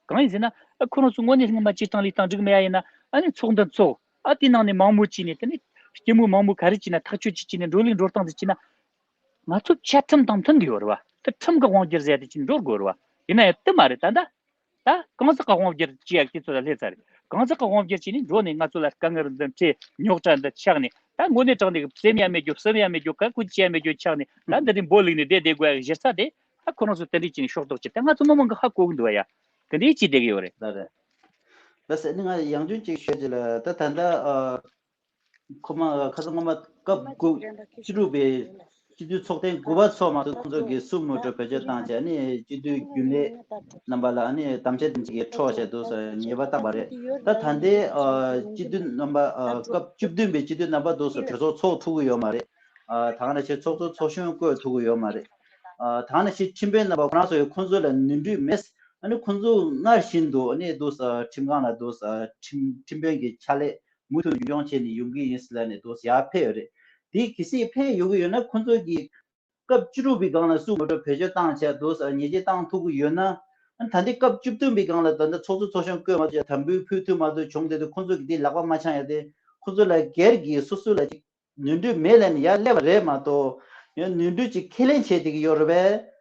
གང་ཡིན་ཟེར་ན་ཨ་ཁོ་རང་ཚོ་དངོས་གནས་སྔོན་མ་བྱེད་སྟངས་ལས་སྟངས་འགྲིག་མེད་ཡ་ཡིན་ན་ཨ་ནི་ཚོགས་འདུ་འཚོགས་ཨ་དེའི་ནང་ནས་མང་མོས་བྱས་ནས་དེ་ནས་སྐྱེ་དམན་མང་མོས་ག་རེ་བྱས་ན་ཐག་གཅོད་ཅིག་བྱས་ནས་འགྲོ་ལུགས་འགྲོ་སྟངས་དེ་བྱས་ན། ང་ཚོ་བཅའ་ཁྲིམས་དང་མཐུན་གྱི་ཡོད་རེད་བ། དེ་ཁྲིམས་ཀྱི་དབང་སྒྱུར་ཟེར་ཡ་དེ་ཅིག་འགྲོ་དགོས་རེད་བ། ཡིན་ན་ཡང་དེ་མ་རེད་ད་ལྟ། ད་གང་ཟག་གི་དབང་སྒྱུར་བྱེད་ཡ་དེ་ཚོ་ལ་སླེབས་ཚར་རེད། གང་ཟག་གི་དབང་སྒྱུར་བྱས་ནས་འགྲོ་ནས་ང་ཚོ་ལ་དཀའ་ངལ་འདི་འཕྲད། རྙོག་དྲ་འདི་ཆགས་ནས་ད་དངོས་གནས་དྲང་གནས་ཀྱི་སེམས་ཡ་མེད་རྒྱུ་བསམ་ཡ་མེད་རྒྱུ་ག་ཀུ་ཅི་ཡ་མེད་རྒྱུ་ཆགས་ནས་ད་འདི་རིང་འབོ་ལུག་ནས་བསྡད་བསྡད་དགོས་ཡ་གི་གཞི་རྩ་དེ་ད་ཁོ་རང་ཚོ་དེ་འདྲས་བྱས་ནས་ཤོག་ཐོག་ཅིག་ད་ང་ཚོ་མི་མང་གི་ཧ་གོ་གི་འདུག་བ་ཡ། དེ་འདྲས་བྱས་བསྡད་གི་ཡོད་རེད། ལགས་རེད། ལགས་སེ་ནི་ང་ཡང་ཅུང་ཅིག་ཤོད་ཅིག་ལ་ད་ད་ལྟ་ཨ། ཁོ་མ་ཁ་སང་སྔོན་མ་སྐབས་དགུ་བཅུ་དྲུག་པའི་སྤྱི་འཐུས་ཚོགས་ཐེངས་དགུ་པ་ཚོགས་མ་ཐུབ་ཁོང་ཚོ་གིས་སུ་མོ་ཊ་བེད་སྤྱོད་བཏང་བྱས་ནས་སྤྱི་འཐུས་རྒྱུན་ལས་རྣམ་པ་ལ་ནི་དམ་བཅའ་དེ་ཅིག་གི་འཕྲོག་བྱས་འདུག་ཟེར་ཉེས་པ་བཏང་བ་རེད། ད་ད་ལྟའི་ཨ་སྤྱི་འཐུས་རྣམ་པ་ཨ་སྐབས་བཅུ་བདུན་པའི་སྤྱི་འཐུས་རྣམ་པ་འདུག་ཟེར་གྲོས་ཚོགས་ཚོགས་ཐུབ་ཀྱི་ཡོད་མ་རེད། ཨ་ད་ག་ནང་བཞིན་ཚོགས་གཙོ་ཚོགས་གཞོན་བསྐོ་ཐུབ་ཀྱི་ཡོད་མ་རེད། ཨ་ད་ག་ནང་བཞིན་ཁྲིམས་དཔོན་རྣམ་པ་ཁོ་རང་ཚོ་ཡང་ཁོང་ཚོ་ལ་ནོར་འཁྲུལ་མེད། ཨ་ནི་ཁོང་ཚོ་སྔར་བཞིན་དུ་ཨ་ནི་འདུག་ཟེར་ཁྲིམས་ཁང་ལ་འདུག་ཟེར་ཁྲིམས་ཁྲིམས་དཔོན་གྱི་ཕྱག་ལས་མུ་མཐུད་རྒྱུན་སྐྱོང་བྱས་ནས་ཡོང་གི་ཡིན་ཟེར་ལབ་ནས་འདུག་ཟེར་ཡར་ཕེབས་ཡོད་རེད། དེ་གལ་སྲིད་ཕེབས་ཡོང་གི་ཡོད་ན་ཁོང་ཚོ་གིས་སྐབས་བཅུ་དྲུག་པའི་སྒང་ལ་སུ་མོ་ཊ་བེད་སྤྱོད་བཏང་བྱས་འདུག་ཟེར་ཉེས་ཆད་བཏང་ཐུབ་ཀྱི་ཡོད་ན། ཨ་ནི་ད་ལྟའི་སྐབས་བཅུ་བདུན་པའི་སྒང་ལ་ད་ལྟ་ཚོགས་གཙོ་ཚོགས་གཞོན་བསྐོས་མ་ཐུབ་ཡ་དམ་འབུལ་ཕུལ་ཐུབ་མ་ཐུབ་བྱུང་བསྡད་དུས་ཁོང་ཚོ་གིས་དེ་ལག་པ་མ་འཆང་ཡ་དེ་ཁོང་ཚོ་ལ་སྒེར་གྱི་སོ་སོ་ལ་ཅིག་ནོར་འཁྲུལ་མེད་ལབ་ནས་ཡར་སླེབས་པ་རེད་མ་གཏོགས་ཡང་ནོར་འཁྲུལ་ཅིག་ཁས་ལེན་བྱས་བསྡད་ཀྱི་ཡོད་རེད་པས།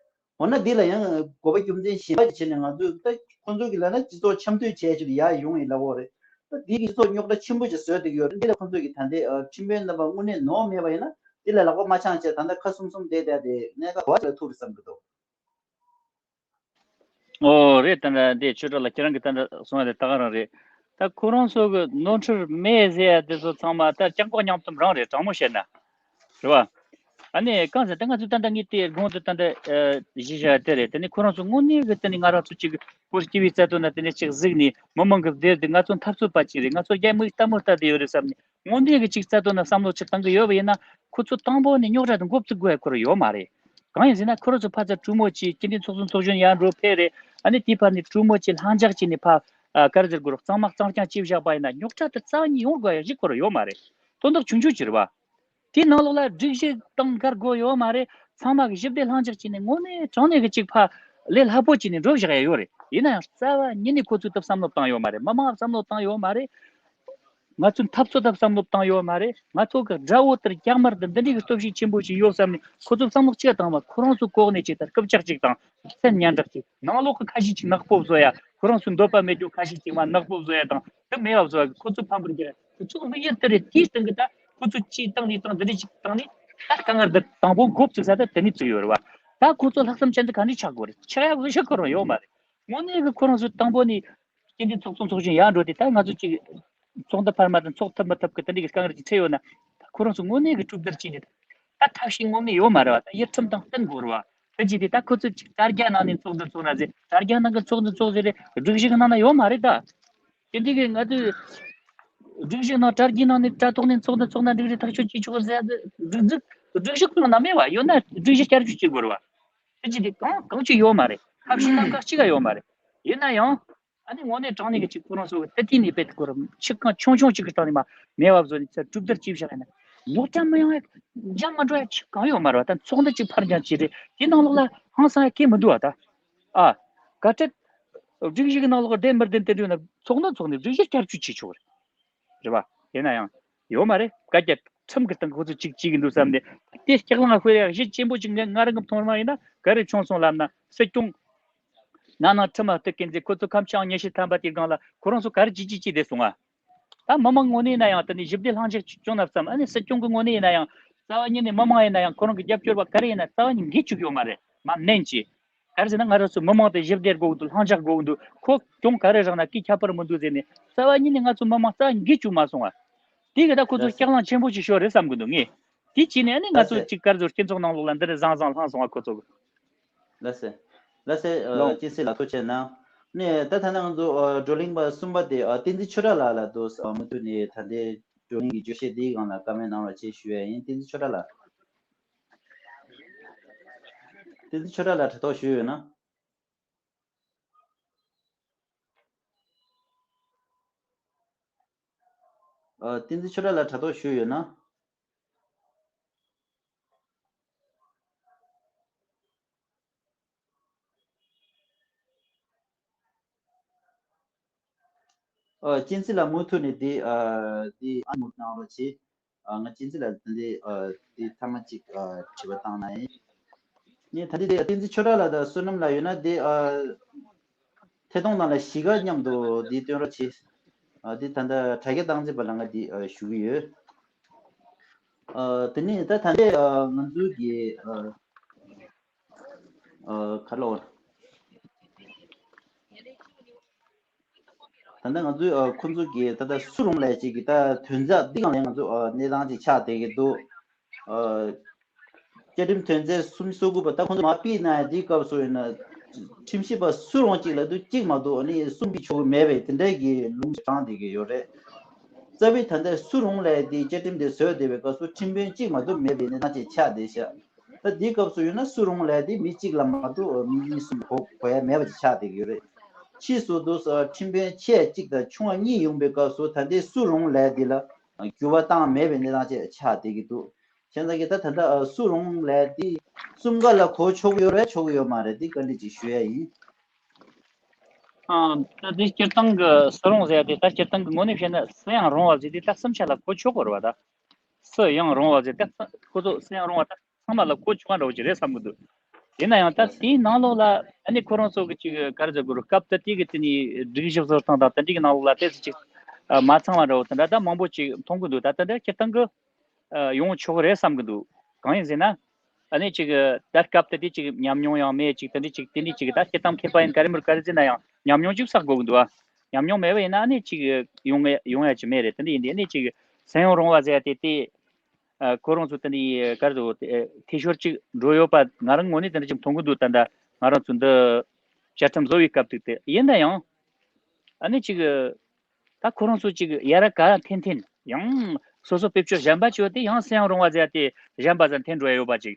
འོ་ན་འདི་ལ་ཡང་དགོས་པ་རྒྱུ་མཚན་གཞན་པ་ཅིག་བྱས་ནས་ང་ཚོས་ད་ཁོང་ཚོ་གི་ལབ་ན་སྤྱི་ཚོགས་འཆམ་མཐུན་བྱས་ཆེད་དུ་ཡར་ཡོང་ཡིན་ལབ་ཡོད་རེད། ད་འདི་གི་སྤྱི་ཚོགས་རྙོག་དྲ་ཆེན་པོ་ཅིག་བཟོས་བསྡད་ཀྱི་ཡོད་རེད། འདི་ལ་ཁོང་ཚོ་གི་ད་ལྟའི་ཨ་ཁྲིམས་དཔོན་རྣམ་པ་དངོས་གནས་ནོར་མེད་པ་ཡིན་ན་འདི་ལ་ལག་པ་མ་འཆང་བྱས་ད་ལྟ་ཁ་ཟུམ་ཟུམ་བསྡད་བསྡད་དེ་གནད་འགག་ག་པར་ལ་ཐུག་རེད་བསམ་གྱི་འདུག་ཨོ་རེད། ད་ལྟ་འདི་ཆོས་གྲགས་ལགས་ཁྱེད་རང་གིས་ད་ལྟ་གསུངས་པ་དེ་ད་ག་རང་རེད། ད་ཁོ་རང་ཚོ་གི་ནོར་འཁྲུལ་མེད་ཟེར་ཡ་དེ་ཚོ་ཚང་མ་ད་སྤྱང་ཀོ་སྙོམ་གཏམ་རང་རེད། དྲང་མོ་བཤད་ན། རེད་བ། ཨ་ནི་གང་ཟེར་ད་ང་ཚོས་ད་ལྟ་ངས་དེ་དགོངས་དུ་ད་ལྟ་ཨ་གཞི་བཞག་དེ་རེད། དེ་ནི་ཁོ་རང་ཚོ་དངོས་གནས་གི་དེ་ནི་ང་རང་ཚོ་གཅིག་གི་བོད་སྤྱི་པའི་རྩ་དོན་ན་དེ་ནི་གཅིག་གཟིགས་ནས་མི་མང་གི་བདེ་སྡུག་ང་ཚོ་འཐབ་རྩོད་པ་གཅིག་རེད། ང་ཚོ་རྒྱ་མི་ལྟད་མོ་ལྟ་བསྡད་ཡོད་རེད་བསམ་ནས་དངོས་གནས་གི་གཅིག་རྩ་དོན་ན་བསམ་བློ་གཅིག་བཏང་གི་ཡོད་པ་ཡིན་ན་ཁོ་ཚོ་དང་པོ་ནས་རྙོག་དྲ་དེ་འགོ་བཙུགས་དགོས་ཡ་ཁོ་རང་ཡོད་མ་རེད། གང་ཡིན་ཟེར་ན་ཁོ་རང་ཚོ་ཕར་ཚུར་གྲོས་མོལ་བྱས། སྤྱི་འཐུས་ཚོགས་གཙོ་ཚོགས་གཞོན་ཡར་འགྲོ་ཕེབས་རེད། ཨ་ནི་དེའི་བར་ནས་གྲོས་མོལ་བྱས། ལྷིང་འཇགས་བྱས་ནས་ཕར་ཨ་ག་རེ་ཟེར་དགོས་རེད། གཙང་མ་གཙང་རྐྱང་བྱས་བཞག་པ་ཡིན་ན་རྙོག་དྲ་དེ་རྩ་བ་ཉིད་ཡོང་དགོས་ཡ་ཞིག་ཁོ་རང་ཡོད་མ་རེད། དོན་དག་ཆུང་ཆུང་ཅིག་རེད་བ། དེའི་ནང་ལོགས་ལ་སྒྲིག་གཞི་དང་འགལ་དགོས་ཡོད་མ་རེད། ཚང་མ་གི་ཞི་བདེ་ལྷིང་འཇགས་བྱས་ནས་དངོས་གནས་དྲང་གནས་ཀྱི་གཅིག་ཕར་ལས་སླ་པོ་བྱས་ནས་འགྲོ་བཞག་ཡ་ཡོད་རེད། ཡིན་ན་ཡང་རྩ་བ་ཉིད་ནས་ཁོ་ཚོས་ད་བསམ་བློ་བཏང་ཡོད་མ་རེད། མི་མང་བསམ་བློ་བཏང་ཡོད་མ་རེད། ང་ཚོའི་འཐབ་རྩོད་ད་བསམ་བློ་བཏང་ཡོད་མ་རེད། ང་ཚོ་གི་དགྲ་བོ་དེར་རྒྱ་དམར་དང་འདི་འདྲའི་གི་སྟོབས་ཤུགས་ཆེན་པོ་ཞིག་ཡོད་བསམ་ནས་ཁོ་ཚོ་བསམ་བློ་གཅིག་བཏང་བ། ཁོ་རང་ཚོ་གོ་གནས་གཅིག་དང་རྐུབ་ཀྱག་གཅིག་དང་སེམས་ཉམས་དྲག་གཅིག། ནང་ལོགས་ཀྱི་ཁ་ཤས་ཅིག་ནག་པོ་བཟོ་ཡ། ཁོ་རང་ཚོའི་འདོད་པ་མེད་རྒྱུ་ཁ་ཤས་ཅིག་མ་ནག་པོ་བཟོ་ཡ་དང་དེ་མེད་པ་བཟོ་ཡ། ཁོ་ཚོ་ཕམ་པར་རྒྱག་ཡ། ཁོ་ཚོ་དམིགས་ཡུལ་དེ་རེད། དེའི་སྟེང་གི་ད་ཁོ་ཚོ་ཅིག་བཏང་ནས་དང་འདི་འདྲ་ཅིག་བཏང་ནས་ད་དཀའ་ངལ་འདི་དང་པོ་འགོ་བཙུགས་ས་ད་དེ་ནས་བཙུགས་ཡོད་རེད་བ། ད་ཁོ་ཚོ་ལྷག་བསམ་ཅན་དུ་ག་འདྲས་ཆགས་དགོས་རེད། ཆགས་ཡ་དབང་ཆ་ཁོ་རང་ཡོད་མ་རེད། དངོས་གནས་ཀྱི་ཁོ་རང་ཚོ་དང་པོ་ནས་སྤྱི་འཐུས་ཚོགས་གཙོ་ཚོགས་གཞོན་ཡར་འགྲོ་དེ། ད་ང་ཚོ་ཅིག་ཚོགས་འདུ་འཕར་མ་དང་ཚོགས་ཐུབ་མི་ཐུབ་ཀྱི་དེ་འདྲའི་གི་དཀའ་ངལ་ཅིག་འཕྲད་ཡོད་ན། ད་ཁོ་རང་ཚོ་དངོས་གནས་ཀྱི་གྲོས་བསྡུར་བྱས་ནས་ད་ཐབས་ཤེས་ངོ་མ་ཡོད་མ་རེད་བ། ད་ཡིད་ཁྲིམས་དང་བསྟུན་དགོས་རེད་བ། དེ་བྱས་ཏེ་ད་ཁོ་ཚོ་ཅིག་དྲ་རྒྱ་ནང་ནས་ཚོགས་འདུ་ཚོགས་ན་ཟེར། དྲ་རྒྱ་ནང་གི་ཚོགས་འདུ་ཚོགས་ཟེར་རེད། སྒྲིག་གཞི་གི་ནང་ན་ཡོད་མ་རེད་ད། དེ་འདྲའི་གི་ང་ཚོས་སྒྲིག་གཞི་ནང་དྲ་རྒྱའི་ནང་ནས་དྲ་ཐོག་ནས་ཚོགས་འདུ་ཚོགས་ན་འགྲིག་རེད། ཐག་གཅོད་བྱེད་ཆོག་ཟེར་ཡ་དེ་སྒྲིག་འཛུགས་སྒྲིག་གཞི་ཁོ་ན་མེད་བ། ཡོད་ན་སྒྲིག་གཞི་བསྐྱར་བཅོས་བྱེད་དགོས་རེད་བ། དེ་ཅི་དེ་གང་གང་ཅི་ཡོད་མ་རེད། ཐབས་ཤེས་རྣམ་གཞག་གཅིག་ཀ་ཡོད་མ་རེད། ཡིན་ན་ཡང་ཨ་ནི་དངོས་གནས་དྲང་གནས་ཀྱི་ཅིག་ཁོ་རང་ཚོ་གི་ཏི་ཏི་ནས་དཔེ་དེ་ཁོ་རང་ཆུ་ཁང་ཆུང་ཆུང་ཅིག་གི་སྟེང་ནས་མ་མེད་བ་བཟོ་ནས་ཚེ་གྲུབ་བསྡུར་བྱས་བཞག་ཡིན་ན་རྙོག་དྲ་མི་ཡོང་ཡ། འཇམ་མ་འགྲོ་ཡ་ཅིག་གང་ཡོད་མ་རེད་བ། ད་ཚོགས་འདུ་ཅིག་ཕར་འགྱངས་བྱས་རེད། དེ་ནང་ལོགས་ལ་ཧང་སང་ཡ་གང་ཡང་མི་འདུག་བ། ད་ཨ་ག་ཚད་སྒྲིག་གཞི་གི་ནང་ལོགས་བདེན་མི་བདེན་དེ་འདྲ་ཡོད་ན་ཚོགས་འདུ་ཚོགས་ནས་སྒྲིག་གཞི་བསྐྱར་བཅོས་བྱེད་ཆོག་རེད། རེད་བ། ཡིན་ན་ཡང་ཡོད་མ་རེད། བཀའ་རྒྱ་ཁྲིམས་ཀྱི་སྟེང་གི་ཁོ་ཚོ་ཅིག་བྱེད་ཀྱི་འདུག་བསམ་ནས་དེ་སྐྱག་ལང་དཔེ་ཡག་གཞི་ཆེན་པོ་ཅིག་ངས་ང་རང་གི་མཐོང་རང་ཡིན་ན་ག་རེ་བྱུང་སོང་ལབ་ན། སྲིད་སྐྱོང་ན་ནང་ཁྲིམས་མ་གཏུག་མཁན་ཚོས་ཁོ་ཚོ་ཁམས་བྱང་ཉི་ཤུ་ཐམ་པ་དེའི་སྒང་ལ་ཁོ་རང་ཚོ་ག་རེ་བྱེད་ཀྱི་བྱེད་བསྡད་སོང་ང་། ད་མི་མང་ངོས་ནས་ཡིན་ན་ཡང་དེ་ནས་ཞི་བདེ་ལྷིང་འཇགས་བྱུང་ན་བསམ། ཨ་ནི་སྲིད་སྐྱོང་གི་ངོས་ནས་ཡིན་ན་ཡང་རྩ་བ་ཉིད་ནས་མི་མང་ཡིན་ན་ཡང་ཁོ་རང་གི་རྒྱབ་སྐྱོར་བ་ག་རེ་ཡིན་ན་རྩ་བ་ཉིད་འགེལ་བཅུག་ཡོད་མ་རེད། མ་ནན་གྱིས། ག་རེ་ཟེར་ན་ང་རང་ཚོ་མི་མང་དེ་ཞི་བདེ་དགོས་ཀྱི་འདུག་ལྷིང་འཇགས་དགོས་ཀྱི་འདུག་ཁོ་གྱོང་ག་རེ་རག་ན་སྐད་ཁྱབ་པར་མི་འདུག་ཟེར་ནས་རྩ་བ་ཉིད་ནས་ང་ཚོ་མི་མང་རྩ་འགེལ་བཅུག་མ་སོང་བ། དེ་གི་ད་ཁོ་ཚོ་ལགས་སོ། སྐྱག་ལང་ཆེན་པོ་ཅིག་ཤོར་རེད་བསམ་གྱི་འདུག་ངས། དེ་བྱས་ནས་ཨ་ནི་ང་ལགས་ཚོ་སོ། ཅིག་ག་རེ་ཟེར་སྤྱི་ཚོགས་ནང་ལོགས་ལ་འདི་འདྲ་བཟང་བཟང་ལྷང་སོང་བ་ཁོ་ཚོ་གི། ལགས་སོ། ལགས་སོ། ཨ། ལོ། ཅིན་སི་ལགས་ཐུགས་རྗེ་གནང་། ནས་ད་ཐ་ན་ང་ཚོ་ཨ་བགྲོ་གླེང་པ་གསུམ་པ་དེ་ཨ་བསྟན་འཛིན་ཆོས་གྲགས་ལགས་ལ་དུ་ཨ་མུ་མཐུད་ནས་ད་ལྟའི་བགྲོ་གླེང་གི་བརྗོད་གཞི་འདིའི་སྒང་ལ་བཀའ་མོལ་གནང་རོགས་ཞེས་ཞུ་ཡ་ཡིན། བསྟན་འཛིན་ཆོས་གྲགས་ལགས། བསྟན་འཛིན་ཆོས་གྲགས་ལགས་དྲ་ཐོག་ཞུས་ཡོད་ན། ཨ། བསྟན་འཛིན་ཆོས་གྲགས་ལགས་དྲ་ཐོག་ཞུས་ཡོད་ན། ཨ། ཅིན་སི་ལགས་མུ་མཐུད་ནས་འདི་ཨ་འདི་ཨ་མུ་གནང་རོགས་བྱེད། ཨ། ང་ཅིན་སི་ལགས་འདི་ཨ་འདི་ཐ་མ་གཅིག་ཨ་དྲི་བ་བཏང་ན་ཡིན། ངས་ད་འདི་འདི་བསྟན་འཛིན་ཆོས་གྲགས་ལགས་དང་བསོད་ནམས་ལགས་ཡོད་ན་འདི་ཨ་ཐད་གཏོང་ནང་ལ་གཞིས་ཀ་མཉམ་དུ་འདི་སྟོན་རོགས་བྱེད། ཨ། འདི་ད་ལྟ་དྲ་རྒྱ་སྟངས་འཛིན་པ་ལ་ང་འདི་ཨ་ཞུ་གི་ཡོད། ཨ། དེ་ནས་ད་ད་ལྟའི་ཨ་ང་ཚོའི་གི་ཨ་ཨ་ཁ་ལོ། ད་ལྟ་ང་ཚོའི་ཨ་ཁོང་ཚོ་གི་ད་ལྟ་སུ་རུང་ལས་ཅིག་གི་ད་དོན་རྩ་འདི་གང་ལས་ང་ཚོ་ཨ་གནས་སྟངས་ཅིག་ཆགས་བསྡད་ཀྱི་འདུག་ཨ། བཅའ་ཁྲིམས་དོན་ཚན་སུམ་ཅུ་སོ་དགུ་པ་ད་ཁོང་ཚོ་མ་ཕུད་ན་དེའི་སྐབས་སུ་ཡིན་ན་ཁྲིམས་ཞིབ་པ་སུ་རུང་གཅིག་ལ་དུ་གཅིག་མ་གཏོགས་ཨ་ནི་གསུམ་ཕུད་ཆོག་གི་མེད་པའི་དེ་འདྲའི་གི་ལུང་དྲངས་བསྡད་ཀྱི་ཡོད་རེད། རྩ་བའི་ད་ལྟ་སུ་རུང་ལས་དེ་བཅའ་ཁྲིམས་དེ་བཟོས་བསྡད་པའི་སྐབས་སུ་ཁྲིམས་དཔོན་གཅིག་མ་གཏོགས་མེད་པའི་གནས་སྟངས་ཅིག་ཆགས་བསྡད་ཤག་ད་དེའི་སྐབས་སུ་ཡིན་ན་སུ་རུང་ལས་དེ་མི་གཅིག་ལ་མ་གཏོགས་མི་གཉིས་གསུམ་གོ་གོ་ཡ་མེད་པ་ཅིག་ཆགས་བསྡད་ཀྱི་ཡོད་རེད། ཕྱིས་སུ་དུ་ཁྲིམས་དཔོན་ཆེ་གཅིག་དང་ཆུང་བ་གཉིས་ཡོང་པའི་སྐབས་སུ་ད་ལྟའི་སུ་རུང་ལས་དེ་ལ་འགྱུར་བ་བཏང་མེད་པའི་གནས་སྟངས་ཅིག་ཆགས་བསྡད་ཀྱི་འདུག་བྱས་ཙང་གི་ད་ད་ལྟ་ཨ་སུ་རུང་ལས་དེ་གསུམ་ཀ་ལ་གོ་ཆོག་གི་ཡོད་རེད་ཆོག་གི་ཡོད་མ་རེད་དེ་བཀའ་འདྲི་ཅིག་ཞུ་ཡ་ཡིན། ཨ། ད་དེ་སྤྱིར་བཏང་གི་སུ་རུང་ཟེར་ཡ་དེ་ད་སྤྱིར་བཏང་གི་ངོས་ནས་བཤད་ན་སུ་ཡང་རུང་བ་ཟེར་དེ་ད་གསུམ་ཆ་ལ་གོ་ཆོག་གི་རེད་བ་ད། སུ་ཡང་རུང་བ་ཟེར་ད་ཁོ་ཚོ་སུ་ཡང་རུང་བ་ད་ཚང་མ་ལ་གོ་ཆོག་ག་འདྲ་བོ་ཅིག་རེད་བསམ་གི་འདུག་ཡིན་ན་ཡང་ད་དེའི་ནང་ལོགས་ལ་ཨ་ནི་ཁོ་རང་ཚོ་གི་ཅིག་ག་རེ་ཟེར་དགོས་རེད། སྐབས་དེ་དུས་ཀྱི་དེ་ནས་སྒྲིག་གཞི་བཟོ་སྟངས་དང་དེ་འདྲའི་གི་ནང་ལོགས་ལ་ཏོག་ཙམ་ཅིག་མ་ཚང་བ་འདྲ་བོ་དེ་འདྲ་ད་མང་པོ་ཅིག་མཐོང་གི་འདུག་ད་དེ་འདྲ་སྤྱིར་བཏང་གི་ཡོང་ཆོག་རེད་བསམ་གི་འདུག་གང་ཡིན་ཟེར་ན། ཨ་ནི་ཅིག་ད་སྐབས་དེ་དུས་ཅིག་ཉམས་མྱོང་ཡང་མེད། ཅིག་དེ་འདྲ་ཅིག་དེ་འདྲ་ཅིག་ད་སྤྱིར་བཏང་མཁས་པ་ཡིན་ག་རེ་མིན་ག་རེ་ཟེར་ན་ཡང་ཉམས་མྱོང་ཅིག་བསགས་དགོས་གི་འདུག་ཨ། ཉམས་མྱོང་མེད་པ་ཡིན་ན་ཨ་ནི་ཅིག་ཡོང་ཡ་ཡོང་ཡ་ཅིག་མེད་རེད། དེ་འདྲ་ཡིན་དུས་ཨ་ནི་ཅིག་སུ་ཡང་རུང་བ་ཟེར་ཡ་དེ་དེ་ཨ་ཁོ་རང་ཚོ་དེ་འདྲ་ག་རེ་ཟེར་དགོས་རེད། འཐུས་ཤོར་ཅིག་འགྲོ་ཡོད་པ་ང་རང་ངོས་ནས་དེ་འདྲ་ཅིག་མཐོང་གི་འདུག་ད་ལྟ་ང་རང་ཚོ་འདི་བཅའ་ཁྲིམས་བཟོ་བའི་སྐབས་དུས་དེ་ཡིན་ན་ཡང་ཨ་ནི་ཅིག་ད་ཁོ་རང་ཚོ་ཅིག་ཡ་ར་ག་འཐེན་འཐེན་ཡང་སོ་སོ་བེད་སྤྱོད་གཞན་པ་བྱས་ཏེ་ཡང་སུ་ཡང་རུང་བ་ཟེར་ཏེ་གཞན་པ་ཟེར་འཐེན་འགྲོ་ཡ་ཡོད་པ་ཅིག་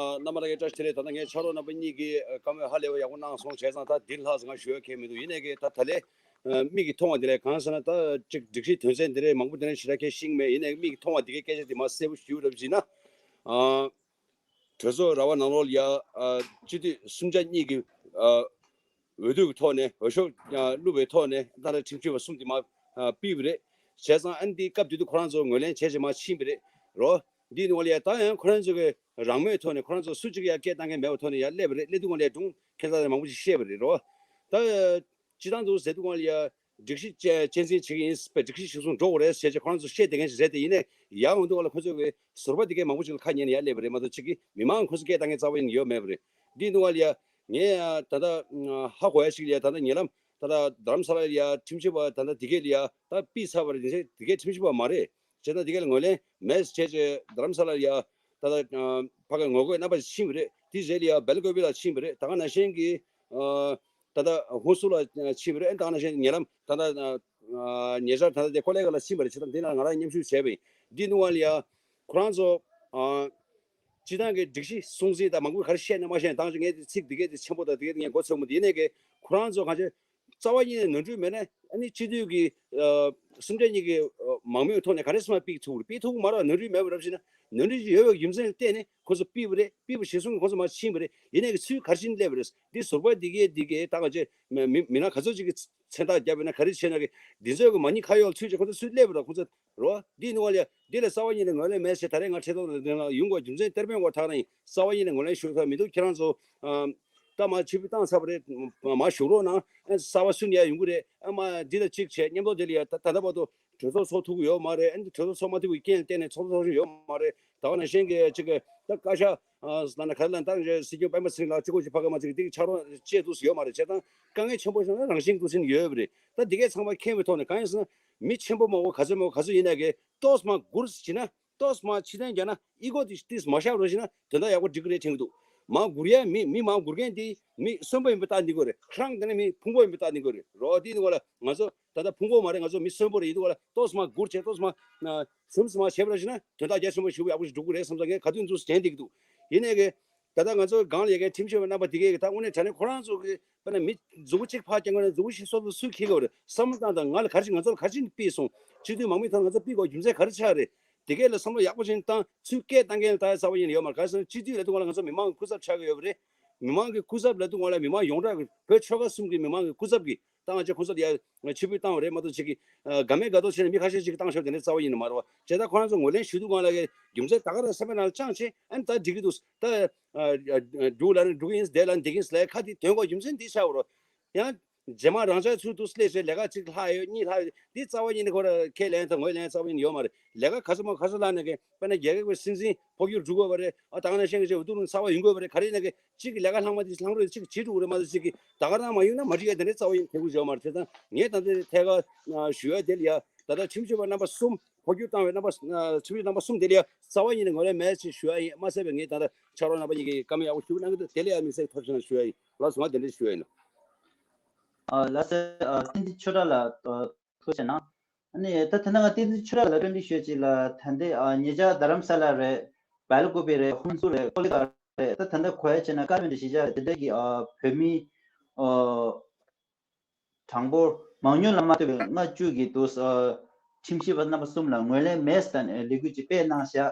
རྣམ་པ་ལ་ངས་བཀྲ་ཤིས་བདེ་ལེགས། ད་ལྟ་ངའི་ཕྱག་རོགས་རྣམ་པ་གཉིས་ཀྱིས་བཀའ་མོལ་ཧ་ལས་པ་ཡག་པོ་གནང་སོང་། བྱས་ཙང་ད་འདི་ལྷག་ཙམ་ང་ཞུ་ཡ་གང་ཡང་མི་འདུག་ཡིན་ནའི་གི་ད་ད་ལས་མིག་གིས་མཐོང་བ་འདི་ལས་གང་ཟེར་ན། ད་ཅིག་སྒྲིག་གཞི་དོན་ཚན་འདི་རེད། མང་པོ་འདི་ནས་ཞེ་དྲག་ཁས་ཤིང་མེད། ཡིན་ནའི་མིག་གིས་མཐོང་བ་འདི་གའི་སྐད་ཆ་འདི་མ་གསལ་པོ་ཞུ་རབས་བྱས་ན། གྲོས་ཚོགས་ར་བ་ནང་ལོགས་ལ་ཡ། སྤྱི་འཐུས་གསུམ་ཆ་གཉིས་ཀྱི་འོས་བསྡུ་གི་ཐོག་ནས། འོས་ཤོག་བླུགས་པའི་ཐོག་ནས་ད་ལྟ་ཁྲིམས་ཞིབ་པ་གསུམ་དེ་མར་ཕུད་པ་རེད། བྱས་ཙང་ཨ་ནི་དེའི་སྐབས་དེ་དུས་ཁོ་རང་ཚོ་ངོས་ལེན་བྱས་བྱས་མར་ཕྱིན་པ་རེད་རོ། འདིའི་ནང་ལ་ཡ་ད་ཡང་ཁོ་རང་ཚོ་གི་རང་མོས་ཐོག་ནས། ཁོ་རང་ཚོ་སུ་གཅིག་ཡ་སྐད་བཏང་མཁན་མེད་པའི་ཐོག་ནས་ཡ་སླེབས་པ་རེད། སླེབས་དུས་སྒང་ལ་ཡ་སྒྲུང་ཁྱེད་ཚོ་ལ་མང་པོ་ཞིག་བཤད་པ་རེད་རོ། ད། སྤྱི་བཏང་དུ་ཟེར་དུས་སྒང་ལ་ཡ། སྒྲིག་གཞི་བཅའ་བཅའ་འཛིན་བྱེད་ཀྱི་ཡིན་པས། སྒྲིག་གཞི་གཞིར་བཟུང་འགྲོ་དགོས་རེད་ཟེར་བྱས་ཁོ་རང་ཚོ་བཤད་བསྡད་མཁན་ཞིག་རེད་དེ། ཡིན་ནའི་ཡར་འོང་དུས་སྒང་ལ་ཁོ་ཚོ་གི་ཟུར་པ་དེ་གས་མང་པོ་ཞིག་ལ་ཁ་ཉན་ནས་ཡར་སླེབས་པ་རེད་མ་གཏོགས། གཅིག་གིས་མི་མང་ཁོ་ཚོ་སྐད་བཏང་མཁན་རྩ་བ་ཡིན་ཡོད་མེད་པ་རེད། འདིའི་སྒང་ལ་ཡ། ངས་ཡ་ད་ལྟ་ཧ་གོ་ཡ་ཞིག་ལ་ཡ། ད་ལྟ་ཉེ་ལམ་ད་ལྟ་རྡ་རམ་ས་ལ་ལ་ཡ་ཁྲིམས་ཞིབ་པ་ད་ལྟ་དེ་གས་ལ་ཡ་ད་ཕུད་ཚར་བ་རེད། དེ་གས་ཁྲིམས་ཞིབ་པ་མ་རེད། བྱས་ཙང་དེ་གས་ལ་ངོས་ལེན་མེད་བྱས་བྱས་རྡ་རམ་ས་ལ་ལ་ཡ་ད་ལྟ་ཕ་གི་ངོ་རྒོལ་རྣམ་པ་ཞིག་ཕྱིན་པ་རེད། དེ་རྗེས་ལ་ཡ་སྦེལ་ཀོབ་ལ་ཕྱིན་པ་རེད། ད་ག་ནང་བཞིན་གྱི། ད་ལྟ་ཧུན་སུར་ལ་ཕྱིན་པ་རེད། ད་ག་ནང་བཞིན་ཉེ་ལམ་ད་ལྟ་ཉེ་ཆར་ད་ལྟ་དེ་ཀོ་ལེ་གྷལ་ལ་ཕྱིན་པ་རེད། བྱས་ཙང་དེ་ནང་ང་རང་མཉམ་ཞུགས་བྱས་པ་ཡིན། འདིའི་སྒང་ལ་ཡ་ཁོ་རང་ཚོ་སྤྱི་བཏང་གི་སྒྲིག་གཞི་སྲུང་བརྩི་དང་མང་པོ་ག་རེ་བཤད་ན་མ་བཤད་ན། ད་ངས་དེ་ཚིག་དེ་གས་དེ་ཆེན་པོ་དང་དེ་གས་དེ་ངས་མགོ་ཚོས་མི་འདུག་ཡིན་ནའི་གི་ཁོ་རང་ཚོ་གང་ཅི་རྩ་བ་ཉིད་ནས་ནོར་འཁྲུལ་མེད་ན། ཨ་ནི་སྤྱི་འཐུས་ཀྱི་གསུམ་ཆ་གཉིས་ཀྱི་མང་མོས་ཐོག་ནས་ག་རེ་ཟེར་མ་ཕུད་ཐུབ་རེད། ཕུད་ཐུབ་མ་རེད། ནོར་འཁྲུལ་མེད་པ་རེད་བྱས་ན། ནོར་འཁྲུལ་ཅིག་ཡོད་པའི་རྒྱུ་མཚན་ལ་བརྟེན་ནས་ཁོ་ཚོ་ཕུད་པ་རེད། ཕུད་པ་གཞིར་བཟུང་གིས་ཁོ་ཚོ་མར་ཕྱིན་པ་རེད། ཡིན་ནའི་གི་ཚུར་ག་རེ་བྱས་ནས་སླེབས་པ་རེད། འདི་ཟུར་པ་འདི་གས་འདི་གས་ད་ག་ཅེ་མི་མི་མི་ནག་ག་ཚོད་ཅིག་གིས་མཚན་རྟགས་བརྒྱབ་པ་ཡིན་ན། ག་རེ་བྱས་ན་གི་འདི་ཚོའི་གི་མ་ཎི་ཁ་ཡོག་ཚུར་བྱས་ཁོ་ཚོ་ཚུར་སླེབས་པ་རེད། ཁོ་ཚོ་རོ། འདི་ནི་བ་ལས་འདི་ལ་རྩ་བ་ཉིད་ནས་ངོས་ལེན་མེད་ཟེར། ད་རེས་ང་ཁྲི་ཐོག་ལ་ཡོང་དགོས་རྒྱུ་མཚན་གཏེར་སྟོན་སྐོར་ཐག་རིང་རྩ་བ་ཉིད་ནས་ངོས་ལེན་ཞུ་ཐུབ་མི་འདུག་ཁྱེད་རང་ཚོ་ད་མར་ཕྱིར་འབུད་བཏང་ཚར་བ་རེད། མར་བཞུགས་རོགས་གནང་། ཨ་གསར་པ་སུ་ནས་ཡར་ཡོང་གི་རེད། ཨ་མ་འདི་ལ་གཅིག་བྱས། མཉམ་དུ་འདི་ལ་ཡ་ད་ད་ལྟ་བར་དུ་གྲོས་ཚོགས་ཚོགས་ཐུབ་ཀྱི་ཡོད་མ་རེད། ཨ་ནི་གྲོས་ཚོགས་ཚོགས་མ་ཐུབ་པའི་རྐྱེན་ལ་བརྟེན་ནས་ཚོགས་གཙོ་ཚོགས་གཞོན་ཡོད་མ་རེད། ད་ག་ནང་བཞིན་གྱི་གཅིག་གི་ད་བཀའ་ཤག་ལ་ན་ག་ལ་ད་སྲིད་སྐྱོང་སྤེན་པ་ཚེ་རིང་ལགས་གཅིག་པོ་ཞིག་ཕ་གི་མ་གཅིག་འདི་གི་ཕྱག་རོགས་བཅས་འདུག་ཡོད་མ་རེད། བྱས་ཙང་དཀའ་ངལ་ཆེན་པོ་བྱུང་ན་རང་བཞིན་འདུག་ཟིན་ཡོད་པ་རེད། ད་འདི་གའི་ཚང་མ་མཁྱེན་པའི་ཐོག་ནས། གང་ཡིན་ཟེར་ན་མི་ཆེན་པོ་མང་པོ་ག་ཚོད་མང་པོ་ག་ཚོད་ཡིན་ན་གི་ཏོག་ཙམ་མར་སྒུར་ཟེར་ན། ཏོག་ཙམ་མར་ཕྱིར་འཐེན་རྒྱག་ན། ཨི་གོ་དེ་ཏིས་མ་ཤར་རོགས་བྱས་ན་དོན་དག་ཡག་པོ་འགྲིག་གི་རེད་དྲན་གི་འདུག་མར་སྒུར་ཡ་མི་མི་མར་སྒུར་མཁན་དེ་མི་གསོན་པོ་ཡིན་པ་བལྟ་འདི་དགོས་རེད། ཁྲང་དེ་ནས་མི་ཕུང་པོ་ཡིན་པ་བལྟ་འདི་དགོས་རེད་རོ། དེ་ནི་གོ་ལ་ང་ཚོ་ད་ལྟ་ཕུང་པོ་མ་རེད། ང་ཚོ་མི་གསོན་པོ་རེད། ཡིན་དུས་གོ་ལ་ཏོག་ཙམ་མར་སྒུར་བྱས། ཏོག་ཙམ་མར་ཟུམ་ཙམ་མར་བྱས་པ་རོགས་བྱས་ན་དོན་དག་རྒྱ་ཆེན་པོ་ཞེ་པོ་ཡག་པོ་ཞིག་འགྲུབ་གི་རེད་བསམ་ས་ངས་ག་དུས་ཚོད་དྲན་འདི་གི་འདུག་ཡིན་ནའི་གི་ད་ལྟ་ང་ཚོ་སྒང་ལ་ཡོད་མཁན་ཁྲིམས་ཞིབ་པ་རྣམ་པ་དེ་གས་ཀྱི་ད་དངོས་གནས་དྲང་གནས་ཁོ་རང་ཚོ་གི་དཔེར་ན་མི་མཛུབ་གུ་གཅིག་ཕར་བརྐྱངས་ན་མཛུབ་གུ་གཞན་སོ་སོ་སུས་འཁྱེར་གི་རེད་བསམ་བློ་བཏང་དང་། ང་ལ་ག་རེ་བྱས། ང་ཚོ་ལ་ག་རེ་བྱས་ནས་ཕུད་སོང་། སྤྱི་འཐུས་མང་མོས་ཐོག་ང་ཚོ་ཕུད་དགོས་རྒྱུ་མཚན་ག་རེ་ཆགས་རེད། དེ་གས་ལ་བསམ་བློ་ཡག་པོ་བྱས་ནས་བཏང་། ཚུར་སྐད་བཏང་མཁན་ལ་ད་རྩ་བ་ཉིད་ནས་ཡོད་མ་རེད། ག་རེ་ཟེར་ན་སྤྱི་འཐུས་ལབ་དུས་སྒང་ལ་ང་ཚོ་མི་མང་གི་སྐུ་ཚབ་ཆགས་ཀྱི་ཡོད་པ་རེད། མི་མང་གི་སྐུ་ཚབ་ལབ་དུས་སྒང་ལ་མི་མང་ཡོངས་གྲགས་ཀྱི་བོད་ཆོལ་ཁ་གསུམ་གྱི་མི་མང་གི་སྐུ་ཚབ་ཀྱིས་ད་ང་ཚོ་ཁོང་ཚོ་ལ་ཡ་ཕྱིར་འབུད་བཏང་བ་རེད་མ་གཏོགས། ཅིག་གིས་དགའ་མེད་དགའ་མདོག་བྱས་ནས་མི་ཁ་ཤས་ཤིག་གིས་བཏང་ཤོག་དེ་འདྲ་རྩ་བ་ཉིད་ནས་མ་རེད་བ། བྱས་ཙང་ཁོ་རང་ཚོ་ངོས་ལེན་ཞུ་དུས་སྒང་ལ་གི་རྒྱུ་མཚན་ད་ག་རང་སེམས་པའི་ནང་ལ་བཅངས་བྱས། ཨ་ནི་ད་འགྲིག་གི་འདུག་ད་འགྲིག་ལབ་ན་འགྲིག་གི་ཡིན། བསྡད་ལབ་ན་བསྡད་ཀྱི་ཡིན་ལབ་ཁ་དེ་དོན་གོ་རྒྱུ་མཚན་འདི་ཆགས་པ་རེད། ཡང་རྗེས་མ་རང་ཅག་ཚུར་དུ་སླེབས་བྱས་ལས་ཀ་གཅིག་ལྷག་ཡོད་གཉིས་ལྷག་ཡོད། འདི་རྩ་བ་ཉིད་ནས་ཁོ་རང་ཁས་ལེན་དང་ངོས་ལེན་རྩ་བ་ཉིད་ནས་ཡོད་མ་རེད། ལས་ཀ་ག་ཚོད་མང་ག་ཚོད་ལྷག་ན་གི་དཔེར་ན་རྒྱལ་ཁབ་ཀྱི་སྲིད་འཛིན་འཕོ་འགྱུར་འགྲོ་དགོས་པ་རེད། ཨ་ད་ག་ནང་བཞིན་གྱི་ཅིག་འོས་བསྡུ་རུང་ཚར་བ་ཡོང་དགོས་པ་རེད། ག་རེ་ཡིན་ན་གི་གཅིག་གི་ལས་ཀ་ལྷག་མ་དེ་ལྷག་རོགས་གཅིག་བྱེད་འགྲོ་གི་རེད་མ་གཏོགས། གཅིག་གི་ད་ག་རང་མ་ཡོང་ན་མ་འགྲིག་ཡ་དེ་འདྲའི་རྩ་བ་ཡིན་ཐེ་གུ་བྱེད་མ་རེད། བྱས་ཙང་ངས་ད་ལྟ་ཐད་ཀར་ཞུ་ཡ་དེ་ལ་ཡ། ད་ལྟ་ཁྲིམས་ཞིབ་པ་རྣམ་པ་གསུམ། འཕོ་འགྱུར་བཏང་བའི་རྣམ་པ། ཁྲིམས་ཞིབ་རྣམ་པ་གསུམ་དེ་ལ་ཡ་རྩ་བ་ཉིད་ནས་ངོས་ལེན་མེད་ཅེས་ཞུ་ཡ་ཡིན། མ་ཟད་པའི་ངས་ད་ལྟ་ཕྱག་རོགས་རྣམ་པ་གཉིས་ཀྱིས་བཀའ་མོལ་ཡག་པོ་ཞུ་གནང་གི་འདུག་དེ་ལ་ཡ་དམིགས་བསལ་ཐོག་ཞིག་ཞུ་ཡ་ཡིན། ལགས་སོ། ང་དེ་འདྲ་ཞུ་ཡ་ཡིན། ཨ་ལགས་སོ། ཨ་བསྟན་འཛིན་ཆོས་གྲགས་ལགས། ཐུགས་རྗེ་གནང་། ཨ་ནི་ད་ཐ་ན་ང་བསྟན་འཛིན་ཆོས་གྲགས་ལ་བཀའ་འདྲི་ཞུ་ཅིག་ལ། ད་ལྟའི་ཨ་ཉེ་ཆར་རྡ་རམ་ས་ལ་རེད། སྦེལ་ཀོབ་རེད། ཧུན་སུར་རེད། ཀོ་ལི་གྷལ་རེད། ད་ད་ལྟ་གོ་ཡ་བྱས་ན་ཀ་ཐ་མན་ཌུ་གཞིས་ཆགས་རེད། དེ་འདྲ་གི་ཨ་བོད་མི་ཨ་གྲངས་འབོར་མང་ཉུང་ལ་མ་ལྟོས་པའི་ལྔ་བཅུ་གི་འདུག་ཨ་ཁྲིམས་ཞིབ་པ་རྣམ་པ་གསུམ་ལ་ངོས་ལེན་མེད་ཟེར་ནས་ལས་འགུལ་ཅིག་སྤེལ་གནང་ཤག་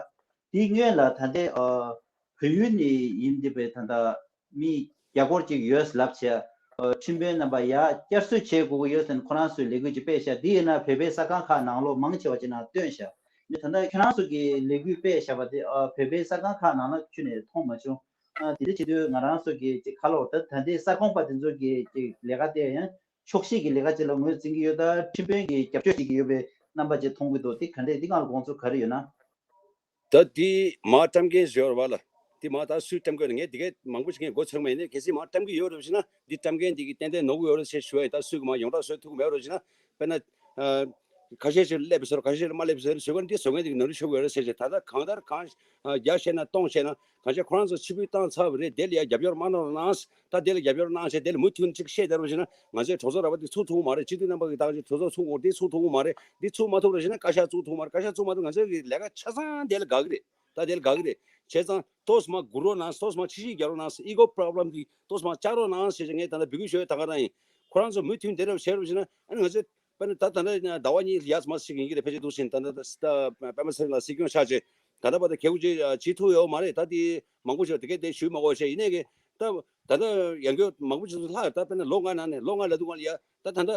དེའི་སྔོན་ལ་ད་ལྟའི་ཨ་བལ་ཡུལ་ནས་ཡིན་བསྡད་པའི་ད་ལྟ་མི་བརྒྱ་སྐོར་ཅིག་ཡོད་ལབ་བྱས། ཨ་ཁྲིམས་དཔོན་རྣམ་པ་ཡར་བསྐྱར་གསོ་བྱེད་དགོས་ཀྱི་ཡོད་ཟེར་ནས་ཁོ་རང་ཚོས་ལས་འགུལ་ཅིག་སྤེལ་ཤག་དེ་ཡིན་ན་བོད་པའི་གསར་ཁང་ཁག་ནང་ལོགས་མང་ཆེ་བ་ཅིག་ནང་བཏོན་ཤག་ཨ་ནི་ད་ལྟ་ཁྱེད་རང་ཚོ་གིས་ལས་འགུལ་སྤེལ་བཞག་པ་དེ་ཨ་བོད་པའི་གསར་ཁང་ཁག་ནང་ལ་ཁྱོན་ནས་མཐོང་མ་བྱུང་། ཨ་དེ་འདྲ་བྱེད་དུས་ང་རང་ཚོ་གི་ཅིག་ཁ་ལོ་ད་ད་ལྟའི་ས་ཁོངས་པ་དེ་ཚོ་གི་ཅིག་ལས་ཀ་དེ་ཡང་ཕྱོགས་བཞི་གི་ལས་ཀ་ཅིག་ལ་ངོས་འཛིན་གྱི་ཡོད། ད་ཁྲིམས་དཔོན་གྱི་རྒྱབ་སྐྱོར་བྱེད་ཀྱི་ཡོད་པའི་རྣམ་པ་ཅིག་མཐོང་གི་འདུག་དེ་ག་འདྲས་འདི་སྒང་ལ་དགོངས་ཚུལ་ག་རེ་ཡོད་ན། ད་འདི་མ་བཀྲམ་མཁན་ཞིག་ཡོད་རེད་བ་ལ། འདི་མ་ད་སུས་བཀྲམ་དགོས་ན་ངས་འདི་གས་མང་པོ་ཞིག་ངས་མགོ་ཚོས་མ་ཡིན་ནས། གལ་སྲིད་མ་བཀྲམ་གི་ཡོད་རེད་ཞེ་ན། འདི་བཀྲམ་མཁན་འདི་གི་ཏན་ཏན་ནོར་གི་ཡོད་རེད་ཟེར་ཞུ་བ་ཡིན། ད་སུས་གི་མ་ཡོངས་གྲགས་བཟོ་ཐུབ་གི་མེད་རེད་ཞེ་ན། དཔེར་ན། ཨ། ཁ་ཤས་ཤིག་སླེབས་བཟོ་ར། ཁ་ཤས་ཤིག་མ་སླེབས་བཟོ་ར་ཞུ་བ་ནི། འདི་བཟོ་མཁན་འདི་གི་ནོར་འཁྲུལ་ཤོར་གི་ཡོད་རེད་ཟེར་ཞེ། ད་ལྟ་གང་ལྟར་གང་བརྒྱ་བཤད་ན་སྟོང་བཤད་ན། གང་ཤེད་ཁོ་རང་ཚོ་ཕྱིར་འབུད་བཏང་ཚར་བ་རེད། དེ་ལ་ཡ་རྒྱབ་སྐྱོར་མ་གནང་རོགས་གནང་། ད་དེ་ལ་རྒྱབ་སྐྱོར་གནང་བྱས་དེ་ལ་མུ་མཐུད་ཅིག་བཤད་བསྡད་རོགས་བྱས་ན། ང་ཚོའི་གྲོས་ཚོགས་ར་བ་དེ་ཚུགས་ཐུབ་ཀྱི་མ་རེད། སྤྱི་འཐུས་རྣམ་པ་གི་ད་ག་ཅིག་གྲོས་ཚོགས་ཚུགས་དགོས། དེ་ཚུགས་ཐུབ་ཀྱི་མ་རེད། འདི་ཚུགས་མ་ཐུབ་རོགས་བྱས་ན་བཀའ་ཤག་ཚུགས་ཐུབ་ཀྱི་མ་རེད། བཀའ་ཤག་ཚུགས་མ་ཐུབ་ང་ཚོའི་གི་ལས་ཀ་ཆ་ཚང་དེ་ལ་དགའ་གི་རེད། ད་དེ་ལ་དགའ་གི་རེད། བྱས་ཙང་ཏོག་ཙམ་མ་སྒུག་རོགས་གནང་། ཏོག་ཙམ་མ་ཕྱི་བཤིག་རྒྱག་རོགས་གནང་། ཨི་གོ་པོ་རོ་བྷི་ལེམ་འདི་ཏོག་ཙམ་མ་བཅག་རོགས་གནང་ཞེས་ངས་ད་ལྟ་འབོད་སྐུལ་ཞུ་ཡ་ད་ག་རང་ཡིན། ཁོ་རང་ཚོ་མུ་མཐུད་དེ་འདྲ་བྱས་རོགས་བྱས་ན། ཨ་ནི་ང་ཚོས་དཔེར་ན་ད་ད་ལྟ་ཟླ་བ་གཉིས་ཡར་མར་ཞིག་ཡིན་གྱི་རེད། ཕལ་ཆེར་འདུག་ཟིན། ད་ལྟ་ད་པད་མ་ཚེ་རིང་ལགས་སྲིད་སྐྱོང་ཆགས་བྱས། ད་ལྟ་བར་དུ་གལ་ཆེ་བྱེད་ཐུབ་ཡོད་མ་རེད། ད་དེ་མང་པོ་ཞིག་དེ་གས་དེ་ཞུ་མ་དགོས་བྱས། ཡིན་ནའི་གི་ད་ད་ལྟ་ཡང་སྐྱོ་མང་པོ་ཞིག་ལྷག་ཡོད། ད་དཔེར་ན་ལོ་ལྔ་ནང་ནས་ལོ་ལྔ་ལབ་དུས་སྒང་ལ་ཡ་ད་ད་ལྟ་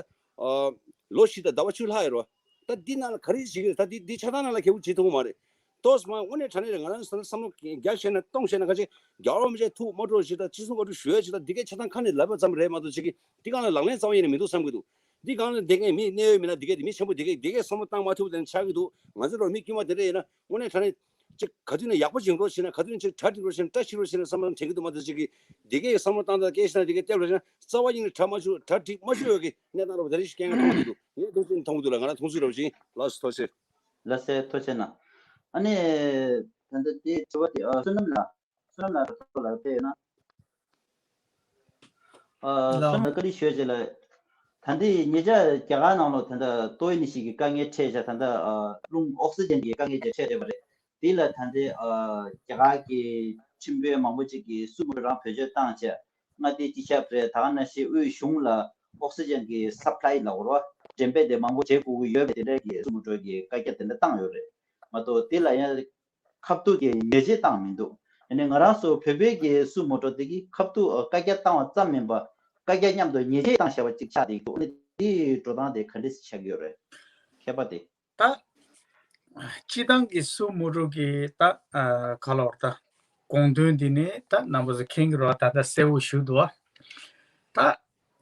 ལོ་བཞི་དང་ཟླ་བ་བཅུ་ལྷག་ཡོད་རེད། ད་འདི་ནང་ལ་ག་རེ་བྱེད་ཀྱི་རེད། ད་འདི་འདི་ཆ་ཚང་ནང་ལ་གལ་ཆེ་བྱེད་ཐུབ་ཀྱི་མ་རེད། ཏོག་ཙམ་དངོས་གནས་དྲང་གནས་རེད། ང་རང་ཚོ་བསམ་བློ་བརྒྱ་བཤད་ན་སྟོང་བཤད་ན་ཁ་ཅིག་རྒྱལ་བ་རིན་པོ་ཆེ་ཐུགས་མ་སྤྲོ་ཞིག་དང་། ཅི་གསུང་ག་འདྲ་ཞུ་ཡ་ཞིག་དང་། འདི་གའི་ཆ་ཚང་ཁ་ནས་ལབ་པ་ཙམ་རེད་མ་གཏོགས། ཅིག་གི་འདི་སྒང་ལ་ལག་ལེན་རྩ་བ་ཉིད་ནས་མི་འདུག་བསམ་གྱི་འདུག་འདི་སྒང་ལ་བསྡད་མཁན་མི་གནད་ཡོད་མི་སྣ་འདི་གས་དེ་མི་ཆེན་པོ་འདི་གས་འདི་གས་བསམ་བློ་བཏང་མ་ཐུབ་དེ་འདྲ་ཆགས་ཀྱི་འདུག་ང་ཚོ་ལོ་མི་དཀྱུས་མ་དེ་འདྲ་ཡིན་ན་དངོས་གནས་དྲང་གནས་ཅིག་ག་དུས་ནས་ཡག་པོ་ཅིག་འགྲོ་ཞིག་ན། ག་དུས་ནས་ཅིག་གྲ་སྒྲིག་རོགས་ཞིག་ན། བཀྲ་ཤིས་རོགས་ཞིག་ན་བསམ་བློ་དྲན་གྱི་འདུག་མ་གཏོགས། ཅིག་གི་འདི་གས་བསམ་བློ་བཏང་སྟངས་སྐད་ཆ་ན་འདི་གས་བལྟས་རོགས་ཞིག་ན་རྩ་བ་ཉིད་ནས་གྲ་མ་ཆུ་གྲ་སྒྲིག་མ་ཆུ་ཡོད་ཀྱི་གནས་སྟངས་རོགས་དེ་རིགས་ཤིག་སྐད་ངན་མཐོང་གི་འདུག་ངས་འདུག་ཅིག་མཐོང་གི་འདུག་ལ། ང་རང་མཐོང་ཚུལ་རོགས་ཞིག་ལགས་སོ། ཐུགས་རྗེ་ཆེ། ལགས་སོ། ཐུགས་རྗེ་གནང་། ཨ་ནི་ད་ལྟ་དེ་དྲི་བ་དེ་ཨ་བསོད་ནམས་ལགས། བསོད་ནམས་ལགས་ཐོག་ལ་ཕེབས་ཡོད་ན། ཨ་ལགས། བསོད་ནམས་ལགས་བཀའ་འདྲི་ཞུ་ཡ་ཅིག་ལ། ད་ལྟའི་ཉེ་ཆར་རྒྱ་གར་ནང་ལོགས་ད་ལྟ་ཏོག་དབྱིབས་ནད་གཞི་གི་དཀའ་ངལ་འཕྲད་བྱས། ད་ལྟ་ཨ་རླུང་ཨོག་སི་ཇན་གྱི་དཀའ་ངལ་ཅིག་འཕྲད་བསྡད་པ་རེད། དེ་ལ་ད་ལྟའི་ཨ་རྒྱ་གར་གྱི་ཁྲིམས་དཔོན་མང་པོ་ཅིག་གིས་སུ་མོ་ཊ་རང་བེད་སྤྱོད་བཏང་བྱས། མངའ་སྡེ་སྤྱི་ཁྱབ་རེད། ད་ག་ནང་བཞིན་དབུས་གཞུང་ལ་ཨོག་སི་ཇན་གྱི་སབ་ལའི་ལབ་དགོས་རེད་བ། འགྲེམས་སྤེལ་དེ་མང་པོ་བྱེད་དགོས་ཀྱི་ཡོད་པའི་དེ་འདྲའི་གི་སུ་མོ་ཊ་གི་བཀའ་རྒྱ་དེ་འདྲ་བཏང་ཡོད་རེད་མ་གཏོགས། དེ་ལ་ཡང་ཁ་ཐུག་གི་ཉེས་ཆད་བཏང་མི་འདུག་ཨ་ནི་ང་རང་ཚོ་བོད་པའི་གི་སུ་མོ་ཊ་དེ་གི་ཁ་ཐུག་བཀའ་རྒྱ་བཏང་བ་ཙམ་མིན་པ། བཀའ་རྒྱ་མཉམ་དུ་ཉེས་ཆད་བཏང་བཞག་པ་ཅིག་ཆགས་བསྡད་ཀྱི་འདུག་ཨ་ནི་དེའི་འགྲོ་སྟངས་དེ་ག་འདྲས་ཆགས་ཀྱི་ཡོད་རེད། མཁས་པ་དེ། ད་སྤྱི་བཏང་གི་སུ་མོ་ཊ་གི་ད་ཨ་ག་ལབ་དགོས་རེད། ད་དགོངས་དོན་འདི་ནི་ད་རྣམ་པ་ཚོ་མཁྱེན་གྱི་རེད་བ། ད་ལྟ་གསལ་པོ་ཞུ་འདུག་བ།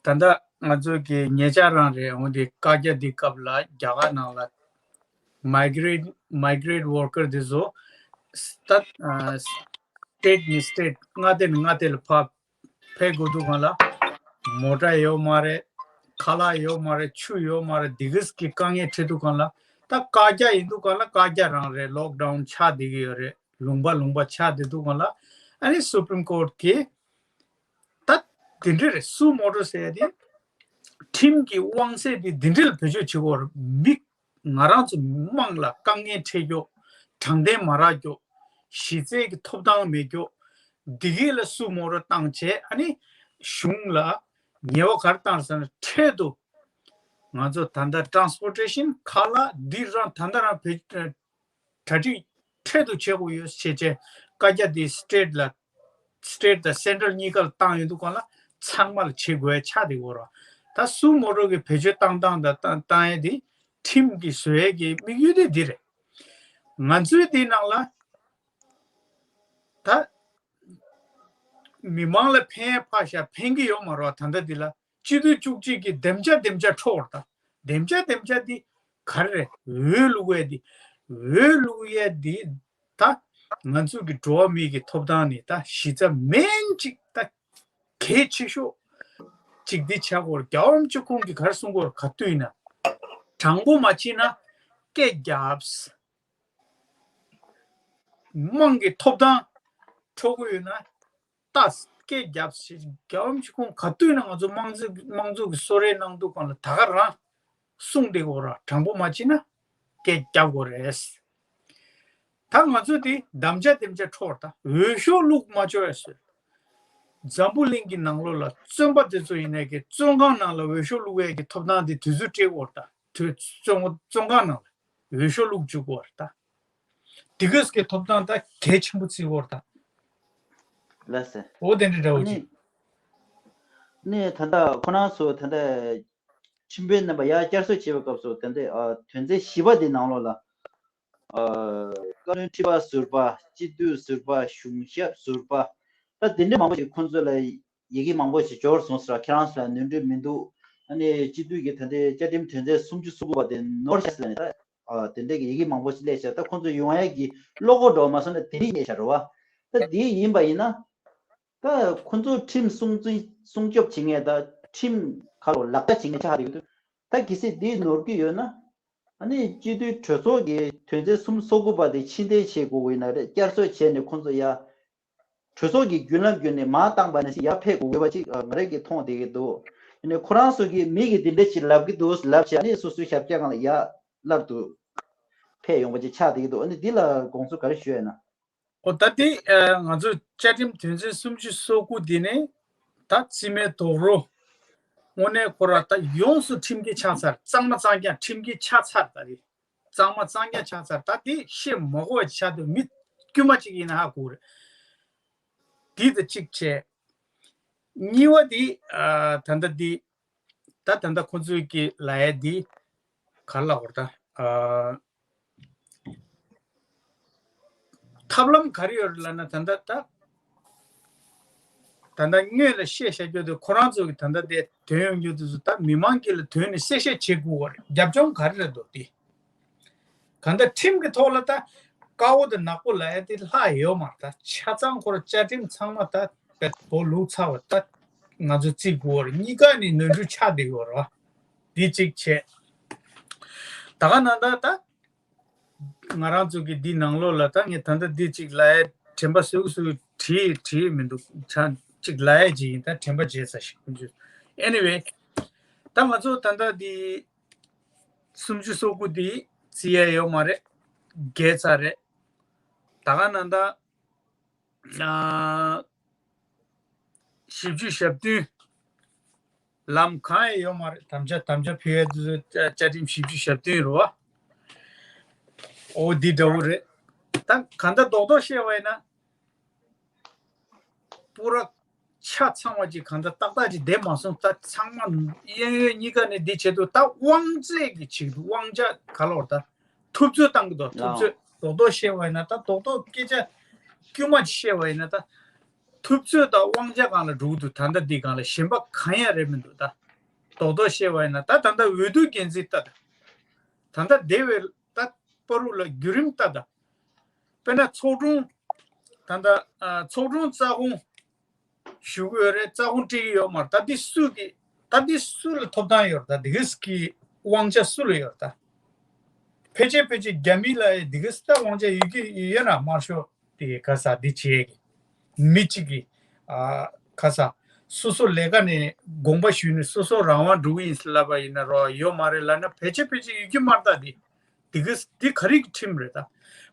ད་ད་ལྟ་ང་ཚོ་གི་ཉེ་ཆར་རང་རེད། འོན་ཏེ་བཀའ་རྒྱ་འདི་སྐབས་ལ་རྒྱ་གར་ནང་ལ་མའི་གྷི་རེཊ་མའི་གྷི་རེཊ་ཝོར་ཀར་འདི་ཚོ་ད་ཨ་སི་ཊེཊ་ནས་སི་ཊེཊ་མངའ་སྡེ་ནས་མངའ་སྡེ་ལ་ཕར་ཕེབས་དགོས་དུས་སྒང་ལ་མོ་ཊ་ཡོད་མ་རེད། ཁ་ལག་ཡོད་མ་རེད། ཆུ་ཡོད་མ་རེད། འདི་གས་ཀྱི་དཀའ་ངལ་འཕྲད་དུས་སྒང་ལ། ད་བཀའ་རྒྱ་ཡིན་དུས་སྒང་ལ་བཀའ་རྒྱ་རང་རེད། ལོག་ཌའུན་ཆགས་བསྡད་ཀྱི་ཡོད་རེད། ལུང་པ་ལུང་པ་ཆགས་བསྡད་དུས་སྒང་ལ། ཨ་ནི་སུ་པྲིམ་ཀོརཊ་གིས་ད་འདི་འདྲ་རེད། སུ་མོ་ཊ་ཟེར་ཡ་དེ་ཁྲིམས་ཀྱི་དབང་ཚད་དེ་འདི་འདྲ་ལ་བེད་སྤྱོད་བྱེད་དགོས་རེད། མི་ང་རང་ཚོ་དམངས་ལ་དཀའ་ངལ་འཕྲད་རྒྱུ། དྲང་བདེན་མ་རག་རྒྱུ། གཞི་རྩའི་གི་ཐོབ་ཐང་མེད་རྒྱུ། འདི་གས་ལ་སུ་མོ་ཊ་བཏང་བྱས། ཨ་ནི་གཞུང་ལ་ཉེས་པ་ག་རེ་བཏང་ཟེར་ན། འཕྲལ་དུ་ང་ཚོ་ད་ལྟ་ཊ་རན་སི་པོར་ཊེ་ཤན་ཁ་ལག་འདི་རང་ད་ལྟ་རང་བེད་གྲ་སྒྲིག་འཕྲལ་དུ་བྱེད་དགོས་ཡོད་ཟེར་བྱས། བཀའ་རྒྱ་འདི་སི་ཊེཊ་ལ་སི་ཊེཊ་དང་སེན་ཊྲལ་གཉིས་ཀ་ལ་བཏང་ཡོད་དུས་སྒང་ལ་ཚང་མ་ལ་བྱེད་དགོས་ཡ་ཆགས་བསྡད་ཡོད་རེད། ད་སུ་མོ་ཊ་གི་བེད་སྤྱོད་བཏང་སྟངས་དང་བཏང་བཏང་ཡ་དེ་ཁྲིམས་ཀྱིས་བཟོ་ཡ་གི་དམིགས་ཡུལ་དེ་འདི་རེད། ང་ཚོའི་འདི་ནང་ལ་ད་མི་མང་ལ་ཕན་ཡ་ཕར་བཞག་ཕན་གྱི་ཡོད་མ་རེད་བ། ད་ལྟ་འདི་ལ་སྤྱི་འཐུས་བཅུ་གཅིག་གིས་འདེམས་བྱ་འདེམས་བྱ་འཕྲོག་པ་རེད། ད་འདེམས་བྱ་འདེམས་བྱ་འདི་ག་རེ་རེད། འོས་བླུག་ཡས་འདི། འོས་བླུག་ཡས་འདི་ད་ང་ཚོ་གི་འགྲོ་བ་མི་གི་ཐོབ་ཐང་ནི་ད་གཞི་རྩ་མེན་ཅིག་ད་གལ་ཆེ་ཤོས་ཅིག་འདི་ཆགས་ཀྱི་ཡོད་རེད། རྒྱལ་བ་རིན་པོ་ཆེ་ཁོང་གིས་ག་རེ་གསུང་གི་ཡོད་རེད། ག་དུས་ཡིན་ན་དྲང་པོ་མ་བྱས་ན་སྐད་རྒྱབ། དམངས་ཀྱི་ཐོབ་ཐང་འཕྲོག་གི་ཡོད་ན། ད་སྐད་རྒྱབ་ཞེས་རྒྱལ་བ་རིན་པོ་ཆེ་ཁོང་ག་དུས་ན་ང་ཚོ་དམངས་གཙོ་དམངས་གཙོ་གི་གསོལ་རས་གནང་དུས་སྒང་ལ་ད་ག་རང་གསུངས་བསྡད་ཡོད་རེད། དྲང་པོ་མ་བྱས་ན་སྐད་རྒྱབ་དགོས་རེད། ད་ང་ཚོ་འདི་འདེམས་བྱ་འདེམས་བྱ་འཕྲོག་པ་རེད། ད་འོས་ཤོག་བླུག་མ་བཅུག་ཡ་བཟོས། འཛམ་བུ་གླིང་གི་ནང་ལོགས་ལ་བཙོན་པ་དེ་ཚོ་ཡིན་ནའི་གི་བཙོན་ཁང་ནང་ལ་འོས་ཤོག་བླུག་ཡས་ཀྱི་ཐོབ་ཐང་དེ་དུས་ཚོད་སྤྲད་ཡོད་རེད། ད་དུས་བཙོན་བཙོན་ཁང་ནང་ལ་འོས་ཤོག་བླུག་བཅུག་གི་ཡོད་རེད། ད་དེ་གས་ཀྱི་ཐོབ་ཐང་ད་གལ་ཆེན་པོ་བརྩི་གི་ཡོད་རེད། ད་ལགས་སེ། འོ་དེ་འདྲ་འདྲ་བོ་ཅིག་ནི་ད་ལྟ་ཁོ་རང་ཚོ་ད་ལྟ་ཁྲིམས་དཔོན་རྣམ་པ་ཡར་བསྐྱར་གསོ་བྱེད་པའི་སྐབས་སུ་ད་ལྟ་ཨ་དོན་ཚན་བཞི་པ་དེ་ནང་ལོགས་ལ་ཨ་བཀའ་བློན་ཁྲི་པ་ཟུར་པ། སྤྱི་འཐུས་ཟུར་པ། གཞུང་ཞབས་ཟུར་པ། ད་དེ་འདྲའི་མང་པོ་ཞིག་ཁོང་ཚོ་ལ་ཡི་གེ་མང་པོ་ཞིག་འབྱོར་སོང་ཟེར་བ། ཁྱེད་རང་ཚོ་ལ་ནོར་འཁྲུལ་མི་འདུག་ཨ་ནི་སྤྱི་འཐུས་ཀྱི་ད་ལྟའི་བཅའ་ཁྲིམས་དོན་ཚན་སུམ་ཅུ་སོ་དགུ་པ་དེ་ནོར་ཤག་ཟེར་ནས་ད་དེ་འདྲའི་གི་ཡི་གེ་མང་པོ་ཞིག་སླེབས་ཤག་ད་ཁོང་ཚོ་ཡོང་ཡ་གི་བློ་ཁོག་འགྲོ་མ་སོང་ན་དེ་རིགས་རྙེད་ཤག་རེད་བ། ད་དེ་ཡིན་པ་ཡིན་ན། ད་ཁོ་ཚོ་ཁྲིམས་སྲུང་བརྩི་སྲུང་སྐྱོབ་བྱེད་མཁན་དང་ཁྲིམས་ཁ་ལོ་ལག་བསྟར་བྱེད་མཁན་ཆགས་ཡོད་དུས། ད་གལ་སྲིད་འདི་ནོར་གྱི་ཡོད་ན། ཨ་ནི་སྤྱི་འཐུས་གྲོས་ཚོགས་ཀྱི་དོན་ཚན་སུམ་སོ་དགུ་པ་དེ་ཕྱིར་འཐེན་བྱེད་དགོས་ཀྱི་ཡིན་ན་རེད། བསྐྱར་གསོ་བྱས་ནས་ཁོ་ཚོ་ཡ་གྲོས་ཚོགས་ཀྱི་བརྒྱུད་ལམ་བརྒྱུད་ནས་མར་བཏང་པ་ནས་ཡར་ཕེབས་དགོས་ཀྱི་ཡོད་པ་ཅིག་ང་རང་གིས་མཐོང་བསྡད་ཀྱི་འདུག་ཨ་ནི་ཁོ་རང་ཚོ་གིས་མི་གིས་འདི་འདྲ་ཅིག་ལབ་ཀྱི་འདུག་ལབ་བྱས། ཨ་ནི་སོ་སོའི་ཞབས་སྐྱ་སྒང་ལ་ཡར་སླར་དུ་ཕེབས་ཡོང་པ་ཅིག་ཆགས་བསྡད་ཀྱི་འདུག་ཨ་ནི་འདི་ལ་དགོངས་ཚུལ་ག་རེ་ཞུ་ཡ་ཡིན་ན། ཨོ་ད་དེ་ཨ་ང་ཚོའི་བཅའ་ཁྲིམས་དོན་ཚན་སུམ་ཅུ་སོ་དགུ་འདི་ནི་ད་རྩིས་མེད་རྡོག་རོལ། དངོས་གནས་ཁོ་རང་ད་ཡོངས་སུ་ཁྲིམས་འགལ་ཆགས་ཚར། གཙང་མ་གཙང་རྐྱང་ཁྲིམས་འགལ་ཆགས་ཚར། ད་རེད། གཙང་མ་གཙང་རྐྱང་ཆགས་ཚར། ད་དེ་བཤད་མ་དགོས་པ་ཆགས་འདུག་མི་དཀྱུས་མ་གཅིག་ཡིན་ན་ཧ་གོ་རེད། འདི་ད་གཅིག་བྱས། གཉིས་པ་འདི་ཨ་ད་ལྟ་འདི་ད་ད་ལྟ་ཁོ་ཚོའི་གི་ལབ་ཡ་འདི་ག་རེ་ལབ་དགོས་རེད་ད། ཨ། ཐབས་ལམ་ག་རེ་ཡོད་རེད་ལབ་ན། ད་ལྟ་ད་ད་ལྟ་སྔོན་ལ་བཤད་བཞག་རྒྱུ་དེ། ཁོ་རང་ཚོ་གི་ད་ལྟ་དེ་དོན་ཡོང་རྒྱུ་དེ་ཚོ་ད་མི་མང་གི་ལ་ཐོན་ནས་གསལ་བཤད་བྱེད་དགོས་པ་རེད། རྒྱབ་ལྗོངས་ག་རེ་རེད་འདུག་དེ། གང་ལྟར་ཁྲིམས་ཀྱི་ཐོག་ལ་ད་དཀར་པོ་དང་ནག་པོ་ལབ་ཡ་དེ་ལྷག་ཡོད་མ་རེད། ད་ཆ་ཚང་ཁོ་རང་བཅའ་ཁྲིམས་ཚང་མ་ད་བེད་པོ་ལུག་ཚ་བ་ད་ང་ཚོ་བརྩི་དགོས་པ་རེད། གཉིས་ཀ་ནས་ནོར་འཁྲུལ་ཆགས་བསྡད་ཡོད་རེད་བ། དེ་གཅིག་བྱས། ད་ག་ནང་ད་ད། ང་རང་ཚོ་གི་འདི་ནང་ལོགས་ལ་ད་ངས་ད་ལྟ་འདི་གཅིག་ལབ་ཡ་དྲན་པ་སོ་སོ་བྲིས་བྲིས་མི་འདུག་ཆ་གཅིག་ལབ་ཡ་གཅིག་ཡིན། ད་དྲན་པ་བརྗེད་ཚར་ཞིག་ཁོང་ཚོས། Anyway། ད་ང་ཚོ་ད་ལྟ་འདི་སུམ་ཅུ་སོ་དགུ་འདི་བརྩི་ཡ་ཡོད་མ་རེད། བརྒལ་ཚར་རེད། ད་ག་ནང་ད། ཨ། བཞི་བཅུ་ཞེ་བདུན། ལམ་གང་ཡང་ཡོད་མ་རེད། དམ་བཅའ་དམ་བཅའ་ཕུལ་ཡ་དེ་ཚོ་བཅའ་བཅའ་ཁྲིམས་བཞི་བཅུ་ཞེ་བདུན་རེད་བ། འོ་འདི་འདྲ་བོ་རེད། ད་གང་ལྟར་རྡོག་རྡོག་བཤད་པ་ཡིན་ན། པུ་ར་ཆ་ཚང་བ་ཅིག་གང་ལྟར་ཏག་ཏག་ཅིག་བསྡད་མ་སོང་། ད་ཚང་མ་གཡས་གཡོན་གཉིས་ཀ་ནས་འདི་བྱེད་དུས་ད་དབང་ཚད་ཀྱི་ཆེད་དུ། དབང་ཆ་ག་ལོར་ད་ཐུབ་ཚོད་བཏང་གི་འདུག་ཐུབ་ཚོད། རྡོག་རྡོག་བཤད་པ་ཡིན་ན། ད་རྡོག་རྡོག་སྐད་ཆ་དཀྱུས་མ་ཅིག་བཤད་པ་ཡིན་ན། ད་ཐུབ་ཚོད་དང་དབང་ཆ་སྒང་ལ་འགྲོ་གི་འདུག་ད་ལྟ་འདི་སྒང་ལ་གཞན་པ་གང་ཡང་རེད་མི་འདུག་ད་རྡོག་རྡོག་བཤད་པ་ཡིན་ན། ད་ད་ལྟ་འོས་བསྡུ་འགན་འཛིན་ལྟ་ད། ད་ལྟ་སྡེ་བའི་ད་བར་དུ་ལ་བརྒྱུད་རིམ་ལྟ་ད། དཔེར་ན་ཚོགས་དྲུང་། ད་ལྟ་ཨ་ཚོགས་དྲུང་རྩ་དགོངས་ཞུ་གི་ཡོད་རེད། རྩ་དགོངས་སྤྲད་ཀྱི་ཡོད་མ་རེད། ད་འདི་སུ་གི་ད་འདི་སུ་ལ་ཐོབ་ཐང་ཡོད་རེད། ད་འདི་གིས་ཀྱི་དབང་ཆ་སུ་ལ་ཡོད་རེད། ད་ཕལ་ཆེར་ཕལ་ཆེར་རྒྱ་མི་ལ་འདི་གིས་ད་དབང་ཆ་ཡོད་ཀྱི་ཡོད་ན་མ་ཤོར། དེ་ག་ས་འདི་བྱེད་ཀྱི་མི་གཅིག་གིས་ཨ་ག་ས་སོ་སོ་ལས་ཀ་ནས་དགོངས་པ་ཞུས་ནས་སོ་སོ་རང་དབང་འགྲོ་གི་ཡིན་ལབ་པ་ཡིན་ན་རོ། ཡོད་མ་རེད་ལབ་ན་ཕལ་ཆེར་ཕལ་ཆེར་ཡོད་ཀྱི་མ་རེད། ད་འདི་འདི་གིས་འདི་ག་རེ་གི་ཁྲིམས་རེད་ད།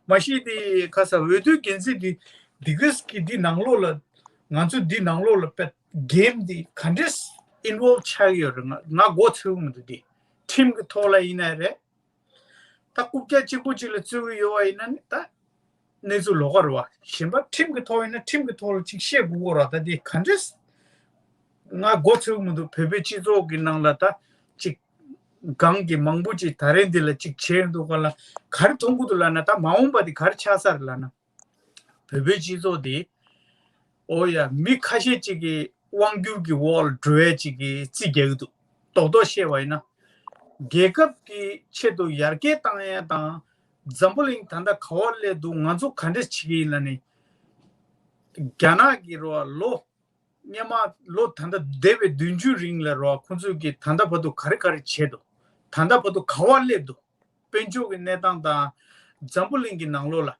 མ་གཞི་འདི་ག་ས་འོས་བསྡུ་འགན་འཛིན་འདི་འདི་གིས་ཀྱི་འདི་ནང་ལོགས་ལ་ང་ཚོ་འདི་ནང་ལོགས་ལ་དཔེ་གེམ་འདི་ག་འདྲས་ཨིན་ཝོལབ་ཆགས་ཡོད་རེད། ང་ང་མགོ་ཚོས་མི་འདུག་འདི་ཁྲིམས་ཀྱི་ཐོག་ལ་ཡིན་ན་རེད། ད་རྐུབ་བཀྱག་གཅིག་པོ་གཅིག་ལ་བཙུགས་ཀྱི་ཡོད་པ་ཡིན་ན་ནི་ད་གནས་ཚུལ་ལོགས་ཀ་རེད་བ། གཞན་པ་ཁྲིམས་ཀྱི་ཐོག་ཡིན་ན་ཁྲིམས་ཀྱི་ཐོག་ལ་ཅིག་བཤད་དགོས་ཀྱི་རེད་བ། ད་འདི་ག་འདྲས་ང་མགོ་ཚོས་མི་འདུག་བོད་པའི་སྤྱི་ཚོགས་ཀྱི་ནང་ལ་ད་ཅིག་གང་གི་མང་པོ་ཅིག་ད་རེས་འདི་ལ་ཅིག་བྱས་འདུག་ག་ལ་ག་རེ་མཐོང་གི་འདུག་ལབ་ན། ད་མ་འོངས་པ་འདི་ག་རེ་ཆགས་ས་རེད་ལབ་ན། བོད་པའི་སྤྱི་ཚོགས་འདི། ཨོ་ཡ། མི་ཁ་ཤས་ཅིག་གིས་དབང་སྒྱུར་གྱི་འོག་ལ་འགྲོ་ཡ་ཅིག་གི་རྩིས་རྒྱག་གི་འདུག་རྡོག་རྡོག་བཤད་པ་ཡིན་ན། རྒྱལ་ཁབ་ཀྱི་ཆེད་དུ་ཡར་རྒྱས་བཏང་ཡ་དང་། འཛམ་བུ་གླིང་ད་ལྟ་ག་པར་སླེབས་འདུག་ང་ཚོ་ག་འདྲས་བྱེད་ཀྱི་ཡིན་ལབ་ནས། རྒྱ་ནག་གི་རོ་ལོ། སྔོན་མ་ལོ་ད་ལྟ་འདས་པའི་བདུན་ཅུ་རིང་ལ་རོ། ཁོང་ཚོས་ཀྱི་ད་ལྟ་བར་དུ་ག་རེ་ག་རེ་བྱས་འདུག་ད་ལྟ་བར་དུ་ག་པར་སླེབས་འདུག་དཔལ་འབྱོར་གྱི་གནས་སྟངས་དང་། འཛམ་བུ་གླིང་གི་ནང་ལོགས་ལ་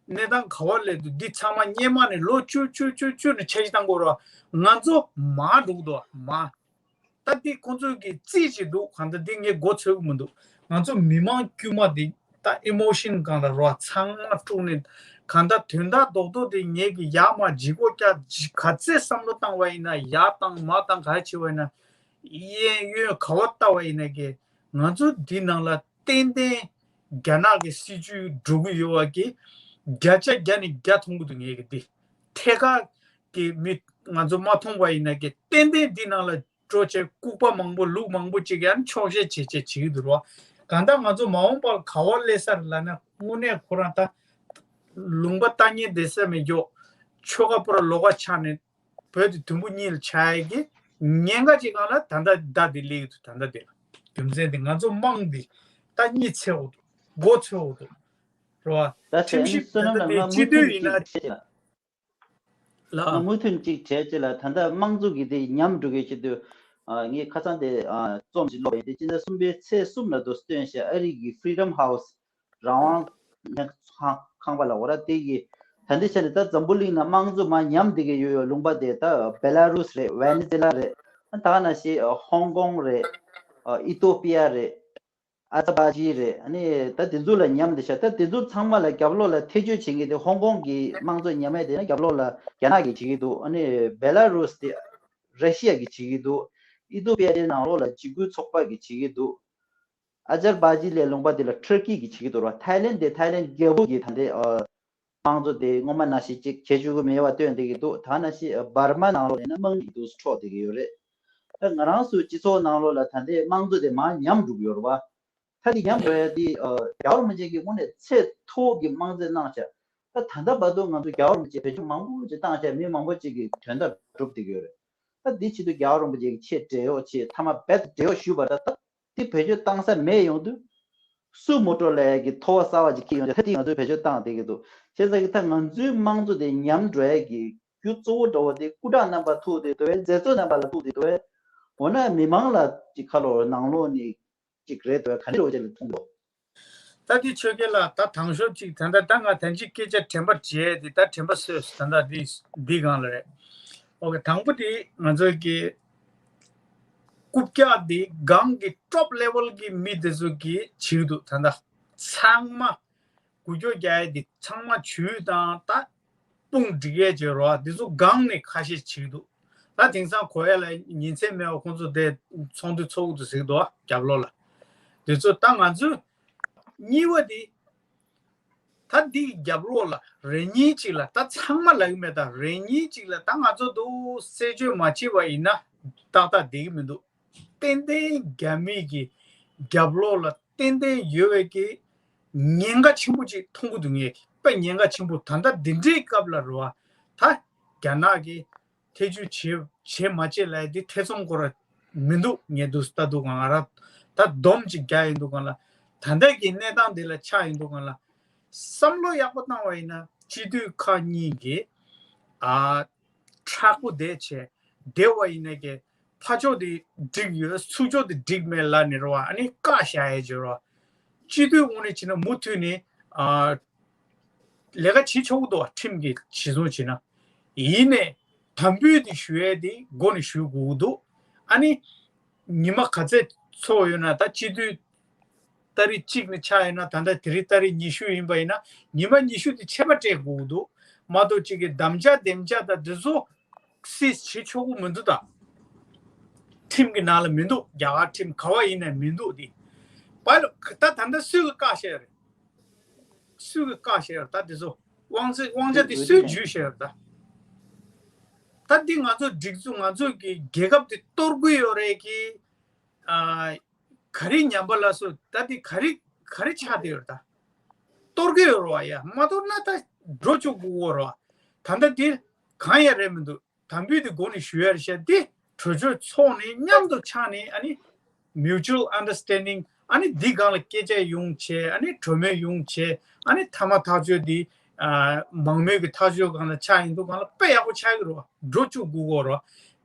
གནས་སྟངས་ག་པར་སླེབས་འདུག་འདི་ཚང་མ་སྔོན་མ་ནས་ལོ་བཅུ་བཅུ་བཅུ་བཅུ་ནས་འཆར་གཞི་བཏང་དགོས་རེད་བ། ང་ཚོ་མར་འགྲོ་གི་འདུག་བ། མར། ད་འདི་ཁོང་ཚོས་ཀྱི་རྩིས་བྱེད་འདུག་གང་ལྟར་འདི་ངས་མགོ་ཚོས་ཀྱི་མི་འདུག་ང་ཚོ་མི་མང་དཀྱུས་མ་འདི་ད་ཨི་མོ་ཤན་སྒང་ལ་རོ་ཚང་མ་དཀྲུགས་ནས། གང་ལྟར་དོན་དག་རྡོག་རྡོག་དེ་ངས་ཀྱི་ཡར་མར་ལྗིད་ཁོག་བཀྱག་ག་ཚད་བསམ་བློ་བཏང་བ་ཡིན་ན། ཡར་བཏང་མར་བཏང་ག་རེ་བྱེད་པ་ཡིན་ན། གཡས་གཡོན་ག་པར་ལྟ་བ་ཡིན་ན་གི་ང་ཚོ་འདི་ནང་ལ་ཏན་ཏན་རྒྱ་ནག་གི་སྲིད་ཇུས་འགྲོ་གི་ཡོད་པ་གི་བརྒྱ་ཆ་བརྒྱ་ནས་བརྒྱ་མཐོང་གི་འདུག་ངས་གི་འདི་ཐད་ཀར་གི་མི་ང་ཚོ་མ་མཐོང་བ་ཡིན་ན་གི་ཏན་ཏན་འདི་ནང་ལ་སྤྲོ་ཆས་ལྐུགས་པ་མང་པོ་ལུག་མང་པོ་ཅིག་ཡང་འཁྱོག་བཤད་བྱེད་བྱེད་བྱེད་ཀྱི་འདུག་རོ། གང་ལྟར་ང་ཚོ་མ་འོངས་པར་ག་པར་སླེབས་ས་རེད་ལབ་ན། དངོས་གནས་ཁོ་རང་ད་ལུང་པ་ལྟ་ཉན་བསྡད་ས་མེད་ཀྱོག་ཆོལ་ཁ་པོ་ར་ལོགས་ཀ་ཆགས་ནས་བོད་དེ་དུམ་བུ་གཉིས་ལ་ཆགས་ཡས་ཀྱི་ཉེན་ཁ་ཅིག་སྒང་ལ་ད་ལྟ་ཟླ་འདི་སླེབས་ཀྱི་འདུག་ད་ལྟ་འདི་ལ་རྒྱུ་མཚན་དེ་ང་ཚོ་དམངས་འདི་ད་གཉིད་སད་འོ་འདུག་མགོ་ཚོས་འོ་འདུག་རེད་བ། ད་ཁྲིམས་ཞིབ་ད་ལྟ་དེ་སྤྱི་འཐུས་ཡིན་ན། ལ། ང་མུ་མཐུད་ཅིག་བྱས་ཅིག་ལ་ད་ལྟ་དམངས་གཙོ་གི་དེ་ཉམས་འགྲོ་གི་ཆེད་དུ། ཨ། ངས་ཁ་སང་དེ་ཨ་རྩོམ་ཞིག་ཀློག་ཡོད་དེ་སྤྱི་ཟླ་གསུམ་པའི་ཚེས་གསུམ་ལ་དུ་སྟོན་བྱས་ཨ་རི་གི་Freedom House རང་དབང་ཁང་ཁང་པ་ལ་འོ་ར་དེ་གི་ད་འདི་ཆ་ནས་ད་འཛམ་བུ་གླིང་ན་དམངས་གཙོ་མར་ཉམས་བསྡད་ཀྱི་ཡོད་ཡོད་ལུང་པ་དེ་ད་བེ་ལ་རུས་རེད། ཝེ་ནེ་ཛེ་ལ་རེད། ད་ག་ནང་བཞིན་ཧོང་ཀོང་རེད། ཨི་ཏོ་པི་ཡ་རེད། ཨ་ཛར་བྷ་ཇི་རེད། ཨ་ནི་ད་དེ་ཚོ་ལ་ཉམས་བསྡད་ཤག་ད་དེ་ཚོ་ཚང་མ་ལ་རྒྱབ་ལོགས་ལ་ཐེ་བྱུས་བྱེད་མཁན་དེ་ཧོང་ཀོང་གི་དམངས་གཙོ་ཉམས་ཡས་དེ་ན་རྒྱབ་ལོགས་ལ་རྒྱ་ནག་གིས་བྱེད་ཀྱི་འདུག་ཨ་ནི་བེ་ལ་རུས་དེ་ར་ཤི་ཡ་གིས་བྱེད་ཀྱི་འདུག་ཨི་ཏོ་པི་ཡ་དེ་ནང་ལོགས་ལ་འཇིགས་སྐུལ་ཚོགས་པ་གིས་བྱེད་ཀྱི་འདུག་ཨ་ཛར་བྷ་ཇི་ལའི་ལུང་པ་དེ་ལ་ཐུར་ཀི་གིས་བྱེད་ཀྱི་འདུག་ར། ཐའི་ལེན་དེ་ཐའི་ལེན་རྒྱལ་པོ་གིས་ད་ལྟའི་ཨ། དམངས་གཙོ་དེ་སྔོན་མ་ནང་བཞིན་ཅིག་བྱེད་བཅུག་གི་མེད་པ་སྟོན་བསྡད་ཀྱི་འདུག་ད་ནང་བཞིན་འབར་མ་ནང་ལོགས་ཡིན་ན་དམག་མི་འདུག་འཕྲོག་བསྡད་ཀྱི་ཡོད་རེད། ད་ང་རང་ཚོའི་སྤྱི་ཚོགས་ནང་ལོགས་ལ་ད་ལྟའི་དམངས་གཙོ་དེ་མར་ཉམས་འགྲོ་གི་ཡོད་རེད་བ། ད་དེ་ཉམས་འགྲོ་ཡ་དེ་རྒྱལ་བ་རིན་པོ་ཆེ་གིས་དངོས་གནས་ཚད་མཐོ་བོ་གི་དམངས་གཙོ་གནང་བྱས། ད་ད་ལྟ་བར་དུ་ང་ཚོ་རྒྱལ་བ་རིན་པོ་ཆེ་བེད་སྤྱོད་མང་པོ་ཅིག་བཏང་བྱས་མི་མང་པོ་ཅིག་གི་དོན་དག་སྒྲུབ་བསྡད་ཀྱི་ཡོད་རེད། ད་དེ་ཆེད་དུ་རྒྱལ་བ་རིན་པོ་ཆེ་གིས་ཆེས་བགྲེས་ཡོག་ཆེས་མཐའ་མ་རྦད་དེ་བགྲེས་ཡོག་ཞུས་པ་རེད། ད་དེ་བེད་སྤྱོད་བཏང་ས་མེད་ཡོང་དུས། སུ་མོ་ཊོ་ལ་ཡ་གི་ཐོ་བ་གསར་བ་ཅིག་འཁྱེར་ཡོང་ཆ་ད་དེ་ང་ཚོས་བེད་སྤྱོད་བཏང་བསྡད་ཀྱི་འདུག་བྱས་ཙང་གི་ད་ང་ཚོའི་དམངས་གཙོ་དེ་ཉམས་འགྲོ་ཡ་གི་རྒྱུ་གཙོ་བོ་འདྲ་བོ་དེ་སྐུ་དྲག་རྣམ་པ་ཐུག་དེ་འདུག་བས། མཛད་གཙོ་རྣམ་པ་ལ་ཐུག་དེ་འདུག་བས། འོ་ན་མི་མང་ལ་ཅིག་ཁ་ལོ་ནང་ལོགས་ནས་ཅིག་རེད་འདུག་བས། ག་འདྲ་བོ་ཅིག་ལ་མཐོང་འདུག་ད་དེ་ཆོས་རྒྱལ་ལགས། ད་དང་ཤོས་ཅིག་ད་ལྟ་ད་ང་ད་ཅིག་སྐད་ཆ་དྲན་པ་བརྗེད་དེ་ད་དྲན་པ་གསོས་སོང་། ད་ལྟ་འདི་འདི་སྒང་ལ་རེད། ཨོ་ཁེ། དང་པོ་དེ་ང་ཚོ་གི་རྐུབ་བཀྱག་དེ་སྒང་གི་top level གི་མི་དེ་ཚོ་གིས་བྱེད་འདུག་ད་ལྟ་ཚང་མ་འགུལ་སྐྱོད་རྒྱག་ཡས་དེ་ཚང་མ་ཇུས་དང་ད་དཔུང་སྒྲིག་ཡས་བྱེད་རོགས། དེ་ཚོ་སྒང་ནས་ཁ་ཤས་བྱེད་འདུག་ད་དེང་སང་གོ་ཡ་ལ་ཉིན་མཚན་མེད་པ་ཁོང་ཚོ་དེ་ཚོགས་འདུ་ཚོགས་འདུག་ཟེར་འདུག་རྒྱབ་ལོགས་ལ། དེ་ཚོ་ད་ང་ཚོས་གཉིས་པ་དེ། ད་འདི་རྒྱབ་ལོགས་ལ་རེ་གཉིས་ཅིག་ལ་ད་ཚང་མ་ལབ་ཀྱི་མེད། ད་རེ་གཉིས་ཅིག་ལ་ད་ང་ཚོ་འདུག་རྩད་གཅོད་མ་བྱས་པ་ཡིན་ན་ཏག་ཏག་བསྡད་ཀྱི་མི་འདུག་ཏན་ཏན་རྒྱ་མི་གི་རྒྱབ་ལོགས་ལ་ཏན་ཏན་ཡོད་པའི་གི་ཉེན་ཁ་ཆེན་པོ་ཅིག་མཐོང་གི་འདུག་ངས་དཔེ་ཉེན་ཁ་ཆེན་པོ། ད་ལྟ་འདི་འདྲའི་སྐབས་ལ་རེད་བ། ད་རྒྱ་ནག་གི་ཐེ་ཇུས་བྱེད་བྱེད་མ་བྱེད་ལབ་ཡ་དེ་ཐེ་ཚོམ་སྐོར་མི་འདུག་ངས་འདུག་ལྟ་འདུག་ག་ང་རང་ད་སྡོམ་ཅིག་རྒྱག་ཡིན་འདུག་ག་ལ། ད་ལྟ་གི་གནས་སྟངས་འདི་ལ་ཆགས་ཡིན་འདུག་ག་ལ། བསམ་བློ་ཡག་པོ་བཏང་བ་ཡིན་ན་སྤྱི་འཐུས་ཁག་གཉིས་ཀྱིས་ཨ་མཁྲེགས་པོ་བསྡད་བྱས་བསྡད་པ་ཡིན་ན་ཀྱི་ཕར་ཕྱོགས་དེ་འགྲིག་ཡོད་ཚུར་ཕྱོགས་དེ་འགྲིག་མེད་ལབ་ནས་རེད་བ། ཨ་ནི་བཀག་བཞག་ཡས་བྱས་རེད་བ། སྤྱི་འཐུས་དངོས་གནས་བྱས་ན་མུ་མཐུད་ནས་ཨ། ལས་ཀ་བྱེད་ཆོག་གི་འདུག་བ། ཁྲིམས་ཀྱིས་གཞི་བཟུང་བྱས་ན། ཡིན་ནའི་དམ་འབུལ་དེ་ཞུ་ཡས་དེ་མགོ་ནས་ཞུ་དགོས་ཀྱི་འདུག་ཨ་ནི་ཉི་མ་ག་ཚད་ཚོགས་ཡོད་ན་ད་སྤྱི་འཐུས་ཏ་རིག་གཅིག་ནས་ཆགས་ཡོད་ན་ད་ལྟ་དེ་རིང་ཏ་རིག་ཉི་ཤུ་ཡིན་པ་ཡིན་ན་ཉི་མ་ཉི་ཤུ་དེ་ཆད་པ་སྤྲད་དགོས་ཀྱི་འདུག་མ་གཏོགས་གཅིག་གི་དམ་བཅའ་དེམ་བཅའ་དང་དེ་ཚོ་སིས་བྱེད་ཆོག་གི་མི་འདུག་ད་ཁྲིམས་ཀྱི་ནང་ལ་མི་འདུག་རྒྱ་གར་ཁྲིམས་ག་བ་ཡིན་ནའི་མི་འདུག་དེ་པ་ལ་ད་ད་ལྟ་སུས་ཀྱི་བཀག་བཞག་ཡོད་རེད། སུས་ཀྱི་བཀག་བཞག་ཡོད་རེད་ད། དེ་ཚོ་དབང་ཚད་དབང་ཆ་དེ་སུས་འཇུས་བཞག་ཡོད་རེད་ད། ད་འདི་ང་ཚོ་སྒྲིག་འཛུགས་ང་ཚོ་གི་རྒྱལ་ཁབ་དེ་གཏོར་གི་ཡོད་རེད་ཀྱི། ཨ། ག་རེ་ཉམས་པ་ལ་སོགས་ད་འདི་ག་རེ་ག་རེ་ཆགས་བསྡད་ཡོད་རེད་ད། གཏོར་གི་ཡོད་རེད་བ། ཡ་མ་གཏོར་ན་ད་འགྲོ་བཅུག་དགོས་ཀྱི་ཡོད་རེད་བ། ད་ལྟ་འདི་གང་ཡང་རེད་མི་འདུག་དམ་འབུལ་དེ་མགོ་ནས་ཞུ་ཡ་རེད་ཤག་འདི་གྲོས་ཆོད་ཚོགས་ནས་མཉམ་དུ་ཆགས་ནས་ཨ་ནི་mutual understanding ཨ་ནི་འདི་སྒང་ལ་སྐད་ཆ་ཡོང་བྱས་ཨ་ནི་གྲོས་མོལ་ཡོང་བྱས་ཨ་ནི་མཐའ་མ་ཐག་གཅོད་འདི་ཨ་མང་མོས་ཀྱི་ཐག་གཅོད་སྒང་ལ་ཆགས་ཡིན་འདུག་སྒང་ལ་དཔེ་ཡག་པོ་ཆགས་ཀྱི་རེད་བ། འགྲོ་བཅུག་དགོས་ཀྱི་ཡོད་རེད་བ།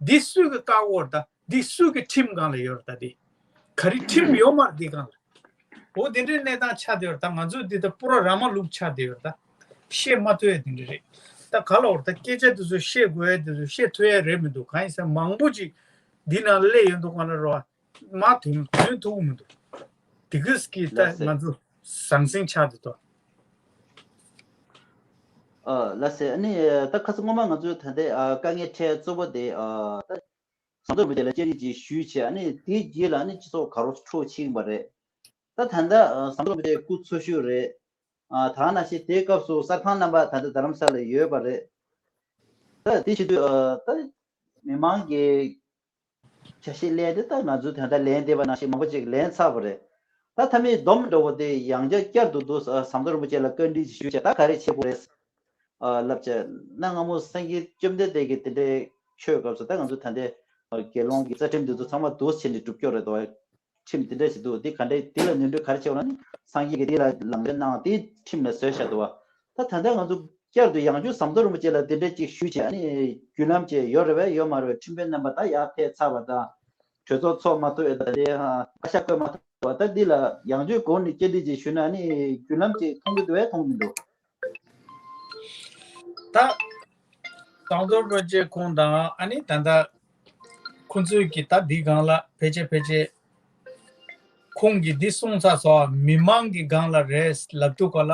འདི་སུས་ཀྱི་བཀག་ཡོད་རེད་ད། འདི་སུས་ཀྱི་ཁྲིམས་སྒང་ལ་ཡོད་རེད་ད། འདི་ག་རེ་ཁྲིམས་ཡོད་མ་རེད་འདི་སྒང་ལ། འོ་དེ་འདྲའི་གནས་སྟངས་ཆགས་བསྡད་ཡོད་རེད་ད། ང་ཚོ་འདི་ད་པུ་ར་ར་མ་ལུག་ཆགས་བསྡད་ཡོད་རེད་ད། བཤད་མ་ཐུབ་ཡ་དེ་འདྲ་རེད། ད་ག་ལ་འོར་ད་སྐད་ཆ་དེ་ཚོ་བཤད་དགོས་ཡ་དེ་ཚོ་བཤད་ཐུབ་ཡ་རེད་མི་འདུག་གང་ཡིན་ཟེར་མང་པོ་ཅིག་འདི་ནང་སླེབས་ཡོད་འདུག་ག་ན་རོ། མ་དོན་དོན་ཐུབ་ཀྱི་མི་འདུག་དེ་གིས་ཀྱིས་ད་ལགས་སེ། ང་ཚོ་ཟང་ཟིང་ཆགས་བསྡད་དོ། ཨ་ལགས་སེ། ཨ་ནི་ད་ཁ་སང་སྔོན་མ་ང་ཚོའི་ད་ལྟའི་ཨ་དཀའ་ངལ་འཕྲད་གཙོ་བོ་དེ་ཨ་ད་ཟམ་གདོང་རིན་པོ་ཆེ་ལ་བཅར་འདྲི་ཅིག་ཞུས་བྱས་ཨ་ནི་དེའི་རྗེས་ལ་ཨ་ནི་སྤྱི་ཚོགས་ག་རོ་འཕྲོ་ཕྱིན་པ་རེད། ད་ད་ལྟ་ཨ་ཟམ་གདོང་རིན་པོ་ཆེ་སྐུ་འཚོ་བཞུགས་རེད། ཨ་ད་ག་ནང་བཞིན་དེའི་སྐབས་སུ་གསར་ཁང་རྣམ་པ་ད་ལྟ་རྡ་རམ་ས་ལ་ཡོད་པ་རེད། ད་དེ་བྱེད་དུས་ཨ་ད་མི་མང་གི་ཆ་ཤས་ལེན་དེ་ད་ང་ཚོས་ད་ལྟ་ལེན་བསྡད་པ་ནང་བཞིན་མང་པོ་ཅིག་ལེན་ཚར་བ་རེད། ད་མཐའ་མའི་སྡོམ་འདྲ་བོ་དེ་ཡང་བསྐྱར་བསྐྱར་དུ་འདུག་ཟམ་གདོང་རིན་པོ་ཆེ་ལ་བཀའ་འདྲི་ཞུས་བྱས་ད་ག་རེ་བྱེད་དགོས་རེད། ལབ་བྱས་གནའ་སྔ་མོ་སངས་རྒྱས་བཅོམ་ལྡན་འདས་ཀྱི་དེ་འདྲའི་ཆོས་སྐབས་སུ་ད་ང་ཚོ་ད་ལྟའི་དགེ་སློང་གི་རྩ་ཁྲིམས་འདི་ཚོ་ཚང་མ་འདུས་བྱས་ནས་སྒྲུབ་སྐྱོར་རེད་དོ། ཁྲིམས་འདི་འདྲ་ཞིག་འདུག་འདི་ག་འདྲའི་འདི་ལ་ནོར་འཁྲུལ་ག་རེ་བྱས་ཡོད་ན་ནི་སངས་རྒྱས་ཀྱིས་འདི་ལ་ལམ་སྟོན་གནང་འདི་ཁྲིམས་ལ་བཟོས་བཞག་འདུག་བ། ད་ད་ལྟ་ང་ཚོ་བསྐྱར་དུ་ཡང་བསྐྱར་ཟམ་གདོང་རིན་པོ་ཆེ་ལ་འདི་འདྲ་ཅིག་ཞུས་བྱས་ཨ་ནི་བརྒྱུད་ལམ་ཅིག་ཡོད་རེད་བས་ཡོད་མ་རེད་བས་ཁྲིམས་དཔོན་རྣམ་པ་ད་ཡར་ཕེབས་ཚར་བ་དང་གྲོས་ཚོགས་ཚོགས་མ་ཐུབ་ཡོད་ད་དེ་བཀའ་ཤག་བསྐོས་མ་ཐུབ་བ་ད་འདི་ལ་ཡང་བསྐྱར་གོང་ནས་བཅར་འདྲི་ཅིག་ཞུས་ན་ཨ་ནི་བརྒྱུད་ལམ་ཅིག་མཐོང་གི་འདུག་བས་མཐོང་གི་མི་འདུག་ད་ཟམ་གདོང་རིན་པོ་ཆེ་ཁོང་དང་ཨ་ནི་ད་ལྟ་ཁོང་ཚོས་ཀྱི་ད་འདི་སྒང་ལ་ཕལ་ཆེར་ཕལ་ཆེར་ཁོང་གིས་འདི་གསུངས་ཚར་སོང་། མི་མང་གི་སྒང་ལ་རེད་ལབ་དུས་སྐོར་ལ་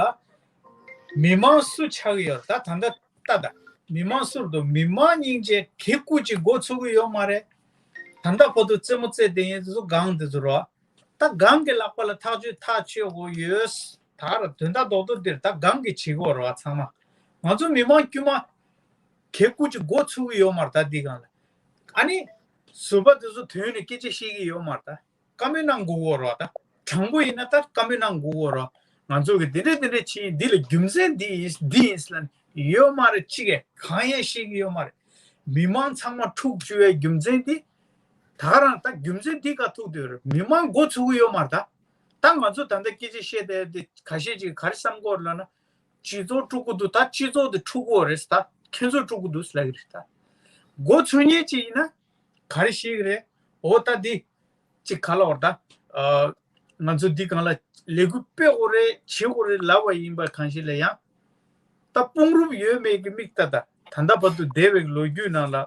མི་མང་སུ་ཆགས་ཀྱི་ཡོད་ད་ད་ལྟ་ལྟ་ད་མི་མང་སུ་རེད་འདུག་མི་མང་སྙིང་རྗེ་གེ་ཀུ་ཅིག་མགོ་ཚོས་ཀྱི་ཡོད་མ་རེད། ད་ལྟ་བར་དུ་རྩེད་མོ་རྩེ་བསྡད་མཁན་དེ་ཚོ་སྒང་དེ་ཚོ་རེད། ད་སྒང་གི་ལག་པ་ལ་ཐག་གཅོད་ཐག་ཆོད་དགོས་ཡོད། ད་ར་དོན་དག་རྡོག་རྡོག་འདིར་ད་སྒང་གི་བྱེད་དགོས་རེད་བ་ཚང་མ། ང་ཚོ་མི་མང་དཀྱུས་མ་གེ་ཀུ་ཅིག་མགོ་ཚོས་ཀྱི་ཡོད་མ་རེད་ད་འདི་སྒང་ལ། ཨ་ནི་ཟུར་པ་དེ་ཚོ་དོན་ནས་སྐད་ཆ་བཤད་ཀྱི་ཡོད་མ་རེད་ད། བཀའ་མོལ་གནང་དགོས་ཀྱི་རེད་བ་ད། དྲང་པོ་ཡིན་ན་ད་བཀའ་མོལ་གནང་དགོས་ཀྱི་རེད་བ། ང་ཚོ་གི་འདི་འདྲས་འདི་འདྲས་བྱས་ཡིན་འདི་ལ་རྒྱུ་མཚན་འདི་ཡིན་འདི་ཡིན་ཟེར་ལབ་ཡོད་མ་རེད། གཅིག་གིས་གང་ཡང་བཤད་ཀྱི་ཡོད་མ་རེད། མི་མང་ཚང་མ་འཁྲུག་བཅུག་པའི་རྒྱུ་མཚན་འདི། ད་ག་རང་ད་རྒྱུ་མཚན་འདི་ག་ཐུག་འདུག་རེད། མི་མང་མགོ་ཚོས་ཀྱི་ཡོད་མ་རེད་ད། ད་ང་ཚོ་ད་ལྟ་སྐད་ཆ་བཤད་བསྡད་དེ་ཁ་ཤས་ཅིག་ག་རེ་བསམ་གྱི་ཡོད་རེད་ལབ་ན། སྤྱི་ཚོགས་དཀྲུག་གི་འདུག་ད་སྤྱི་ཚོགས་དེ་འཁྲུག་གི་ཡོད་རེད་ད། ཁྱེད་ཚོ་དཀྲུག་གི་འདུག་ལབ་ཀྱི་རེད་ད། མགོ་ཚོས་མཁན་ཅིག་ཡིན་ན་ག་རེ་བཤད་ཀྱི་རེད། འོ་ད་འདི་ཅིག་ག་ལབ་དགོས་རེད་ད། ང་ཚོ་འདི་སྒང་ལ་ལས་འགུལ་སྤེལ་དགོས་རེད་བྱེད་དགོས་རེད་ལབ་པ་ཡིན་པ་གང་ཞིག་ལ་ཡང་། ད་དཔུང་རུབ་ཡོད་མེད་ཀྱི་མིག་ལྟ་ད་ད་ལྟ་བར་དུ་འདས་པའི་ལོ་རྒྱུས་ནང་ལ་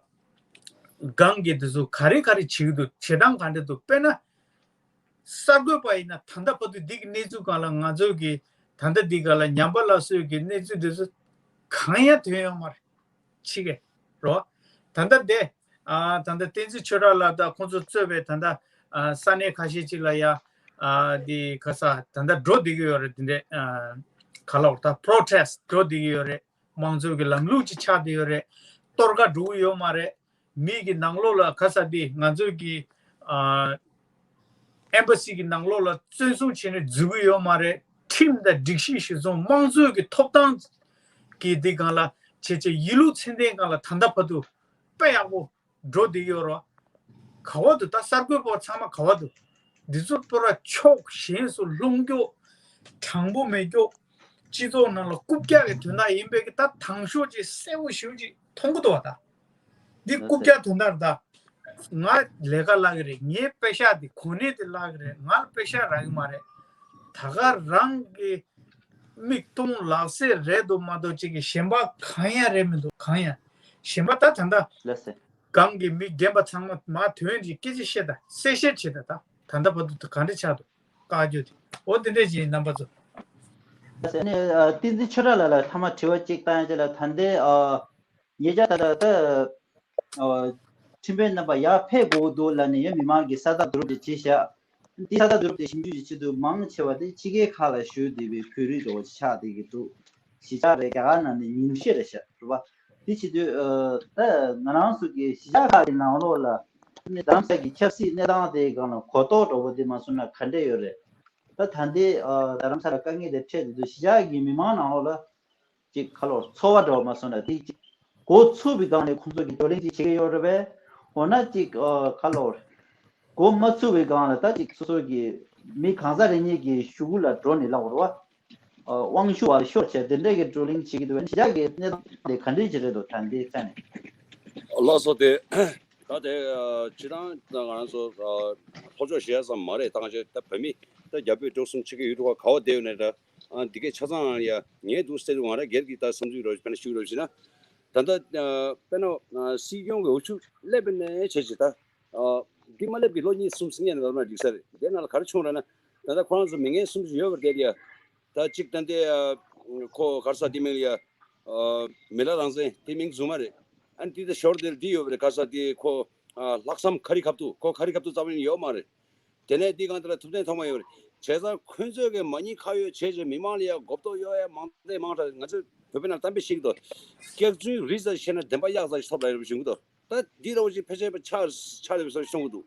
སྒང་གི་འདི་ཚོ་ག་རེ་ག་རེ་བྱེད་ཀྱི་འདུག་བྱེད་སྟངས་ག་འདྲ་འདུག་དཔེར་ན། གསར་འགོད་པ་ཡིན་ན་ད་ལྟ་བར་དུ་འདི་གི་གནས་ཚུལ་སྒང་ལ་ང་ཚོ་གི་ད་ལྟ་འདི་སྒང་ལ་ཉམས་པ་སླར་གསོའི་གི་གནས་ཚུལ་འདི་ཚོ་གང་ཡང་ཐོན་ཡོད་མ་རེད། ཕྱི་གི་རོ། ད་ལྟ་དེ་ཨ་ད་ལྟ་བསྟན་འཛིན་ཆོས་གྲགས་ལགས་དང་ཁོང་ཚོ་གཙོས་པའི་ད་ལྟ་ཨ་ས་གནས་ཁ་ཤས་ཅིག་ལ་ཡ་ཨ་འདི་ག་ས་ད་ལྟ་འགྲོ་བསྡད་ཀྱི་ཡོད་རེད། དེ་འདྲའི་ཨ་ག་ལབ་དགོས་རེད་ད་པྲོ་ཊེ་སི་ཊི་འགྲོ་བསྡད་ཀྱི་ཡོད་རེད། མང་གཙོའི་གི་ལམ་ལུགས་ཅིག་ཆགས་བསྡད་ཡོད་རེད། གཏོར་ཁ་འགྲོ་གི་ཡོད་མ་རེད། མི་གི་ནང་ལོགས་ལ་ག་ས་འདི་ང་ཚོའི་གི་ཨ་ཨེམ་བྷ་སི་གི་ནང་ལོགས་ལ་བཙན་བཟུང་བྱས་ནས་འཛུལ་གི་ཡོད་མ་རེད། ཁྲིམས་དང་སྒྲིག་གཞི་གཞིར་བཟུང་དམངས་གཙོའི་གི་ཐོབ་ཐང་གི་འདི་སྒང་ལ་བྱས་བྱས་ཡིན་ལུགས་མཚན་ལྡན་སྒང་ལ་ད་ལྟ་བར་དུ་དཔེ་ཡག་པོ་འགྲོ་བསྡད་ཡོད་རེད། ག་བ་འདུག་ད་གསར་འགོད་པ་ཚང་མ་ག་བ་འདུག་འདི་ཚོ་པུ་ར་ཕྱོགས་ཞེན་སུ་ལྷུང་རྒྱུ། དྲང་པོ་མེད་རྒྱུ། སྤྱི་ཚོགས་ནང་ལ་རྐུབ་བཀྱག་གི་དོན་དག་ཡིན་པའི་གི་ད་དང་ཤོག་ཅིག་གསལ་པོ་ཞེ་པོ་ཅིག་མཐོང་གི་འདུག་བ་ད། འདི་རྐུབ་བཀྱག་དོན་དག་རེད་ད། ང་ལས་ཀ་ལབ་ཀྱི་རེད། ངའི་པེ་ཤག་འདི་གོ་གནས་དེ་ལབ་ཀྱི་རེད། ང་ལ་པེ་ཤག་རག་གི་མ་རེད། ད་ག་རང་གི་མིག་མཐོང་ལག་ཟས་རེད་འདུག་མ་གཏོགས་ཅིག་གི་གཞན་པ་གང་ཡང་རེད་མི་འདུག་གང་ཡང་། གཞན་པ་ད་ད་ལྟ་ལགས་སེ། སྒང་གི་མི་རྒན་པ་ཚང་མ་མར་ཐོན་རྗེས་སྐད་ཆ་བཤད་ད་གསལ་བཤད་བྱེད་ད་ད་ད་ལྟ་བར་དུ་ག་འདྲ་ཆགས་འདུག་བཀའ་བརྒྱུད་དེ་འོ་དེ་འདྲས་ཀྱི་རྣམ་པ་ཚོ། ལགས་སེ་ནི་ཨ་བསྟན་འཛིན་ཆོས་གྲགས་ལགས་ལ་ཐ་མ་དྲི་བ་གཅིག་བཏང་ཡ་ཅིག་ལ་ད་ལྟའི་ཨ་ཉེ་ཆར་ད་ལྟ་ད་ཨ་ཁྲིམས་དཔོན་རྣམ་པ་ཡར་ཕེབས་དགོས་འདུག་ལབ་ནས་ཡང་མི་མང་གིས་ས་རྟགས་བསྡུ་རུབ་དེ་བྱས་བཞག་འདི་ས་རྟགས་བསྡུ་རུབ་དེ་ཞིབ་འཇུག་གི་ཆེད་དུ་མང་ཆེ་བ་དེ་ཕྱི་རྒྱལ་ཁག་ལ་བཞུགས་བསྡད་པའི་བོད་རིགས་འདྲ་བོ་ཆགས་བསྡད་ཀྱི་འདུག་གཞིས་ཆགས་རེད། རྒྱ་གར་ནང་ནས་ཉུང་ཤས་རེད་ཤག་རེད་པ། དེ་བྱེད་དུས་ཨ་ད་ང་རང་ཚོ་གི་གཞིས་ཆགས་ཁག་གི་ནང་ལོགས་ལ་ནི་རྡ་རམ་ས་ལ་གི་ཆབ་སྲིད་གནས་སྟངས་དེའི་སྒང་ལ་གོ་རྟོགས་འདྲ་བོ་དེ་མ་སོང་ན་ག་འདྲས་ཡོད་རེད། ད་ད་ལྟའི་ཨ་རྡ་རམ་ས་ལ་དཀའ་ངལ་དེ་འཕྲད་བསྡད་དུས་གཞིས་ཆགས་ཀྱི་མི་མང་ནང་ལོགས་ལ་ཅིག་ག་ལབ་ཚོར་བ་འདྲ་བོ་མ་སོང་ན་དེ་ཅིག་འགོ་ཚུགས་པའི་སྒང་ནས་ཁོང་ཚོ་གིས་བགྲོ་གླེང་ཅིག་བྱེད་ཀྱི་ཡོད་རེད་པས། འོ་ན་ཅིག་ཨ་ག་ལབ་འགོ་མ་ཚུགས་པའི་སྒང་ལ་ད་ཅིག་སོ་སོ་གི་མི་གང་ཟག་རེ་གཉིས་ཀྱི་ཤོག་གུ་ལ་འགྲོ་ནས་ལབ་དགོས་རེད་པ། ཨ་དབང་ཤུགས་བ་ཤོར་བྱས་དེ་འདྲས་ཀྱི་བགྲོ་གླེང་བྱེད་ཀྱི་འདུག་པས། གཞིས་ཆགས་ཀྱི་གནས་སྟངས་དེ་ག་འདྲས་ཅིག་རེད་འདུག་ད་འདི་ཐད་ནས། ལགས་སོ་དེ། ད་དེ་ཨ་སྤྱིར་བཏང་ད་ང་རང་ཚོ་ཨ་ལྷོ་ཕྱོགས་གཞིས་ཆགས་ཙམ་མ་རེད། ད་ང་ཚོ་ད་བོད་མི་ད་རྒྱ་བོད་འབྲུག་གསུམ་ཕྱེད་ཀ་ཡོད་འདུག་ག་ག་བ་བསྡད་ཡོད་ནའི་ད་ཨ་འདི་གས་ཆ་ཚང་ཡ་ངས་འདུག་སེ་འདུག་ང་རང་སྒེར་གྱི་ད་བསམ་ཚུལ་རོ་དཔེར་ན་ཞུ་རོ་ཞུས་ན། ད་ལྟ་ཨ་དཔེར་ན་ཨ་སྲིད་སྐྱོང་གི་འོག་ཆུ་སླེབས་པ་ནས་བྱས་བྱས་ད་ཨ་འདི་མ་སླེབས་ཀྱི་ལོ་གཉིས་གསུམ་ཟིན་ཡ་ནས་ལབ་ན་འགྲིག་ས་རེད། དེ་ནང་ལ་ག་རེ་བྱུང་ར་ན་ད་ལྟ་ཁོ་རང་ཚོ་མི་ངན་གསུམ་ཅིག་ཡོད་པ་རེད་ཡ། ད་གཅིག་ད་ལྟའི་ཨ་ཁོ་ག་རེ་ཟེར་དེ་མིང་ལ་ཡ་ཨ་མི་ལ་རང་བཙན་དེ་མིང་བཟུང་མ་རེད། ཨ་ནི་དེ་ད་ཞོར་དེར་འདི་ཡོད་པ་རེད། ག་རེ་ཟེར་དེ་ཁོ་ཨ་ལྷག་བསམ་ཁ་རི་ཁ་ཐུག་ཁོ་ཁ་རི་ཁ་ཐུག་རྩ་བ་ནས་ཡོད་མ་རེད། དེ་ནས་འདི་སྒང་དེ་ལ་ཐུབ་བསྟན་ཐོག་མ་ཡོད་པ་རེད། བྱས་ཙང་ཁོ་ཚོས་གི་མ་ཉེས་ཁ་གཡོགས་བྱས་བྱས་མི་མང་ལ་ཡ་མགོ་སྐོར་གཡོག་ཡ་མང་དེ་མང་དྲགས། ང་ཚོས་བོད་པའི་ནང་གཏམ་དཔེ་བཤད་ཀྱི་འདུག་སྐྱག་རྫུན་རི་ཙམ་བཤད་ན་བདེན་པ་གཡག་ཙམ་ཞིག་ཐོབ་ལ་ཡོད་པ་བྱུང་གི་འདུག་ད་འདི་འདྲ་བོ་ཞིག་ཕལ་ཆེར་ཆགས་ཆགས་རེད་པའི་བཟོ་ཞིག་མཐོང་གི་འདུག་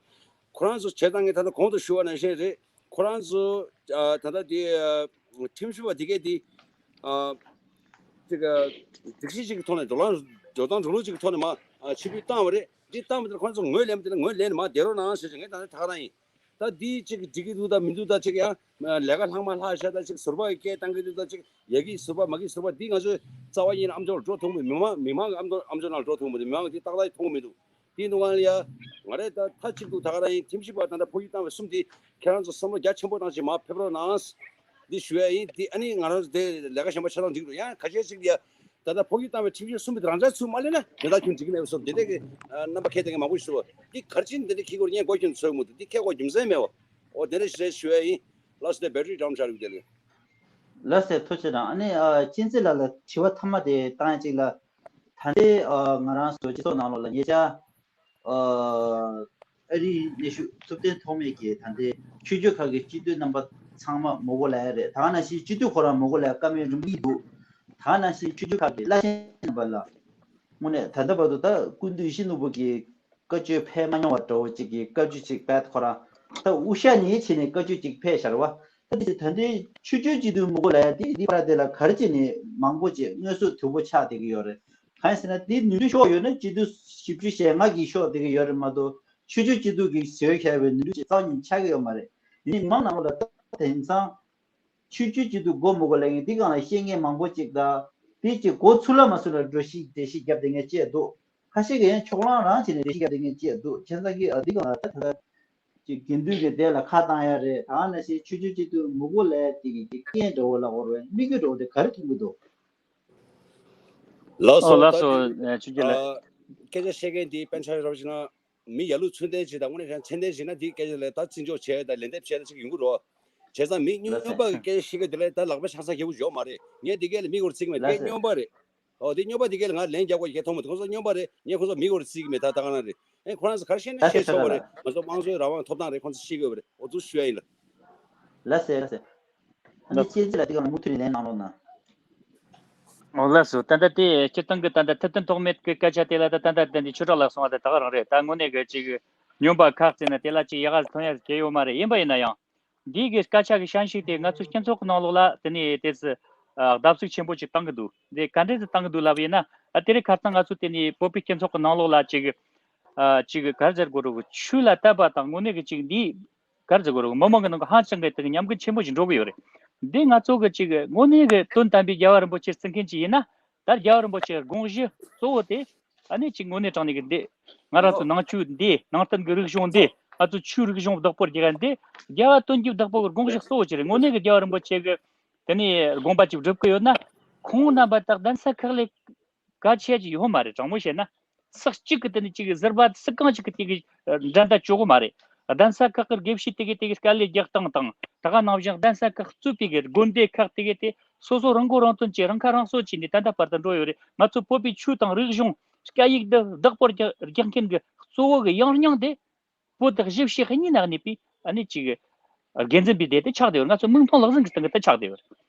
ཁོ་རང་ཚོ་བྱས་ཙང་ངས་ད་ལྟ་གོང་དུ་ཞུ་བ་ནང་བཞིན་རེད། ཁོ་རང་ཚོ་ཨ་ད་ལྟ་དེ་ཨ་ཁྲིམས་ཞིབ་པ་དེ་གས་དེ་ཨ་ ཅིག་སྒྲིག་གཞི་ཅིག་གི་ཐོག་ནས་འགྲོ་ལམ་འགྲོ་སྟངས་འགྲོ་ལུགས་ཅིག་གི་ཐོག་ནས་མར་ཕྱིར་འབུད་བཏང་བ་རེད། འདི་བཏང་བ་དེ་ལ་ཁོང་ཚོ་ངོས་ལེན་པ་དེ་ལ་ངོས་ལེན་ནས་མར་བསྡད་རོགས་གནང་ཟེར་ཞིག་ངས་ད་ལྟ་ད་ག་རང་ཡིན། ད་འདི་ཅིག་འགྲིག་གི་འདུག་ད་མི་འདུག་ད་ཅིག་ཡང་ལས་ཀ་ལྷག་མ་ལྷག་ཤག་ད་ཅིག་ཟུར་པ་གི་སྐད་བཏང་གི་འདུག་ད་ཅིག་ཡ་གི་ཟུར་པ་མ་གི་ཟུར་པ་འདི་ང་ཚོའི་རྩ་བ་ཉིད་ནས་ཨ་མཆོག་ལ་འགྲོ་ཐུབ་མི་མི་མང་མི་མང་གི་ཨ་མཆོག་ཨ་མཆོག་ནང་ལ་འགྲོ་ཐུབ་མི་འདུག་མི་མང་གི་འདི་ཏག་ཏག་མཐོང་གི་མི་འདུག་དེའི་ནང་ལ་ཡ་ང་རེ་ད་མཐའ་གཅིག་ཏུ་ད་ག་རང་ཡིན། ཁྲིམས་ཞིབ་པ་ད་ལྟ་ཕོ་རྒྱུགས་བཏང་བའི་གསུམ་དེ་ཁྱེད་རང་ཚོ་བསམ་བློ་རྒྱ་ཆེན་པོ་བཏང་ཞིག་མར་ཕེབས་རོགས་གནང་། འདི་ཞུ་ཡ་ཡིན། འདི་ཨ་ནི་ང་རང་ཚོ་དེ་ལས་ཀ་གཞན་པ་ཆ་ཚང་འགྲིག་འགྲོ། ཡང་ཁ་ཤས་ཤིག་ཡ་ད་ལྟ་ཕོ་རྒྱུགས་བཏང་བའི་ཁྲིམས་ཞིབ་གསུམ་པ་དེ་རང་འཇགས་ཚུར་མ་ལེན་ན་དེ་དག་ཁྱོན་འགྲིག་གི་མེད་པ་བཟོ་འདི་འདྲ་གི་རྣམ་པ་ཁྱེད་དེ་གི་མང་པོ་ཞིག་འདུག་འདི་ག་རེ་བྱས་ནས་འདི་འདྲ་ཁྱི་སྒོར་གཉན་མགོ་ཁྱོན་ཚོད་མི་འདུག་འདི་ཁྱེད་ཁོ་རྒྱུ་མཚན་མེད་པ། འོ་དེ་འདྲ་ཞིག་རེད་ཞུ་ཡ་ཡིན། ལགས་སོ། དེ་བེ་ཊི་རི་ཌའུན་ཆགས་རེད་དེ་ལས། ལགས་སོ། ཐུགས་རྗེ་ཆེ་གནང་། ཨ་ནི་ཨ་ཅིན་ཙི་ལགས་ལ་དྲི་བ་མཐའ་མ་དེ་བཏང་ཡ་གཅིག་ལ། ད་ལྟའི་ཨ་ང་རང་ཚོ་སྤྱི་ཚོགས་ནང་ལོགས་ལ་ཉེ་ཆར་ཨ་ཨ་རིའི་གནས་བཞུགས་ཐུབ་བསྟན་ཐོགས་མེད་ཀྱིས་ད་ལྟའི་ཆོས་བརྒྱུད་ཁག་གི་སྤྱི་འཐུས་རྣམ་པ་ཚང་མ་མི་གོ་ལ་ཡ་རེད། ད་ག་ནང་བཞིན་སྤྱི་འཐུས་ཁོ་རང་མི་གོ་ལ་ཡ་བཀའ་མོལ་རིང་པོ་ཞིག་འདུག་ད་ག་ནང་བཞིན་ཆོས་བརྒྱུད་ཁག་གི་བླ་ཆེན་རྣམ་པ་ལ་དངོས་གནས་ད་ལྟ་བར་དུ་ད་སྐུ་མདུན་ཡིད་བཞིན་ནོར་བུ་གི་བཀའ་ཆོས་ཕེབས་མ་མྱོང་བ་འདྲ་བོ་ཅིག་གི་བཀའ་ཆོས་ཅིག་ཕེབས། ཁོ་རང་ད་དབུ་ཞྭ་ནས་བྱས་ནས་བཀའ་ཆོས་ཅིག་ཕེབས་ཤར་བ། ད་དེ་ད་ལྟའི་ཆོས་བརྒྱུད་སྤྱི་འཐུས་མི་གོ་ལ་ཡ་དེ་འདི་བར་དེ་ལ་ག་རེ་བྱས་ནས་མང་པོ་ཅིག་དངོས་སུ་དོད་པོ་ཆགས་བསྡད་ཀྱི་ཡོད་རེད། གང་ཡིན་ཟེར་ན་དེ་ནུས་ཤོག་ཡོད་ན་སྤྱི་འཐུས་བཞི་བཅུ་ཞེ་ལྔ་གི་ཤོག་བསྡད་ཀྱི་ཡོད་རེད་མ་གཏོགས་ཆོས་བརྒྱུད་སྤྱི་འཐུས་ཀྱི་ཟེར་བ་ཁྱད་པའི་ནུས་ཤོག་ཅིག་རྩ་བ་ཉིད་ཆགས་ཀྱི་ཡོད་མ་རེད། ཡིན་ནའི་མང་ནང་ལ་ད་དེང་སང་ཆོས་བརྒྱུད་སྤྱི་འཐུས་དགོས་མི་དགོས་ལབ་མཁན་འདི་སྒང་ལ་བཤད་མཁན་མང་པོ་ཅིག་དང་དེ་ཅིག་གོ་ཚུལ་ལ་མ་ཚུལ་ལ་འགྲོ་ཞིག་འགྲེལ་བཤད་བརྒྱབ་བསྡད་མཁན་ཅིག་འདུག་ཁ་ཤས་ཀྱིས་ཡང་ཕྱོགས་གླང་རང་བྱས་ནས་འགྲེལ་བཤད་བརྒྱབ་བསྡད་མཁན་ཅིག་འདུག་ཁྱེད་ཚང་གིས་ཨ་འདི་སྒང་ལ་ད་ད་ཅིག་དགེ་འདུན་གྱི་སྡེ་ལ་ཁ་བཏང་ཡ་རེད། ད་ག་ནང་བཞིན་ཆོས་བརྒྱུད་སྤྱི་འཐུས་མི་དགོས་ལབ་ཡ་དེ་གི་ཅིག་རྐྱེན་འདྲ་བོ་ལབ་དགོས་རེད། དམིགས་ཡུལ་འདྲ་བོ་དེ་ག་རེ་མཐོང་གི་འདུག་ལགས་ཨོ་སོ། ལགས་ད་སོ། དེ་ཨ་ཆོས་རྒྱལ་ལགས། ཨ་སྐད་ཆ་བཤད་མཁན་དེ་པན་ཆ་རབ་ཅིག་ན། མི་ཡ་ལུ་ཚུལ་ལྡན་ཞིག་དང་དངོས་གནས་ཀྱང་མཚན་ལྡན་ཞིག་ན་དེའི་སྐད་ཆ་ལ་ད་བརྩི་འཇོག་བྱས་དང་ལན་འདེབས་བྱས་ན་ཅིག་ཡོང་གི་རེད། བྱས་ཙང་མི་སྨྱོན་པ་གི་སྐད་ཆ་བཤད་མཁན་དེ་ལ་ད་ལག་པ་འཆང་ས་རྒྱལ་པོ་ཡོད་མ་རེད། ངས་དེ་སྐད་ལ་མིག་སྒོར་བརྩི་གི་མེད། དེ་སྨྱོན་པ་རེད། ཨོ་དེ་སྨྱོན་པ་དེ་སྐད་ལ་ང་ལན་རྒྱག་དགོས་ཀྱི་སྐད་མཐོང་མི་འདུག་ཁོང་ཚོ་སྨྱོན་པ་རེད། ངས་ཁོང་ཚོ་མིག་སྒོར་བརྩི་གི་མེད། ད་ད་ག་ན་རེད། ཨེ་ཁོ་རང་ཚོ་ག་རེ་བཤད་ན་བཤད་ཆོག་གི་རེད། ང་ཚོ་དམངས་གཙོའི་རང་དབང་ཐོབ་ཐང་རེད། ཁོང་ཚོ་ཤེས་དགོས་པ་རེད། ཨོ་ཚུར་ཞུ་ཡ་ཡིན་ལ། ལགས་སོ་ལགས་སོ། ཨ་ནི་ལགས་སོ། ཅིན་ཙི་ལགས་དེ་ག་མུ་མཐུད་ནས་ལན་གནང་རོགས་གནང་། ཨོ་ལགས་སོ། ད་ལྟ་དེ་སྤྱིར་བཏང་གི་ད་ལྟ་ཐུབ་བསྟན་ཐོགས་མེད་ཀྱི་སྐད་ཆ་དེ་ལ་ད་ད་ལྟ་དེ་འདི་ཆོས་གྲགས་ལགས་གསུངས་པ་དེ་ད་ག་རང་རེད། ད་དངོས་གནས་ཀྱི་ཅིག་སྨྱོན་པ་ཁག་བརྩིས་ན་དེ་ལ་ཅིག་ཡག་ག་ཐོན་ཡ་གལ་ཡོད་མ་རེད། ཡིན་པ་ཡིན་ན་ཡང་འདི་གི་སྐད་ཆ་གི་བཤད་ཤུགས་དེ་ང་ཚོའི་སྤྱི་ཚོགས་ཀྱི་ནང་ལོགས་ལ་དེ་ནས་དེ་ཚོ་ཨ་བརྡབ་གསིག་ཆེན་པོ་ཅིག་བཏང་གི་འདུག་འདི་ག་འདྲས་སེ་བཏང་གི་འདུག་ལབ་ཡིན་ན། ཨ་དེ་རིང་ཁ་སང་ང་ཚོ་དེ་ནས་བོད་པའི་སྤྱི་ཚོགས་ཀྱི་ནང་ལོགས་ལ་ཅིག་ཨ་ཅིག་ག་རེ་ཟེར་དགོས་རེད། ཆོས་ལ་དད་པ་དང་དངོས་གནས་ཀྱི་ཅིག་འདི་ག་རེ་ཟེར་དགོས་རེད། མི་མང་གི་ནང་གི་ཧང་སངས་མཁན་དེ་གི་ཉམས་རྒུད་ཆེན་པོ་ཞིག་འགྲོ་གི་ཡོད་རེད། འདི་ང་ཚོ་གི་ཅིག་དངོས་གནས་གི་དོན་དམ་པའི་རྒྱལ་བ་རིན་པོ་ཆེ་བརྩི་མཁན་ཅིག་ཡིན་ན། ད་རྒྱལ་བ་རིན་པོ་ཆེའི་དགོངས་གཞི་གཙོ་བོ་དེ་ཨ་ནི་ཅིག་དངོས་གནས་དྲང་གནས་ཀྱི་འདི་ང་རང་ཚོ་ནང་ཆོས་འདི་ནང་བསྟན་གྱི་རིག་གཞུང་འདི་ང་ཚོ་ཆོས་རིག་གཞུང་བདག་པོ་རྒྱག་ཡ་འདི་རྒྱལ་བ་དོན་གྱི་བདག་པོ་གི་དགོངས་གཞི་གཙོ་བོ་ཅིག་རེད། དངོས་གནས་ཀྱི་རྒྱལ་བ་རིན་པོ་ཆེ་གི་དེ་ནས་དགོངས་པ་ཅིག་སྒྲུབ་ཀྱི་ཡོད་ན། ཁོང་རྣམ་པ་དག་གདན་ས་ཁག་ལས་གལ་ཆེ་ཅིག་ཡོད་མ་རེད། དྲང་མོ་བཤད་ན་སུ་གཅིག་གིས་དེ་ནས་ཅིག་ཟུར་པ་སུ་གང་ཅིག་གིས་དེ་གི་འགྲན་ཟླ་བཅོ་གི་མ་རེད། གདན་ས་ཁག་གི་དགེ་བཤེས་དེ་གི་དེ་གི་དཀའ་ལས་རྒྱག་སྟངས་དང་། ད་ག་ནང་བཞིན་གདན་ས་ཁག་གཙོས་པའི་གི་དགོན་སྡེ་ཁག་དེ་གི་དེ་སོ་སོ་རང་མགོ་རང་ཐོན་གྱིས་རང་ཁ་རང་གསོ་བྱས་ནས་ད་ལྟ་བར་དུ་འགྲོ་ཡོད་རེད། ང་ཚོ་བོད་པའི་ཆོས་དང་རིག་གཞུང་སྐད་ཡིག་འདི་བདག་པོ་རྒྱག་རྒྱག་མཁན་གྱི་གཙོ་བོ་གི་ཡང་སྙིང་དེ་བོད་དང་གཞིས་བྱེས་གཉིས་ནང་གནས་པའི་ཨ་ནི་ཅིག་དགེ་འཛིན་པའི་སྡེ་དེ་ཆགས་བསྡད་ཡོད། ང་ཚོ་མིག་མཐོང་ལག་ཟིན་གྱི་སྟེང་གི་དེ་ཆགས་བསྡད་ཡོད།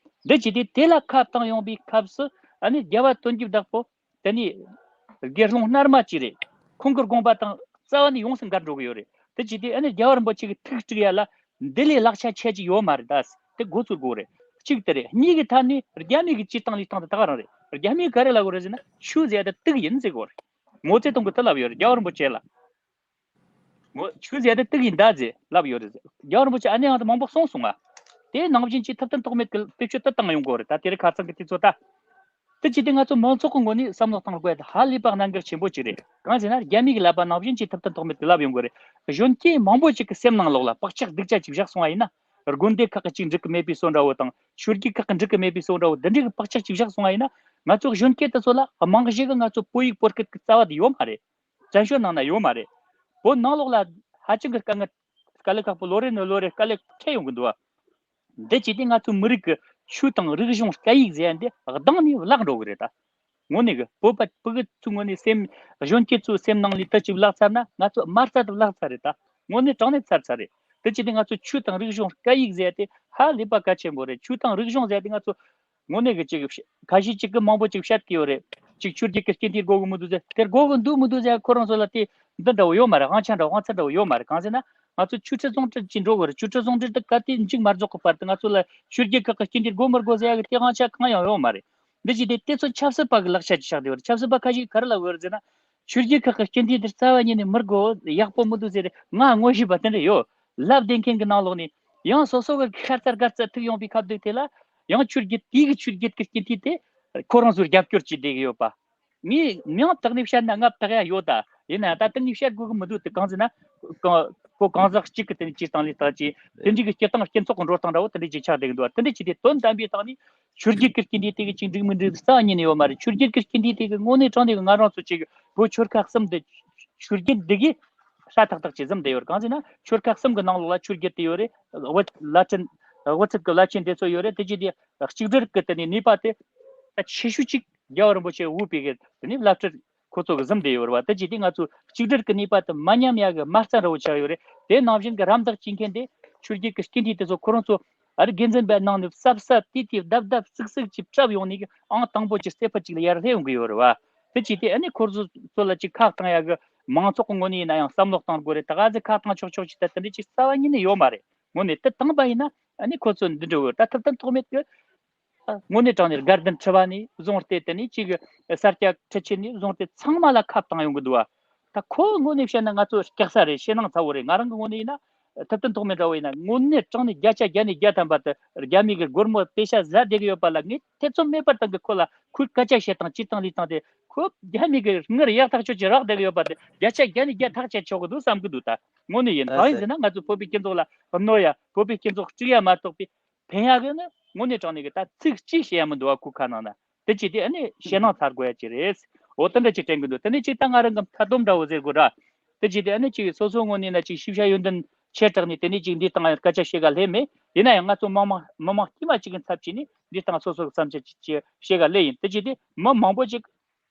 འདི་བྱས་ཏེ་དེ་ལ་ཁ་བཏང་ཡོང་པའི་སྐབས་སུ་ཨ་ནི་རྒྱལ་བ་དོན་གྱི་བདག་པོ་དེ་ནི་དགེ་སློང་རྣལ་མ་ཅིག་རེད། ཁོང་གི་དགོངས་པ་དང་རྩ་བ་ནས་ཡོངས་སུ་འགལ་འགྲོ་གི་ཡོད་རེད། དེ་བྱས་ཏེ་ཨ་ནི་རྒྱལ་བ་རིན་པོ་ཆེ་གི་ཐུགས་དཀྲུག་ཡ་ལ་འདི་ལས་ལག་ཆ་ཆེ་ཅིག་ཡོད་མ་རེད། ད་དེ་མགོ་ཚོས་དགོས་རེད། གཅིག་དེ་རེད། གཉིས་ཀྱི་ཐད་ནས་རྒྱ་མི་གི་སྤྱིར་བཏང་ལུས་སྟངས་དེ་ད་ག་རང་རེད། རྒྱ་མིས་ག་རེ་ལབ་དགོས་རེད་ཟེར་ན་ཆོས་ཟེར་ཡ་དེ་དུག་ཡིན་ཟེར་དགོས་རེད། མའོ་ཙེ་ཏུང་གིས་དེ་ལབ་ཡོད་རེད། རྒྱལ་བ་རིན་པོ་ཆེ་ལ། ངོ་ཆོས་ཟེར་དེ་དུག་ཡིན་ད་ཟེར་ལབ་ཡོད་རེད། རྒྱལ་བ་རིན་པོ་ཆེ་ཨ་ནེ་ཡང་དུ་མང་པོ་གསུངས་སོང་ང་། དེ་ནང་བཞིན་གྱི་ཐུབ་བསྟན་ཐོགས་མེད་ཀྱི་དཔེ་ཆོས་དེ་བཏང་ཡོང་དགོས་རེད། ད་དེ་རིང་ཁ་སང་གི་དུས་ཚོད་ད། དེ་བྱས་ཏེ་ང་ཚོ་མང་ཚོགས་ཀྱི་ངོས་ནས་བསམ་བློ་བཏང་དགོས་ཡ་དེ་ཧ་ལས་པ་གནད་འགག་ཆེན་པོ་ཅིག་རེད། གང་ཟེར་ན་རྒྱ་མི་གི་ལབ་པ་ནང་བཞིན་གྱི་ཐུབ་བསྟན་ཐོགས་མེད་ཀྱིས་ལབ་ཡོང་དགོས་རེད། གཞོན་སྐྱེས་མང་པོ་ཅིག་གི་སེམས་ནང་ལོགས་ལ་བག་ཆགས་སྡུག་ཅག་ཅིག་བཞག་སོང་བ་ཡིན་ན། དགོན་སྡེ་ཁག་གི་ཅིག་འགྲིག་གི་མེད་པའི་བཟོ་འདྲ་བོ་དང་ཆོས་བརྒྱུད་ཁག་གི་འགྲིག་གི་མེད་པའི་བཟོ་འདྲ་བོ་འདི་འདྲའི་གི་བག་ཆགས་ཅིག་བཞག་སོང་བ་ཡིན་ན། ང་ཚོ་གཞོན་སྐྱེས་དེ་ཚོ་ལ་རྨང་གཞི་གི་ང་ཚོ་བོད་ཡིག་བོད་སྐད་ཀྱི་རྩ་བ་དེ་ཡོད་མ་རེད། བཙན་བྱོལ་ནང་ན་ཡོད་མ་རེད། བོད་ནང་ལོགས་ལ་ཧ་ཅང་གི་དཀའ་ངལ། དཀའ་ལས་ཁག་པོ་ལོ་རེ་ནས་ལོ་རེ་དཀའ་ལས་འཕྲད་ཡོང་གི་འདུག་བ། འདི་བྱས་ཏེ་ང་ཚོའི་མི་རིགས་ཀྱི་ཆོས་དང་རིག་གཞུང་སྐད་ཡིག་ཟེར་ཡ་འདི་གདང་ནས་བརླག་འགྲོ་གི་རེད་ད། དངོས་གནས་ཀྱི་བོད་པ་ཕྲུ་གུ་ཚོའི་ངོས་ནས་སེམས། གཞོན་སྐྱེས་ཚོའི་སེམས་ནང་ལ་དེ་ཅིག་བརླག་ཚར་ན་ང་ཚོ་མ་རྩ་དེ་བརླག་ཚར་རེད་ད། དངོས་གནས་དྲང་གནས་ཚར་ཚར་རེད། དེ་བྱས་ཏེ་ང་ཚོའི་ཆོས་དང་རིག་གཞུང་སྐད་ཡིག་ཟེར་ཡ་དེ་ཧ་ལས་པ་གལ་ཆེན་པོ་རེད། ཆོས་དང་རིག་གཞུང་ཟེར་ཡ་དེ་ང་ཚོ་དངོས་གནས་ཀྱི་ཅིག་ཁ་ཤས་ཅིག་གིས་མང་པོ་ཅིག་བཤད་ཀྱི་ཡོད་རེད། ཅིག་ཆོས་བརྒྱུད་ཀྱི་སྤྱི་འཐུས་དགོས་ཀྱི་མི་འདུག་ཟེར། དེ་དགོས་ཀྱི་འདུག་མི་འདུག་ཟེར་ཁོ་རང་ཚོ་ལ་དེ་འདི་འདྲ་བོ་ཡོད་མ་རེད། དབང་ཆ་འདྲ་བོ་དབང་ཚད་འདྲ་བོ་ཡོད་མ་རེད། གང་ཟེར་ན་ང་ཚོ་ཆོས་ཁྲིད་ཟུང་འབྲེལ་ཅིག་འགྲོ་དགོས་རེད། ཆོས་ཁྲིད་ཟུང་འབྲེལ་དེ་ག་དུས་མཇུག་མ་རྫོགས་ཀྱི་བར་དུ་ང་ཚོ་ལ་ཆོས་བརྒྱུད་ཁག་གི་སྤྱི་འཐུས་དགོས་མི་དགོས་ཟེར་ཡ་གི་དེ་དབང་ཆ་གང་ཡང་ཡོད་མ་རེད། འདི་བྱས་ཏེ་དེ་ཚོ་ཆབ་སྲིད་པ་གི་ལག་ཆ་ཅིག་ཆགས་བསྡད་ཡོད་རེད། ཆབ་སྲིད་པ་ཁ་ཤས་ག་རེ་ལབ་ཡོད་རེད་ཟེར་ན། ཆོས་བརྒྱུད་ཁག་གི་སྤྱི་འཐུས་དེ་རྩ་བ་ཉིད་ནས་མི་དགོས། ཡག་པོ་མི་འདུག་ཟེར། ང་ངོ་ཤེས་པ་དེ་འདྲ་ཡོད། ལབ་བསྡད་མཁན་གྱི་ནང་ལོགས་ནས་ཡང་སོ་སོ་གི་ཤ་ཚ་དགའ་ཚ་ཐུག་ཡོང་པའི་ཁ་བརྡ་དེ་ལ། ཡང་ཆོས་བརྒྱུད་དེའི་གི་ཆོས་བརྒྱུད་ཀྱི་སྤྱི་འཐུས་དེ་ཁོ་རང་ཚོར་རྒྱབ་སྐྱོར་བྱེད་བསྡད་ཀྱི་ཡོད་པ། ངས་མིང་བཏགས་ནས་བཤད་ན་ངས་བཏགས་ཡ་ཡོད་ད། ཡིན་ན་ད་དེ་ནས་བཤད་དགོས་ཀྱི་མི་འདུག་དེ་གང་ཟེར་ན། གང་ཁོ་གང་ཟག་གཅིག་གི་དེ་ནས་སྤྱིར་བཏང་ལས་བཏང་ཅིག་དེ་འདྲའི་གི་སྤྱིར་བཏང་སྤྱི་ཚོགས་ཀྱི་འགྲོ་སྟངས་འདྲ་བོ་དེ་འདྲའི་ཅིག་ཆགས་བསྡད་ཀྱི་འདུག་དེ་འདྲའི་ཅིག་དེ་དོན་དམ་པའི་སྟེང་ནས་ཆོས་བརྒྱུད་ཀྱི་སྤྱི་འཐུས་དེ་གི་ཅིག་འགྲིག་མི་འགྲིག་རྩ་བ་ཉིད་ནས་ཡོད་མ་རེད། ཆོས་བརྒྱུད་ཀྱི་སྤྱི་འཐུས་དེ་གི་དངོས་གནས་དྲང་གནས་གི་ང་རང་ཚོ་ཅིག་བོད་ཆོལ་ཁ་གསུམ་དེ་ཆོས་བརྒྱུད་འདི་གི་ཧྲ་ཐག་ཐག་ཅིག་འཛོམས་བསྡད་ཡོད་རེད། གང་ཟེར་ན་ཆོལ་ཁ་གསུམ་གི་ནང་ལོགས་ལ་ཆོས་བརྒྱུད་དེ་ཡོད་རེད། དབུ་བླ་ཆེན་དབུ་ཚད་ཀྱི་བླ་ཆེན་དེ་ཚོ་ཡོད་རེད། དེ་ཅི་དེ་གཅིག་སྒྲིལ་གྱི་དེ་ནས་ནུས་པ་དེ་ད་ཆེ་ཤོས་ཅིག་རྒྱལ་བ་རིན་པོ་ཆེ་དབུས་པའི་གི་དེ་ནས་བླ་སྤྲུལ་ཁོ་ཚོ་གི་འཛོམས་བསྡད་ཡོད་རེད་བ། དེ་ཅི་དེ་ང་ཚོ་གཅིག་སྒྲིལ་གྱི་ནུས་པ་དེ་མ་ཉམས་ཡ་གི་མ་རྩ་འདྲ་བོ་ཆགས་ཡོད་རེད། དེ་ནང་བཞིན་གི་རམ་འདེགས་བྱེད་མཁན་དེ་ཆོས་བརྒྱུད་ཀྱི་སྤྱི་འཐུས་དེ་ཚོ་ཁོ་རང་ཚོ་ཨ་རི་དགེ་འཛིན་པའི་ནང་ནས་བསབ་བསབ་དེ་དེ་བརྡབ་བརྡབ་བཙུགས་བཙུགས་ཀྱིས་བཀྲབ་ཡོང་ནས་གི་ཨང་དང་པོ་ཅིག་རྩེ་ཕུད་ཅིག་ལ་ཡར་སླེབས་ཡོང་གི་ཡོད་རེད་བ། དེ་ཅི་དེ་ཨ་ནི་ཁོ་ཚོ་ཚོ་ལ་ཅིག་ཁ་བཏང་ཡ་གི་མང་ཚོགས་ཀྱི་ངོས་ནས་ཡིན་ན་ཡང་བསམ་བློ་གཏང་དགོས་རེད། ད་ག་ཚོད་ཁ་བཏང་ཆོག་ཆོག་ཅིག་ད་དེ་འདྲ་ཅིག་རྩ་བ་ཉིད་ནས་ཡོད་མ་རེད། དངོས་གནས་དེ་བཏང་པ་ཡིན་ན་ཨ་ནི་ཁོ་ཚོ་འདི་འདྲ་བོ་ད་ཐུབ་བསྟན་ཐོགས་མེད་ཀྱི་དངོས་གནས་དྲང་གནས་དགའ་ལྡན་ཁྲི་པ་ནས་བཟུང་སྟེ་དེ་ནས་ཅིག་ས་སྐྱ་ཁྲི་ཆེན་ནས་བཟུང་སྟེ་ཚང་མ་ལ་ཁ་བཏང་ཡོང་གི་འདུག་བ། ད་ཁོ་དངོས་གནས་བཤད་ན་ང་ཚོ་སྐྱག་ས་རེད། ཞེད་སྣང་ཚ་བོ་རེད། ང་རང་གི་ངོས་ནས་ཡིན་ན་ཐུབ་བསྟན་ཐོགས་མེད་འདྲ་བོ་ཡིན་ན་དངོས་གནས་དྲང་གནས་བརྒྱ་ཆ་བརྒྱ་ནས་བརྒྱ་ཐམ་པ་དེ་རྒྱ་མི་གི་སྒོར་མོ་པེ་ཤ་ཟ་བསྡད་གི་ཡོད་པ་ལ་ངས་ཐེ་ཚོམ་མེད་པར་ད་གི་ཁོ་ལ་ཁོའི་སྐད་ཆ་བཤད་སྟངས་སྤྱིར་བཏང་ལུས་སྟངས་དེ་ཁོ་རྒྱ་མི་གི་སྔར་ཡག་ཐག་ཆོད་ཀྱི་རག་བསྡད་གི་ཡོད་པ་དེ་བརྒྱ་ཆ་བརྒྱ་ནས་བརྒྱ་ཐག་བཅད་ཆོག་གི་འདུག་བསམ་གི་འདུག་ད་དངོས་གནས་ཡིན། གང་ཡིན་ཟེར་ན་ང་ཚོ་བོད་པའི་སྤྱི་ཚོགས་ལ་གནོད་ཡ་བོད་པའི་སྤྱི་ཚོགས་དཀྲུག་ཡ་མ་གཏོགས་པའི་ཕན་ཡག་གི་ནི་དངོས་གནས་དྲང་གནས་ཀྱི་ད་ཚིག་གཅིག་བཤད་ཡ་མི་འདུག་བ། ཁོའི་ཁ་ནང་ན་དེ་ཅི་དེ་ཨ་ནི་ཞེད་སྣང་ཚ་དགོས་ཡ་ཅི་རེད། འོ་དེ་འདྲ་ཅིག་དྲན་གི་འདུག་དེ་ནས་ཅིག་ད་ང་རང་གི་མཐའ་སྡོམ་འདྲ་བོ་ཟེར་དགོས་ར། དེ་ཅི་དེ་ཨ་ནི་ཅིག་སོ་སོ་ངོས་ནས་ན་ཅིག་ཤེས་བྱ་ཡོན་ཏན་ཆེ་དྲགས་ནས་དེ་ནས་ཅིག་འདི་སྟེང་སྐད་ཆ་བཤད་ག་སླེབས་མེད། ཡིན་ན་ཡང་ང་ཚོ་མི་མང་མི་མང་དཀྱུས་མ་ཅིག་གི་ཚབ་བྱས་ནས་འདི་སྟེང་སོ་སོ་གི་བསམ་འཆར་ཅིག་ཅིག་བཤད་ག་སླེབས་ཡིན། དེ་ཅི་དེ་མི་མང་པོ་ཅིག་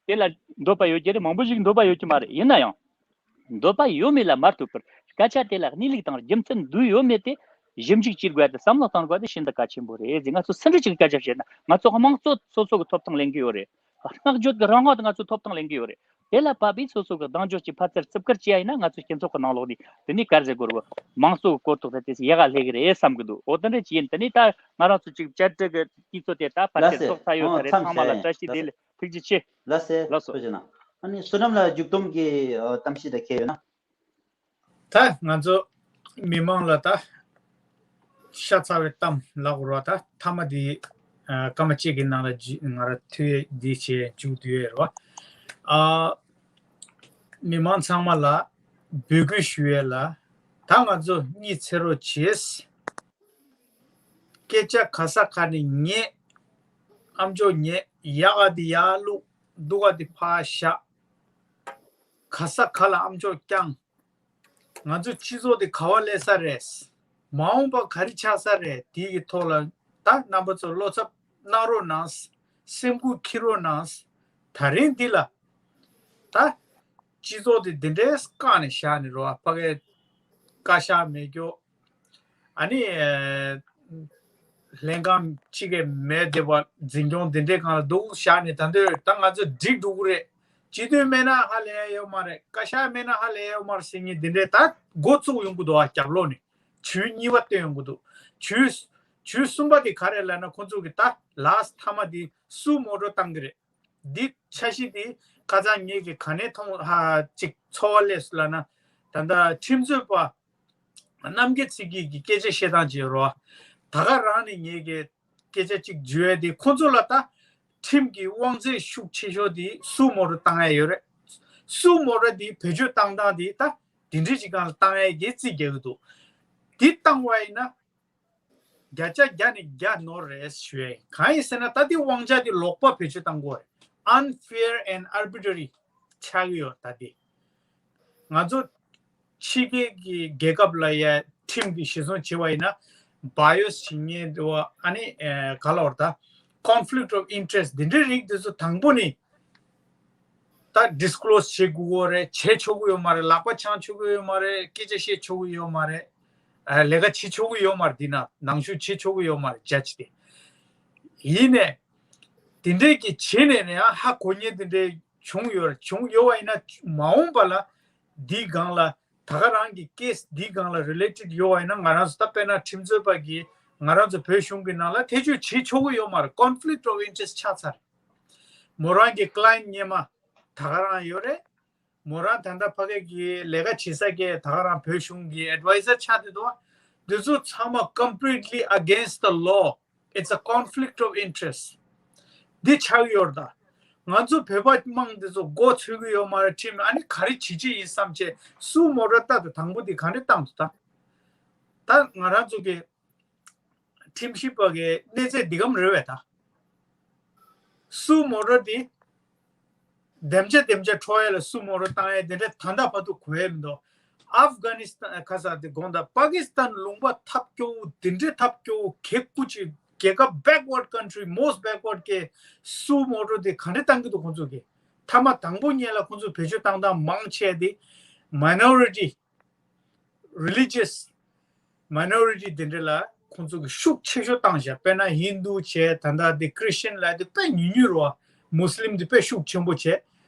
དེ་ལ་འདོད་པ་ཡོད་ཀྱི་རེད། མང་པོ་ཞིག་འདོད་པ་ཡོད་ཀྱི་མ་རེད། ཡིན་ན་ཡང་། འདོད་པ་ཡོད་མེད་ལ་མ་ལྟོས་པར་སྐད་ཆ་དེ་ལ་གནས་ལུགས་དང་རྒྱུ་མཚན་འདུས་ཡོད་མེད་དེ་ཞིབ་འཇུག་བྱེད་དགོས་ཏེ་བསམ་བློ་གཏང་དགོས་ཏེ་ཤིན་ཏུ་གལ་ཆེན་པོ་རེད་ཟེར། ང་ཚོ་སུ་འདྲ་ཅིག་སྐད་ཆ་བཤད་ན་ང་ཚོ་དམངས་གཙོ་སོ་སོ་གི་ཐོབ་ཐང་ལེན་གི་ཡོད་རེད། བསྔགས་བརྗོད་ཀྱི་རང་དབང་དེ་ང་ཚོ་ཐོབ་ཐང་ལེན་གི་ཡོད་རེད། དེ་ལ་བབ་པའི་སོ་སོ་གི་གདེང་འཇོག་ཅིག་ཕར་ཚུར་རྩིབ་ཁར་བྱས་ཡ་ཡིན་ན་ང་ཚོ་སྤྱི་ཚོགས་ཀྱི་ནང་ལོགས་ནས་དེ་ནས་ག་རེ་ཟེར་དགོས་རེད། མང་གཙོ་གི་གོ་རྟོགས་དེ་དེ་ཡག་ག་སླེབས་གི་རེད་བསམ་གི་འདུག་འོ་དེ་འདྲ་ཅིག་ཡིན། དེ་ནས་ད་ང་རང་ཚོ་ཅིག་བཅར་འདྲི་གི་དུས་ཚོད་དེ་ད་ཕལ་ཆེར་རྫོགས་ཚར་ཡོད་ས་རེད། ཚང་མ་ལ་བཀྲ་ཤིས་བདེ་ལེགས། ཐུགས་རྗེ་ཆེ། ལགས་སེ། ལགས་སོ། ཐུགས་རྗེ་གནང་། ཨ་ནི་བསོད་ནམས་ལགས་མཇུག་སྡོམ་གྱི་ཨ་གཏམ་བཤད་དེ་གལ་ཡོད་ན། ད་ང་ཚོ་མི་མང་ལ་ད་ཤ་ཚ་བའི་གཏམ་ལབ་དགོས་རེད་བ། ད་མཐའ་མ་དེ་ཨ་སྐར་མ་གཅིག་གི་ནང་ལ་ཇི་ང་རང་ཐུགས་འདི་བྱས་མཇུག་བསྡུས་ཡོད་རེད་བ། ཨ་མི་མང་ཚང་མ་ལ་འབོད་སྐུལ་ཞུ་ཡས་ལ་ད་ང་ཚོ་གཉིད་སད་རོགས་བྱེད། སྐད་ཆ་ག་ས་ག་ནས་ཉན། ཨ་མཆོག་ཉན། ཡག་ག་དེ་ཡར་བླུགས། སྡུག་ག་དེ་ཕར་བཞག་ག་ས་ག་ལ་ཨ་མཆོག་བསྐྱངས། ང་ཚོ་སྤྱི་ཚོགས་དེ་ག་པར་སླེབས་ས་རེད། མ་འོངས་པ་ག་རེ་ཆགས་ས་རེད། དེ་གི་ཐོག་ལ་ད་རྣམ་པ་ཚོ་བློ་འཚབ་གནང་རོགས་གནང་། སེམས་ཁུར་འཁྱེར་རོགས་གནང་། ད་རིང་འདི་ལ་ད་སྤྱི་ཚོགས་དེ་འདི་འདྲའི་བཀག་ནས་བཞག་ནས་རོགས། ཕ་གའི་བཀའ་ཤག་མེད་རྒྱུ། ཨ་ནི་ཨེ་ལྷན་ཁང་གཅིག་གི་མེད་བསྡད་པ། འཛིན་སྐྱོང་འདི་འདྲའི་སྒང་ལ་འདུག་བཞག་ནས་ད་འདོད་ད་ང་ཚོ་འགྲིག་འགྲོ་གི་རེད། སྤྱི་འཐུས་མེད་ན་ཧ་ལས་ཡ་ཡོད་མ་རེད། བཀའ་ཤག་མེད་ན་ཧ་ལས་ཡ་ཡོད་མ་རེད་ཟེར་མཁན་འདི་འདྲའི་ད་འགོ་བཙུགས་ཡོང་གི་འདུག་ཨ་རྒྱབ་ལོགས་ནས་ཇུས་གཉིས་པ་བཏོན་ཡོང་གི་འདུག་ཇུས་ཇུས་གསུམ་པ་དེ་ག་རེ་ལབ་ན་ཁོང་ཚོ་གི་ད་ལཱསི་མཐའ་མ་དེ་སུའུ་མོ་ཊ་བཏང་གི་རེད། འདི་འཆར་གཞི་འདི་ཁ་སང་ངེད་ཀྱིས་ག་ནས་མཐོང་ཧ་ཅིག་ཚོར་བ་སླེབས་སོང་ལབ་ན། ད་ལྟ་ཁྲིམས་རྩོད་པ་རྣམ་རྒྱལ་ཚེ་སྐྱིད་ཀྱིས་སྐད་ཆ་བཤད་སྟངས་ཅིག་ཡོད་རེད་བ། ད་ག་རང་ནས་ངེད་ཀྱིས་སྐད་ཆ་ཅིག་བརྗོད་ཡ་དེ་ཁོང་ཚོ་ལ་ད་ཁྲིམས་ཀྱི་དབང་ཚད་ཤུགས་ཆེ་ཤོས་དེ་སུའུ་མོ་ཊ་བཏང་ཡ་ཡོད་རེད། སུའུ་མོ་ཊ་དེ་བེད་སྤྱོད་བཏང་སྟངས་དེ་ད་དེ་འདྲ་ཅིག་སྒང་ལ་བཏང་ཡ་གི་རྩིས་རྒྱག་གི་འདུག་དེ་བཏང་བ་ཡིན་ན། བརྒྱ་ཆ་བརྒྱ་ནས་བརྒྱ་ནོར་རེད་ཞུ་ཡ་ཡིན། གང་ཡིན་ཟེར་ན་ད་ལྟའི་དབང་ཆ་དེ་ལོག་པ་བེད་སྤྱོད་བཏང་དགོས་རེད། Unfair and arbitrary ཆགས་ཀྱི་ཡོད་ད་ལྟ། ང་ཚོ་ཕྱི་རྒྱལ་གྱི་རྒྱལ་ཁབ་ལ་ཡ་ཁྲིམས་ཀྱི་གཞི་བཟུང་བྱེད་པ་ཡིན་ན་bias བྱེད་མཁན་འདུག་བ། ཨ་ནི་ཨེ་ག་ལབ་དགོས་རེད་ད། Conflict of interest འདི་འདྲའི་རིགས་འདི་ཚོ་དང་པོ་ནས། ད་disclose བྱེད་དགོས་ཀྱི་རེད། བྱེད་ཆོག་གི་ཡོད་མ་རེད། ལག་པ་འཆང་ཆོག་གི་ཡོད་མ་རེད། སྐད་ཆ་བཤད་ཆོག་གི་ཡོད་མ་རེད། ཨ་ལས་ཀ་བྱེད་ཆོག་གི་ཡོད་མ་རེད། འདི་ན་ནང་ཞུགས་བྱེད་ཆོག་གི་ཡོད་མ་རེད། judge དེ་ཡིན་ནས་དེ་འདྲས་ཀྱི་བྱེད་ནས་ནས་ཡང་ཧ་གོ་མཁན་དེ་འདྲས་བྱུང་ཡོད་རེད། བྱུང་ཡོད་པ་ཡིན་ན་མ་འོངས་པ་ལ་འདིའི་སྒང་ལ་ད་ག་རང་གི་case འདིའི་སྒང་ལ་related ཡོད་པ་ཡིན་ན་ང་རང་ཚོ་ད་དཔེར་ན་ཁྲིམས་རྩོད་པ་གིས་ང་རང་ཚོ་བོད་གཞུང་གི་ནང་ལ་ཐེ་བྱུས་བྱེད་ཆོག་གི་ཡོད་མ་རེད། Conflict of interest ཆགས་ཚར། མོ་རང་གི་client་སྔོན་མ་ད་ག་རང་ཡོད་རེད། མོ་རང་ད་ལྟ་ཕ་གི་གི་ལས་ཀ་བྱེད་ས་གི་ད་ག་རང་བོད་གཞུང་གི་advisor་ཆགས་བསྡད་འདུག་འདི་ཚོ་ཚང་མ་completely against the law. It's a conflict of interest. འདི་ཆགས་ཡོད་རེད་ད། ང་ཚོ་བོད་པ་དམངས་འདི་ཚོ་མགོ་ཚོས་ཀྱི་ཡོད་མ་རེད། ཁྲིམས་ཨ་ནི་ག་རེ་བྱེད་ཀྱི་ཡིན་བསམ་བྱས་སུ་མོ་ཊ་ལྟ་དུས་དང་པོ་འདི་ག་འདྲ་བཏང་འདུག་ད། ད་ང་རང་ཚོ་གི་ཁྲིམས་ཞིབ་པ་གི་གནས་ཚད་འདི་གམ་རེད་བས་ད། སུ་མོ་ཊ་འདི་དེམ་ཅ་དེམ་ཅ་འཕྲོག་ཡ་ལ་སུ་མོ་ཊ་བཏང་ཡ་དེ་འདྲ་ད་ལྟ་བར་དུ་གོ་ཡ་མི་འདུག་ཨབ་གྷ་ནི་སི་ཐན་ཁ་ས་དེ་དགོངས་དག་པ་ཀི་སི་ཐན་ལུང་པ་ཐབས་སྐྱོ་བོ་དེ་འདྲའི་ཐབས་སྐྱོ་བོ་གེ་ཀུ་ཅི་རྒྱལ་ཁབ་backward country, most backward གི་སུ་མོ་ཊ་དེ་ག་འདྲ་བཏང་གི་འདུག་ཁོང་ཚོ་གི་ཐ་མ་དང་པོ་ཉིད་ལ་ཁོང་ཚོ་བེད་སྤྱོད་བཏང་སྟངས་མང་ཆེ་དེ་minority religious minority དེ་འདྲ་ལ་ཁོང་ཚོ་གི་ཤུགས་ཆེ་ཤོས་བཏང་བཞག་དཔེར་ན་ཧིན་དུ་བྱས་ད་ལྟ་དེ་Christian ལ་དེ་དཔེ་ཉུང་ཉུང་རེད་བ། མུ་སི་ལིམ་དེ་དཔེ་ཤུགས་ཆེན་པོ་བྱས།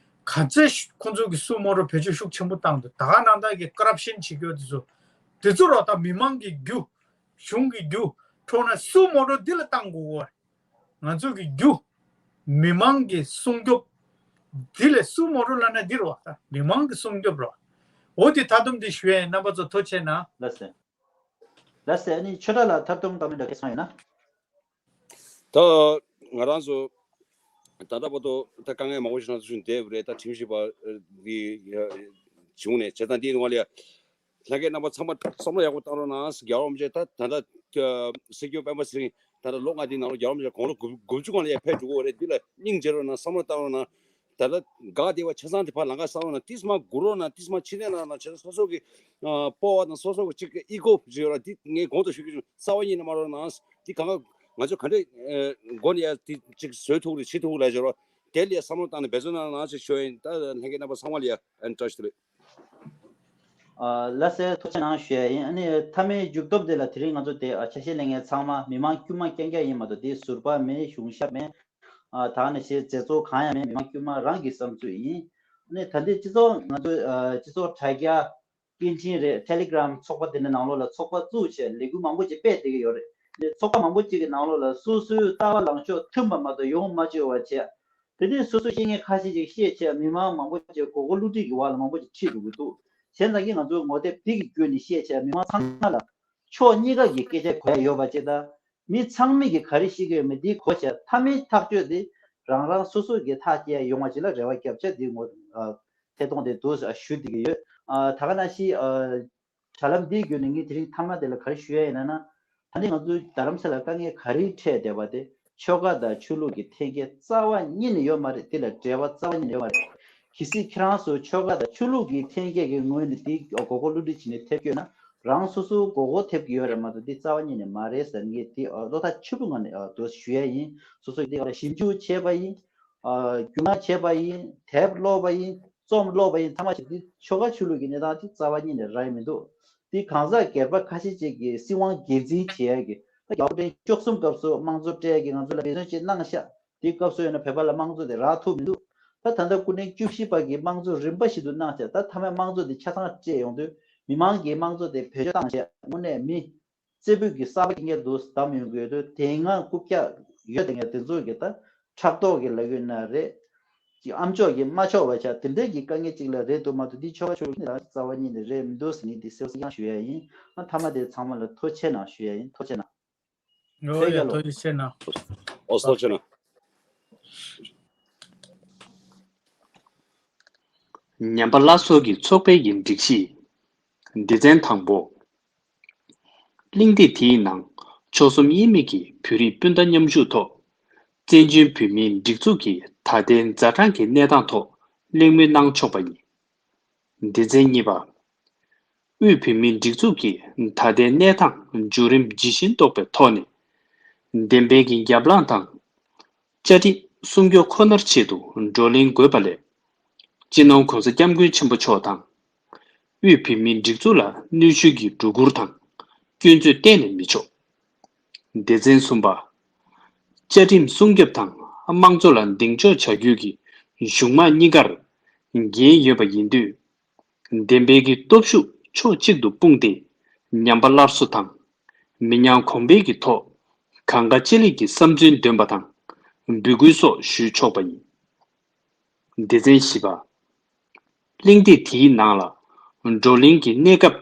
ག་ཚད་ཁོང་ཚོ་གི་སུ་མོ་ཊ་བེད་སྤྱོད་ཤུགས་ཆེན་པོ་བཏང་འདུག་ད་ག་ནང་ད་གི་corruption བྱེད་རྒྱུ་དེ་ཚོ་དེ་ཚོ་རོགས་ད་མི་མང་གི་རྒྱུ་གཞུང་གི་རྒྱུ་འཕྲོག་ན་སུ་མོ་ཊ་འདི་ལ་བཏང་དགོས་གོ་ང་ཚོ་གི་རྒྱུ། མི་མང་གི་སྲུང་སྐྱོབ། འདི་ལས་སུ་མོ་ཊ་ལབ་ན་འདི་རེད་བ། མི་མང་གི་སྲུང་སྐྱོབ་རེད་བ། འོ་དེ་མཐའ་སྡོམ་འདི་ཞུ་ཡས་རྣམ་པ་ཚོ་ཐུགས་རྗེ་ཆེ་གནང་། ལགས་སེ། ལགས་སེ། ཨ་ནི་ཆོས་གྲགས་ལགས་མཐའ་སྡོམ་བཀའ་མོལ་འདྲ་སྐད་ཆ་ཡོད་ན། ད་ང་རང་ཚོ་ད་ལྟ་བར་དུ་ད་དཀའ་ངལ་མང་པོ་ཞིག་ནང་དུ་བྱུང་བསྡད་པ་རེད། ད་ཁྲིམས་ཞིབ་པ་འདི་བྱུང་ནས་བྱས་ཙང་འདིའི་ནང་ལ་ལྷན་རྒྱས་རྣམ་པ་ཚང་མ་བསམ་བློ་ཡག་པོ་བཏང་རོགས་གནང་། རྒྱལ་བ་རིན་པོ་ཆེ་ད་ད་ལྟ་སྲིད་སྐྱོང་སྤེན་པ་ཚེ་རིང་ད་ལྟ་ལོ་ལྔ་འདིའི་ནང་ལ་རྒྱལ་བ་རིན་པོ་ཆེ་དགུང་ལོ་དགུ་བཅུ་སྒང་ལ་ཡར་ཕེབས་འགྲོ་གི་ཡོད་རེད། འདི་ལ་སྙིང་རྗེ་རོགས་གནང་། བསམ་བློ་བཏང་རོགས་གནང་། ད་ལྟ་འགག་བསྡད་པ་ཆ་ཚང་དེ་ཕར་ལམ་ཁ་བཟང་བོ་ནང་ཏིས་མ་སྒུག་རོགས་གནང་། ཏིས་མ་ཕྱིར་འཐེན་གནང་རོགས་གནང་། བྱས་ཙང་སོ་སོ་གི་སྤོབས་པ་དང་སོ་སོ་གི་གཅིག་གི་ཨི་གོ་ཞིག་ཡོད་ར། འདི་ངས་གོང་དུ་ཞུ་རྒྱུ་བྱུང་། རྩ་བ་ཉིད་ནས་མ་རོགས་གནང་། འདི་གང་ག་ང་ཚོ་ག་འདྲ་སྒོ་ནས་ཡར་འདི་གཅིག་བཟོ་ཐུབ་རེད་བྱེད་ཐུབ་རེད་ལབ་བྱས་རོགས། དེ་ལ་ཡ་བསམ་བློ་བཏང་ནས་འབད་བརྩོན་གནང་རོགས་གནང་ཞེས་ཞུ་ཡ་ཡིན། ད་ལྷན་རྒྱས་རྣམ་པ་ཚང་མ་ལ་ཡ་ཨན་བཀྲ་ཤིས་བདེ་ལེགས། ཨ། ལགས་སེ། ཐུགས་རྗེ་གནང་ཞུ་ཡ་ཡིན། ཨ་ནི་མཐའ་མའི་མཇུག་སྡོམ་དེ་ལ་དེ་རིང་ང་ཚོ་དེ་ཨ་ཆ་ཤས་ལེན་མཁན་ཚང་མ་མི་མང་དཀྱུས་མ་རྐྱང་རྐྱང་ཡིན་མ་གཏོགས་དེ་ཟུར་པ་མེད། གཞུང་ཞབས་མེད། ཨ། ད་ནི་ཞེས་མཛད་གཙོ་གང་ཡང་མེད། མི་མང་དཀྱུས་མ་རང་གི་བསམ་ཚུལ་ཡིན། ཨ་ནི་ད་ལྟའི་སྤྱི་ཚོགས་ང་ཚོ་ཨ་སྤྱི་ཚོགས་དྲ་རྒྱ། སྐད་འཕྲིན་རེད། Telegram ཚོགས་པ་དེ་འདྲ་ནང་ལོགས་ལ་ཚོགས་པ་བཙུགས་བྱས་ལས་འགུལ་མང་པོ་ཅིག་སྤེལ་བསྡད་ཀྱི་ཡོད་རེད། ཨ་ནི་ཚོགས་པ་མང་པོ་ཅིག་གི་ནང་ལོགས་ལ་སོ་སོའི་ལྟ་བ་ལངས་ཕྱོགས་མཐུན་པ་མ་གཏོགས་ཡོང་མ་བཅུག་པ་བྱས། དེ་དུས་སོ་སོ་ཤེས་མཁན་ཁ་ཤས་ཅིག་བཤད་བྱས་མི་མང་མང་པོ་ཅིག་མགོ་སྐོར་བསླུ་བྲིད་ཀྱི་འོག་ལ་མང་པོ་ཅིག་ཁྲིད་འགྲོ་གི་འདུག་བྱས་ཙང་གི་ང་ཚོའི་ངོ་དེབ་འདི་གི་བརྒྱུད་ནས་བཤད་བྱས་མི་མང་ཚང་མ་ལ་ཕྱོགས་གཉིས་ཀ་གི་སྐད་ཆ་གོ་ཡ་ཡོད་པ་ཅིག་དང་། མི་ཚང་མས་ཀྱི་ག་རེ་ཤེས་ཀྱི་ཡོད་མེད་འདི་གོ་བྱས། མཐའ་མའི་ཐག་གཅོད་འདི་རང་རང་སོ་སོ་གི་ཐག་བཅད་ཡ་ཡོང་བ་ཅིག་ལ་རེ་བ་བརྒྱབ་བྱས་འདི་ངོ་ཨ་ཐད་གཏོང་དེ་འདུག་ཞུ་བསྡད་ཀྱི་ཡོད། ཨ་ད་ག་ནང་བཞིན་ཨ་དྲ་ལམ་འདིའི་བརྒྱུད་ནས་ངས་དེ་རིང་མཐའ་མ་དེ་ལ་ག་རེ་ཞུ་ཡ་ཡིན་ན་ན། ད་ནི་ང་ཚོའི་རྡ་རམ་ས་ལར་དཀའ་ངལ་ག་རེ་འཕྲད་བསྡད་པ་དེ་ཆོལ་ཁ་དང་ཆོས་ལུགས་ཀྱི་འཐེན་འཁྱེར་རྩ་བ་ཉིད་ནས་ཡོད་མ་རེད། དེ་ལ་འབྲེལ་བ་རྩ་བ་ཉིད་ནས་ཡོད་མ་རེད། གལ་སྲིད་ཁྱེད་རང་ཚོ་ཆོལ་ཁ་དང་ཆོས་ལུགས་ཀྱི་འཐེན་འཁྱེར་གྱི་ངོས་ནས་དེ་མགོ་སྐོར་བསླུ་བྲིད་བྱས་ནས་ཐེབས་ཀྱི་ཡོད་ན་རང་སོ་སོ་མགོ་སྐོར་ཐེབས་ཀྱི་ཡོད་རེད་མ་གཏོགས་དེ་རྩ་བ་ཉིད་ནས་མ་རེད་ཟེར་ངས་དེ་བློ་ཐག་ཆོད་པོའི་ངང་ནས་འདུག་ཞུ་ཡ་ཡིན། སོ་སོ་ཡིས་དེ་ཞིབ་འཇུག་བྱས་པ་ཡིན། རྒྱུས་མངའ་བྱས་པ་ཡིན། དེབ་ཀློག་པ་ཡིན། རྩོམ་ཀློག་པ་ཡིན། ཐ་མ་ཞིག་འདི་ཆོལ་ཁ་ཆོས་ལུགས་ཀྱི་གནས་སྟངས་དེ་རྩ་བ་ཉིད་ནས་རག་གི་མི་འདུག་དེ་གང་ཟག་སྒེར་པ་ཁ་ཤས་ཅིག་གིས་སྲིད་དབང་སྒེར་འཛིན་བྱེད་ཡ་གི་ད་རྒྱལ་བ་དཔལ་ལྡན་བཅུ་གསུམ་སྐབས་སུ་དམངས་གཙོ་སྤྲད་ཡ་གི་ང་ཚོ་ལ་འབད་བརྩོན་ཅིག་གནང་ཤག་དེའི་སྐབས་སུ་ཡིན་ན་བོད་པ་ལ་དམངས་གཙོ་དེ་རག་ཐུབ་མི་འདུག་ད་ད་ལྟ་སྐུ་ཕྲེང་བཅུ་བཞི་པ་གིས་དམངས་གཙོ་རིམ་པ་བཞིན་དུ་གནང་ཤག་ད་མཐའ་མའི་དམངས་གཙོ་དེ་ཆ་ཚང་སྤྲད་ཡོང་དུས་མི་མང་གིས་དམངས་གཙོ་དེ་བེད་སྤྱོད་བཏང་བྱས་དངོས་གནས་མི། རྩེ་ཕུད་ཀྱི་གསར་པ་སྐྱེ་མཁན་འདུག་བདམས་ཡོང་གི་ཡོད་དུས་དེ་སྔ་རྐུབ་བཀྱག་ཡོད་དེ་ངས་དེ་ཚོ་གི་ད་ཕྲག་དོག་གི་ལབ་ཡོད་ན་རེད། ཅིག་ཨ་མཆོག་གི་མ་ཆོག་པ་ཆགས་དེ་འདྲའི་གི་དཀའ་ངལ་ཅིག་ལ་རེད་འདུག་མ་གཏོགས་འདི་ཆོལ་ཁ་ཆོལ་ཁ་ནི་རང་རྩ་བ་ཉིད་ནས་རེད་མི་འདུག་ཟེར་ངས་འདི་གསལ་པོ་གསལ་རྐྱང་ཞུ་ཡ་ཡིན། ཨ་མཐའ་མ་དེ་ཚང་མ་ལ་ཐུགས་རྗེ་ཆེ་གནང་ཞུ་ཡ་ཡིན། ཐུགས་རྗེ་ཆེ་གནང་། ཨོ་ཡ་ཐུགས་རྗེ་ཆེ་གནང་། ཨོ་ཐུགས་རྗེ་གནང་། ཉམས་པ་སླར་གསོ་གི་ཚོགས་པའི་གི་སྒྲིག་གཞི། སྡེ་ཚན་དང་པོ། གླེང་སྟེགས་དེའི་ནང་ཆོལ་གསུམ་དབྱེར་མེད་ཀྱི་བོད་རིགས་སྤུན་ཟླ་མཉམ་ཞུགས་ཐོག་བཙན་བྱོལ་བོད་མིའི་སྒྲིག་འཛུགས་ཀྱི་ད་ལྟའི་ཛ་དྲག་གི་གནས་སྟངས་ཐོག་གླེང་མོལ་གནང་ཆོག་པ་ཡིན། སྡེ་ཚན་གཉིས་པ། དབུས་བོད་མིའི་སྒྲིག་འཛུགས་ཀྱི་ད་ལྟའི་གནས་སྟངས་བརྒྱུད་རིམ་ཇི་བཞིན་རྟོགས་པའི་ཐོག་ནས། བདེན་པའི་གི་རྒྱབ་ལངས་དང་། བཅའ་ཁྲིམས་སྲུང་སྐྱོབ་ཁོ་ནར་ཆེད་དུ་བགྲོ་གླེང་དགོས་པ་ལས། སྤྱི་ནོར་༸གོང་ས་༸སྐྱབས་མགོན་ཆེན་པོ་མཆོག་དང་། དབུས་བོད་མིའི་སྒྲིག་འཛུགས་ལ་གནོན་ཤུགས་ཀྱི་སྒྲོ་སྐུར་དང་། སྐྱོན་བརྗོད་གཏན་ནས་མི་ཆོག་སྡེ་ཚན་གསུམ་པ། བཅའ་ཁྲིམས་སྲུང་སྐྱོབ་དང་དམངས་གཙོ་ལ་གདེང་འཇོག་བྱ་རྒྱུ་གི་གཞུང་དམངས་གཉིས་ཀར་འགན་ཡོད་པ་ཡིན་དུས། བདེན་པའི་གི་སྟོབས་ཤུགས་ཕྱོགས་གཅིག་ཏུ་སྤུངས་ཏེ་ཉམས་པ་སླར་གསོ་དང་། མི་ཉམས་གོང་འཕེལ་གྱི་ཐོག་གང་དགའ་ཅི་ལེགས་ཀྱི་བསམ་ཚུལ་འདོན་པ་དང་འབོད་སྐུལ་སོགས་ཞུས་ཆོག་པ་ཡིན། སྡེ་ཚན་བཞི་པ། གླེང་སྟེགས་དེའི་ནང་ལ་བགྲོ་གླེང་གི་གནས་སྐབས་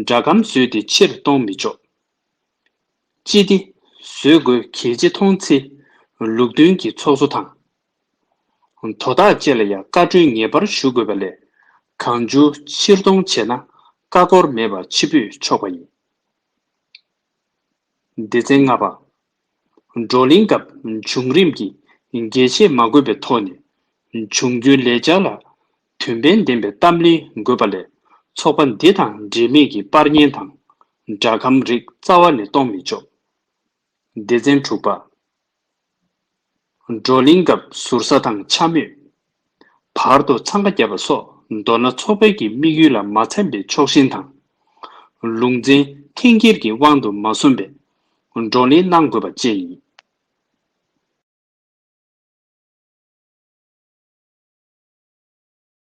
སྒྲ་སྒམ་བཟོས་ཏེ་ཕྱིར་གཏོང་མི་ཆོག་སྤྱི་བདེ། བཟོ་དགོས་གལ་ཆེ་མཐོང་ཚེ་ལུགས་མཐུན་གྱི་ཚོགས་གཙོ་དང་། དོ་བདག་བཅས་ལ་ཡང་བཀའ་འཁྲོལ་ངེས་པར་ཞུ་དགོས་པ་ལས། གང་བྱུང་ཕྱིར་གཏོང་བྱས་ན་བཀའ་འཁོར་མེད་པར་ཕྱིར་འབུད་ཆོག་པ་ཡིན། སྡེ་ཚན་ལྔ་པ། བགྲོ་གླེང་སྐབས་བྱུང་རིམ་གྱི་འགལ་བཤད་མ་དགོས་པའི་ཐོག་ནས། བྱུང་རྒྱུའི་ལས་འཆར་ལ་དོན་ཕན་ལྡན་པའི་གཏམ་གླེང་དགོས་པ་ལས། ཚོགས་པ་འདི་དང་འབྲེལ་མེད་ཀྱི་པར་བརྙན་དང་སྒྲ་སྒམ་རིགས་རྩ་བ་ནས་གཏོང་མི་ཆོག་སྡེ་ཚན་དྲུག་པ། བགྲོ་གླེང་སྐབས་ཟུར་ཟ་དང་འཕྱ་སྨོད། བར་དུ་འཚང་ཁ་བརྒྱབ་པ་སོགས། མདོར་ན་ཚོགས་པའི་གི་དམིགས་ཡུལ་ལ་མ་འཚམ་པའི་ཕྱོགས་ཞེན་དང་། ལུང་འདྲེན་འཐེན་འཁྱེར་གྱི་དབང་དུ་མ་སོང་བའི་བགྲོ་གླེང་གནང་དགོས་པ་བཅས་ཡིན།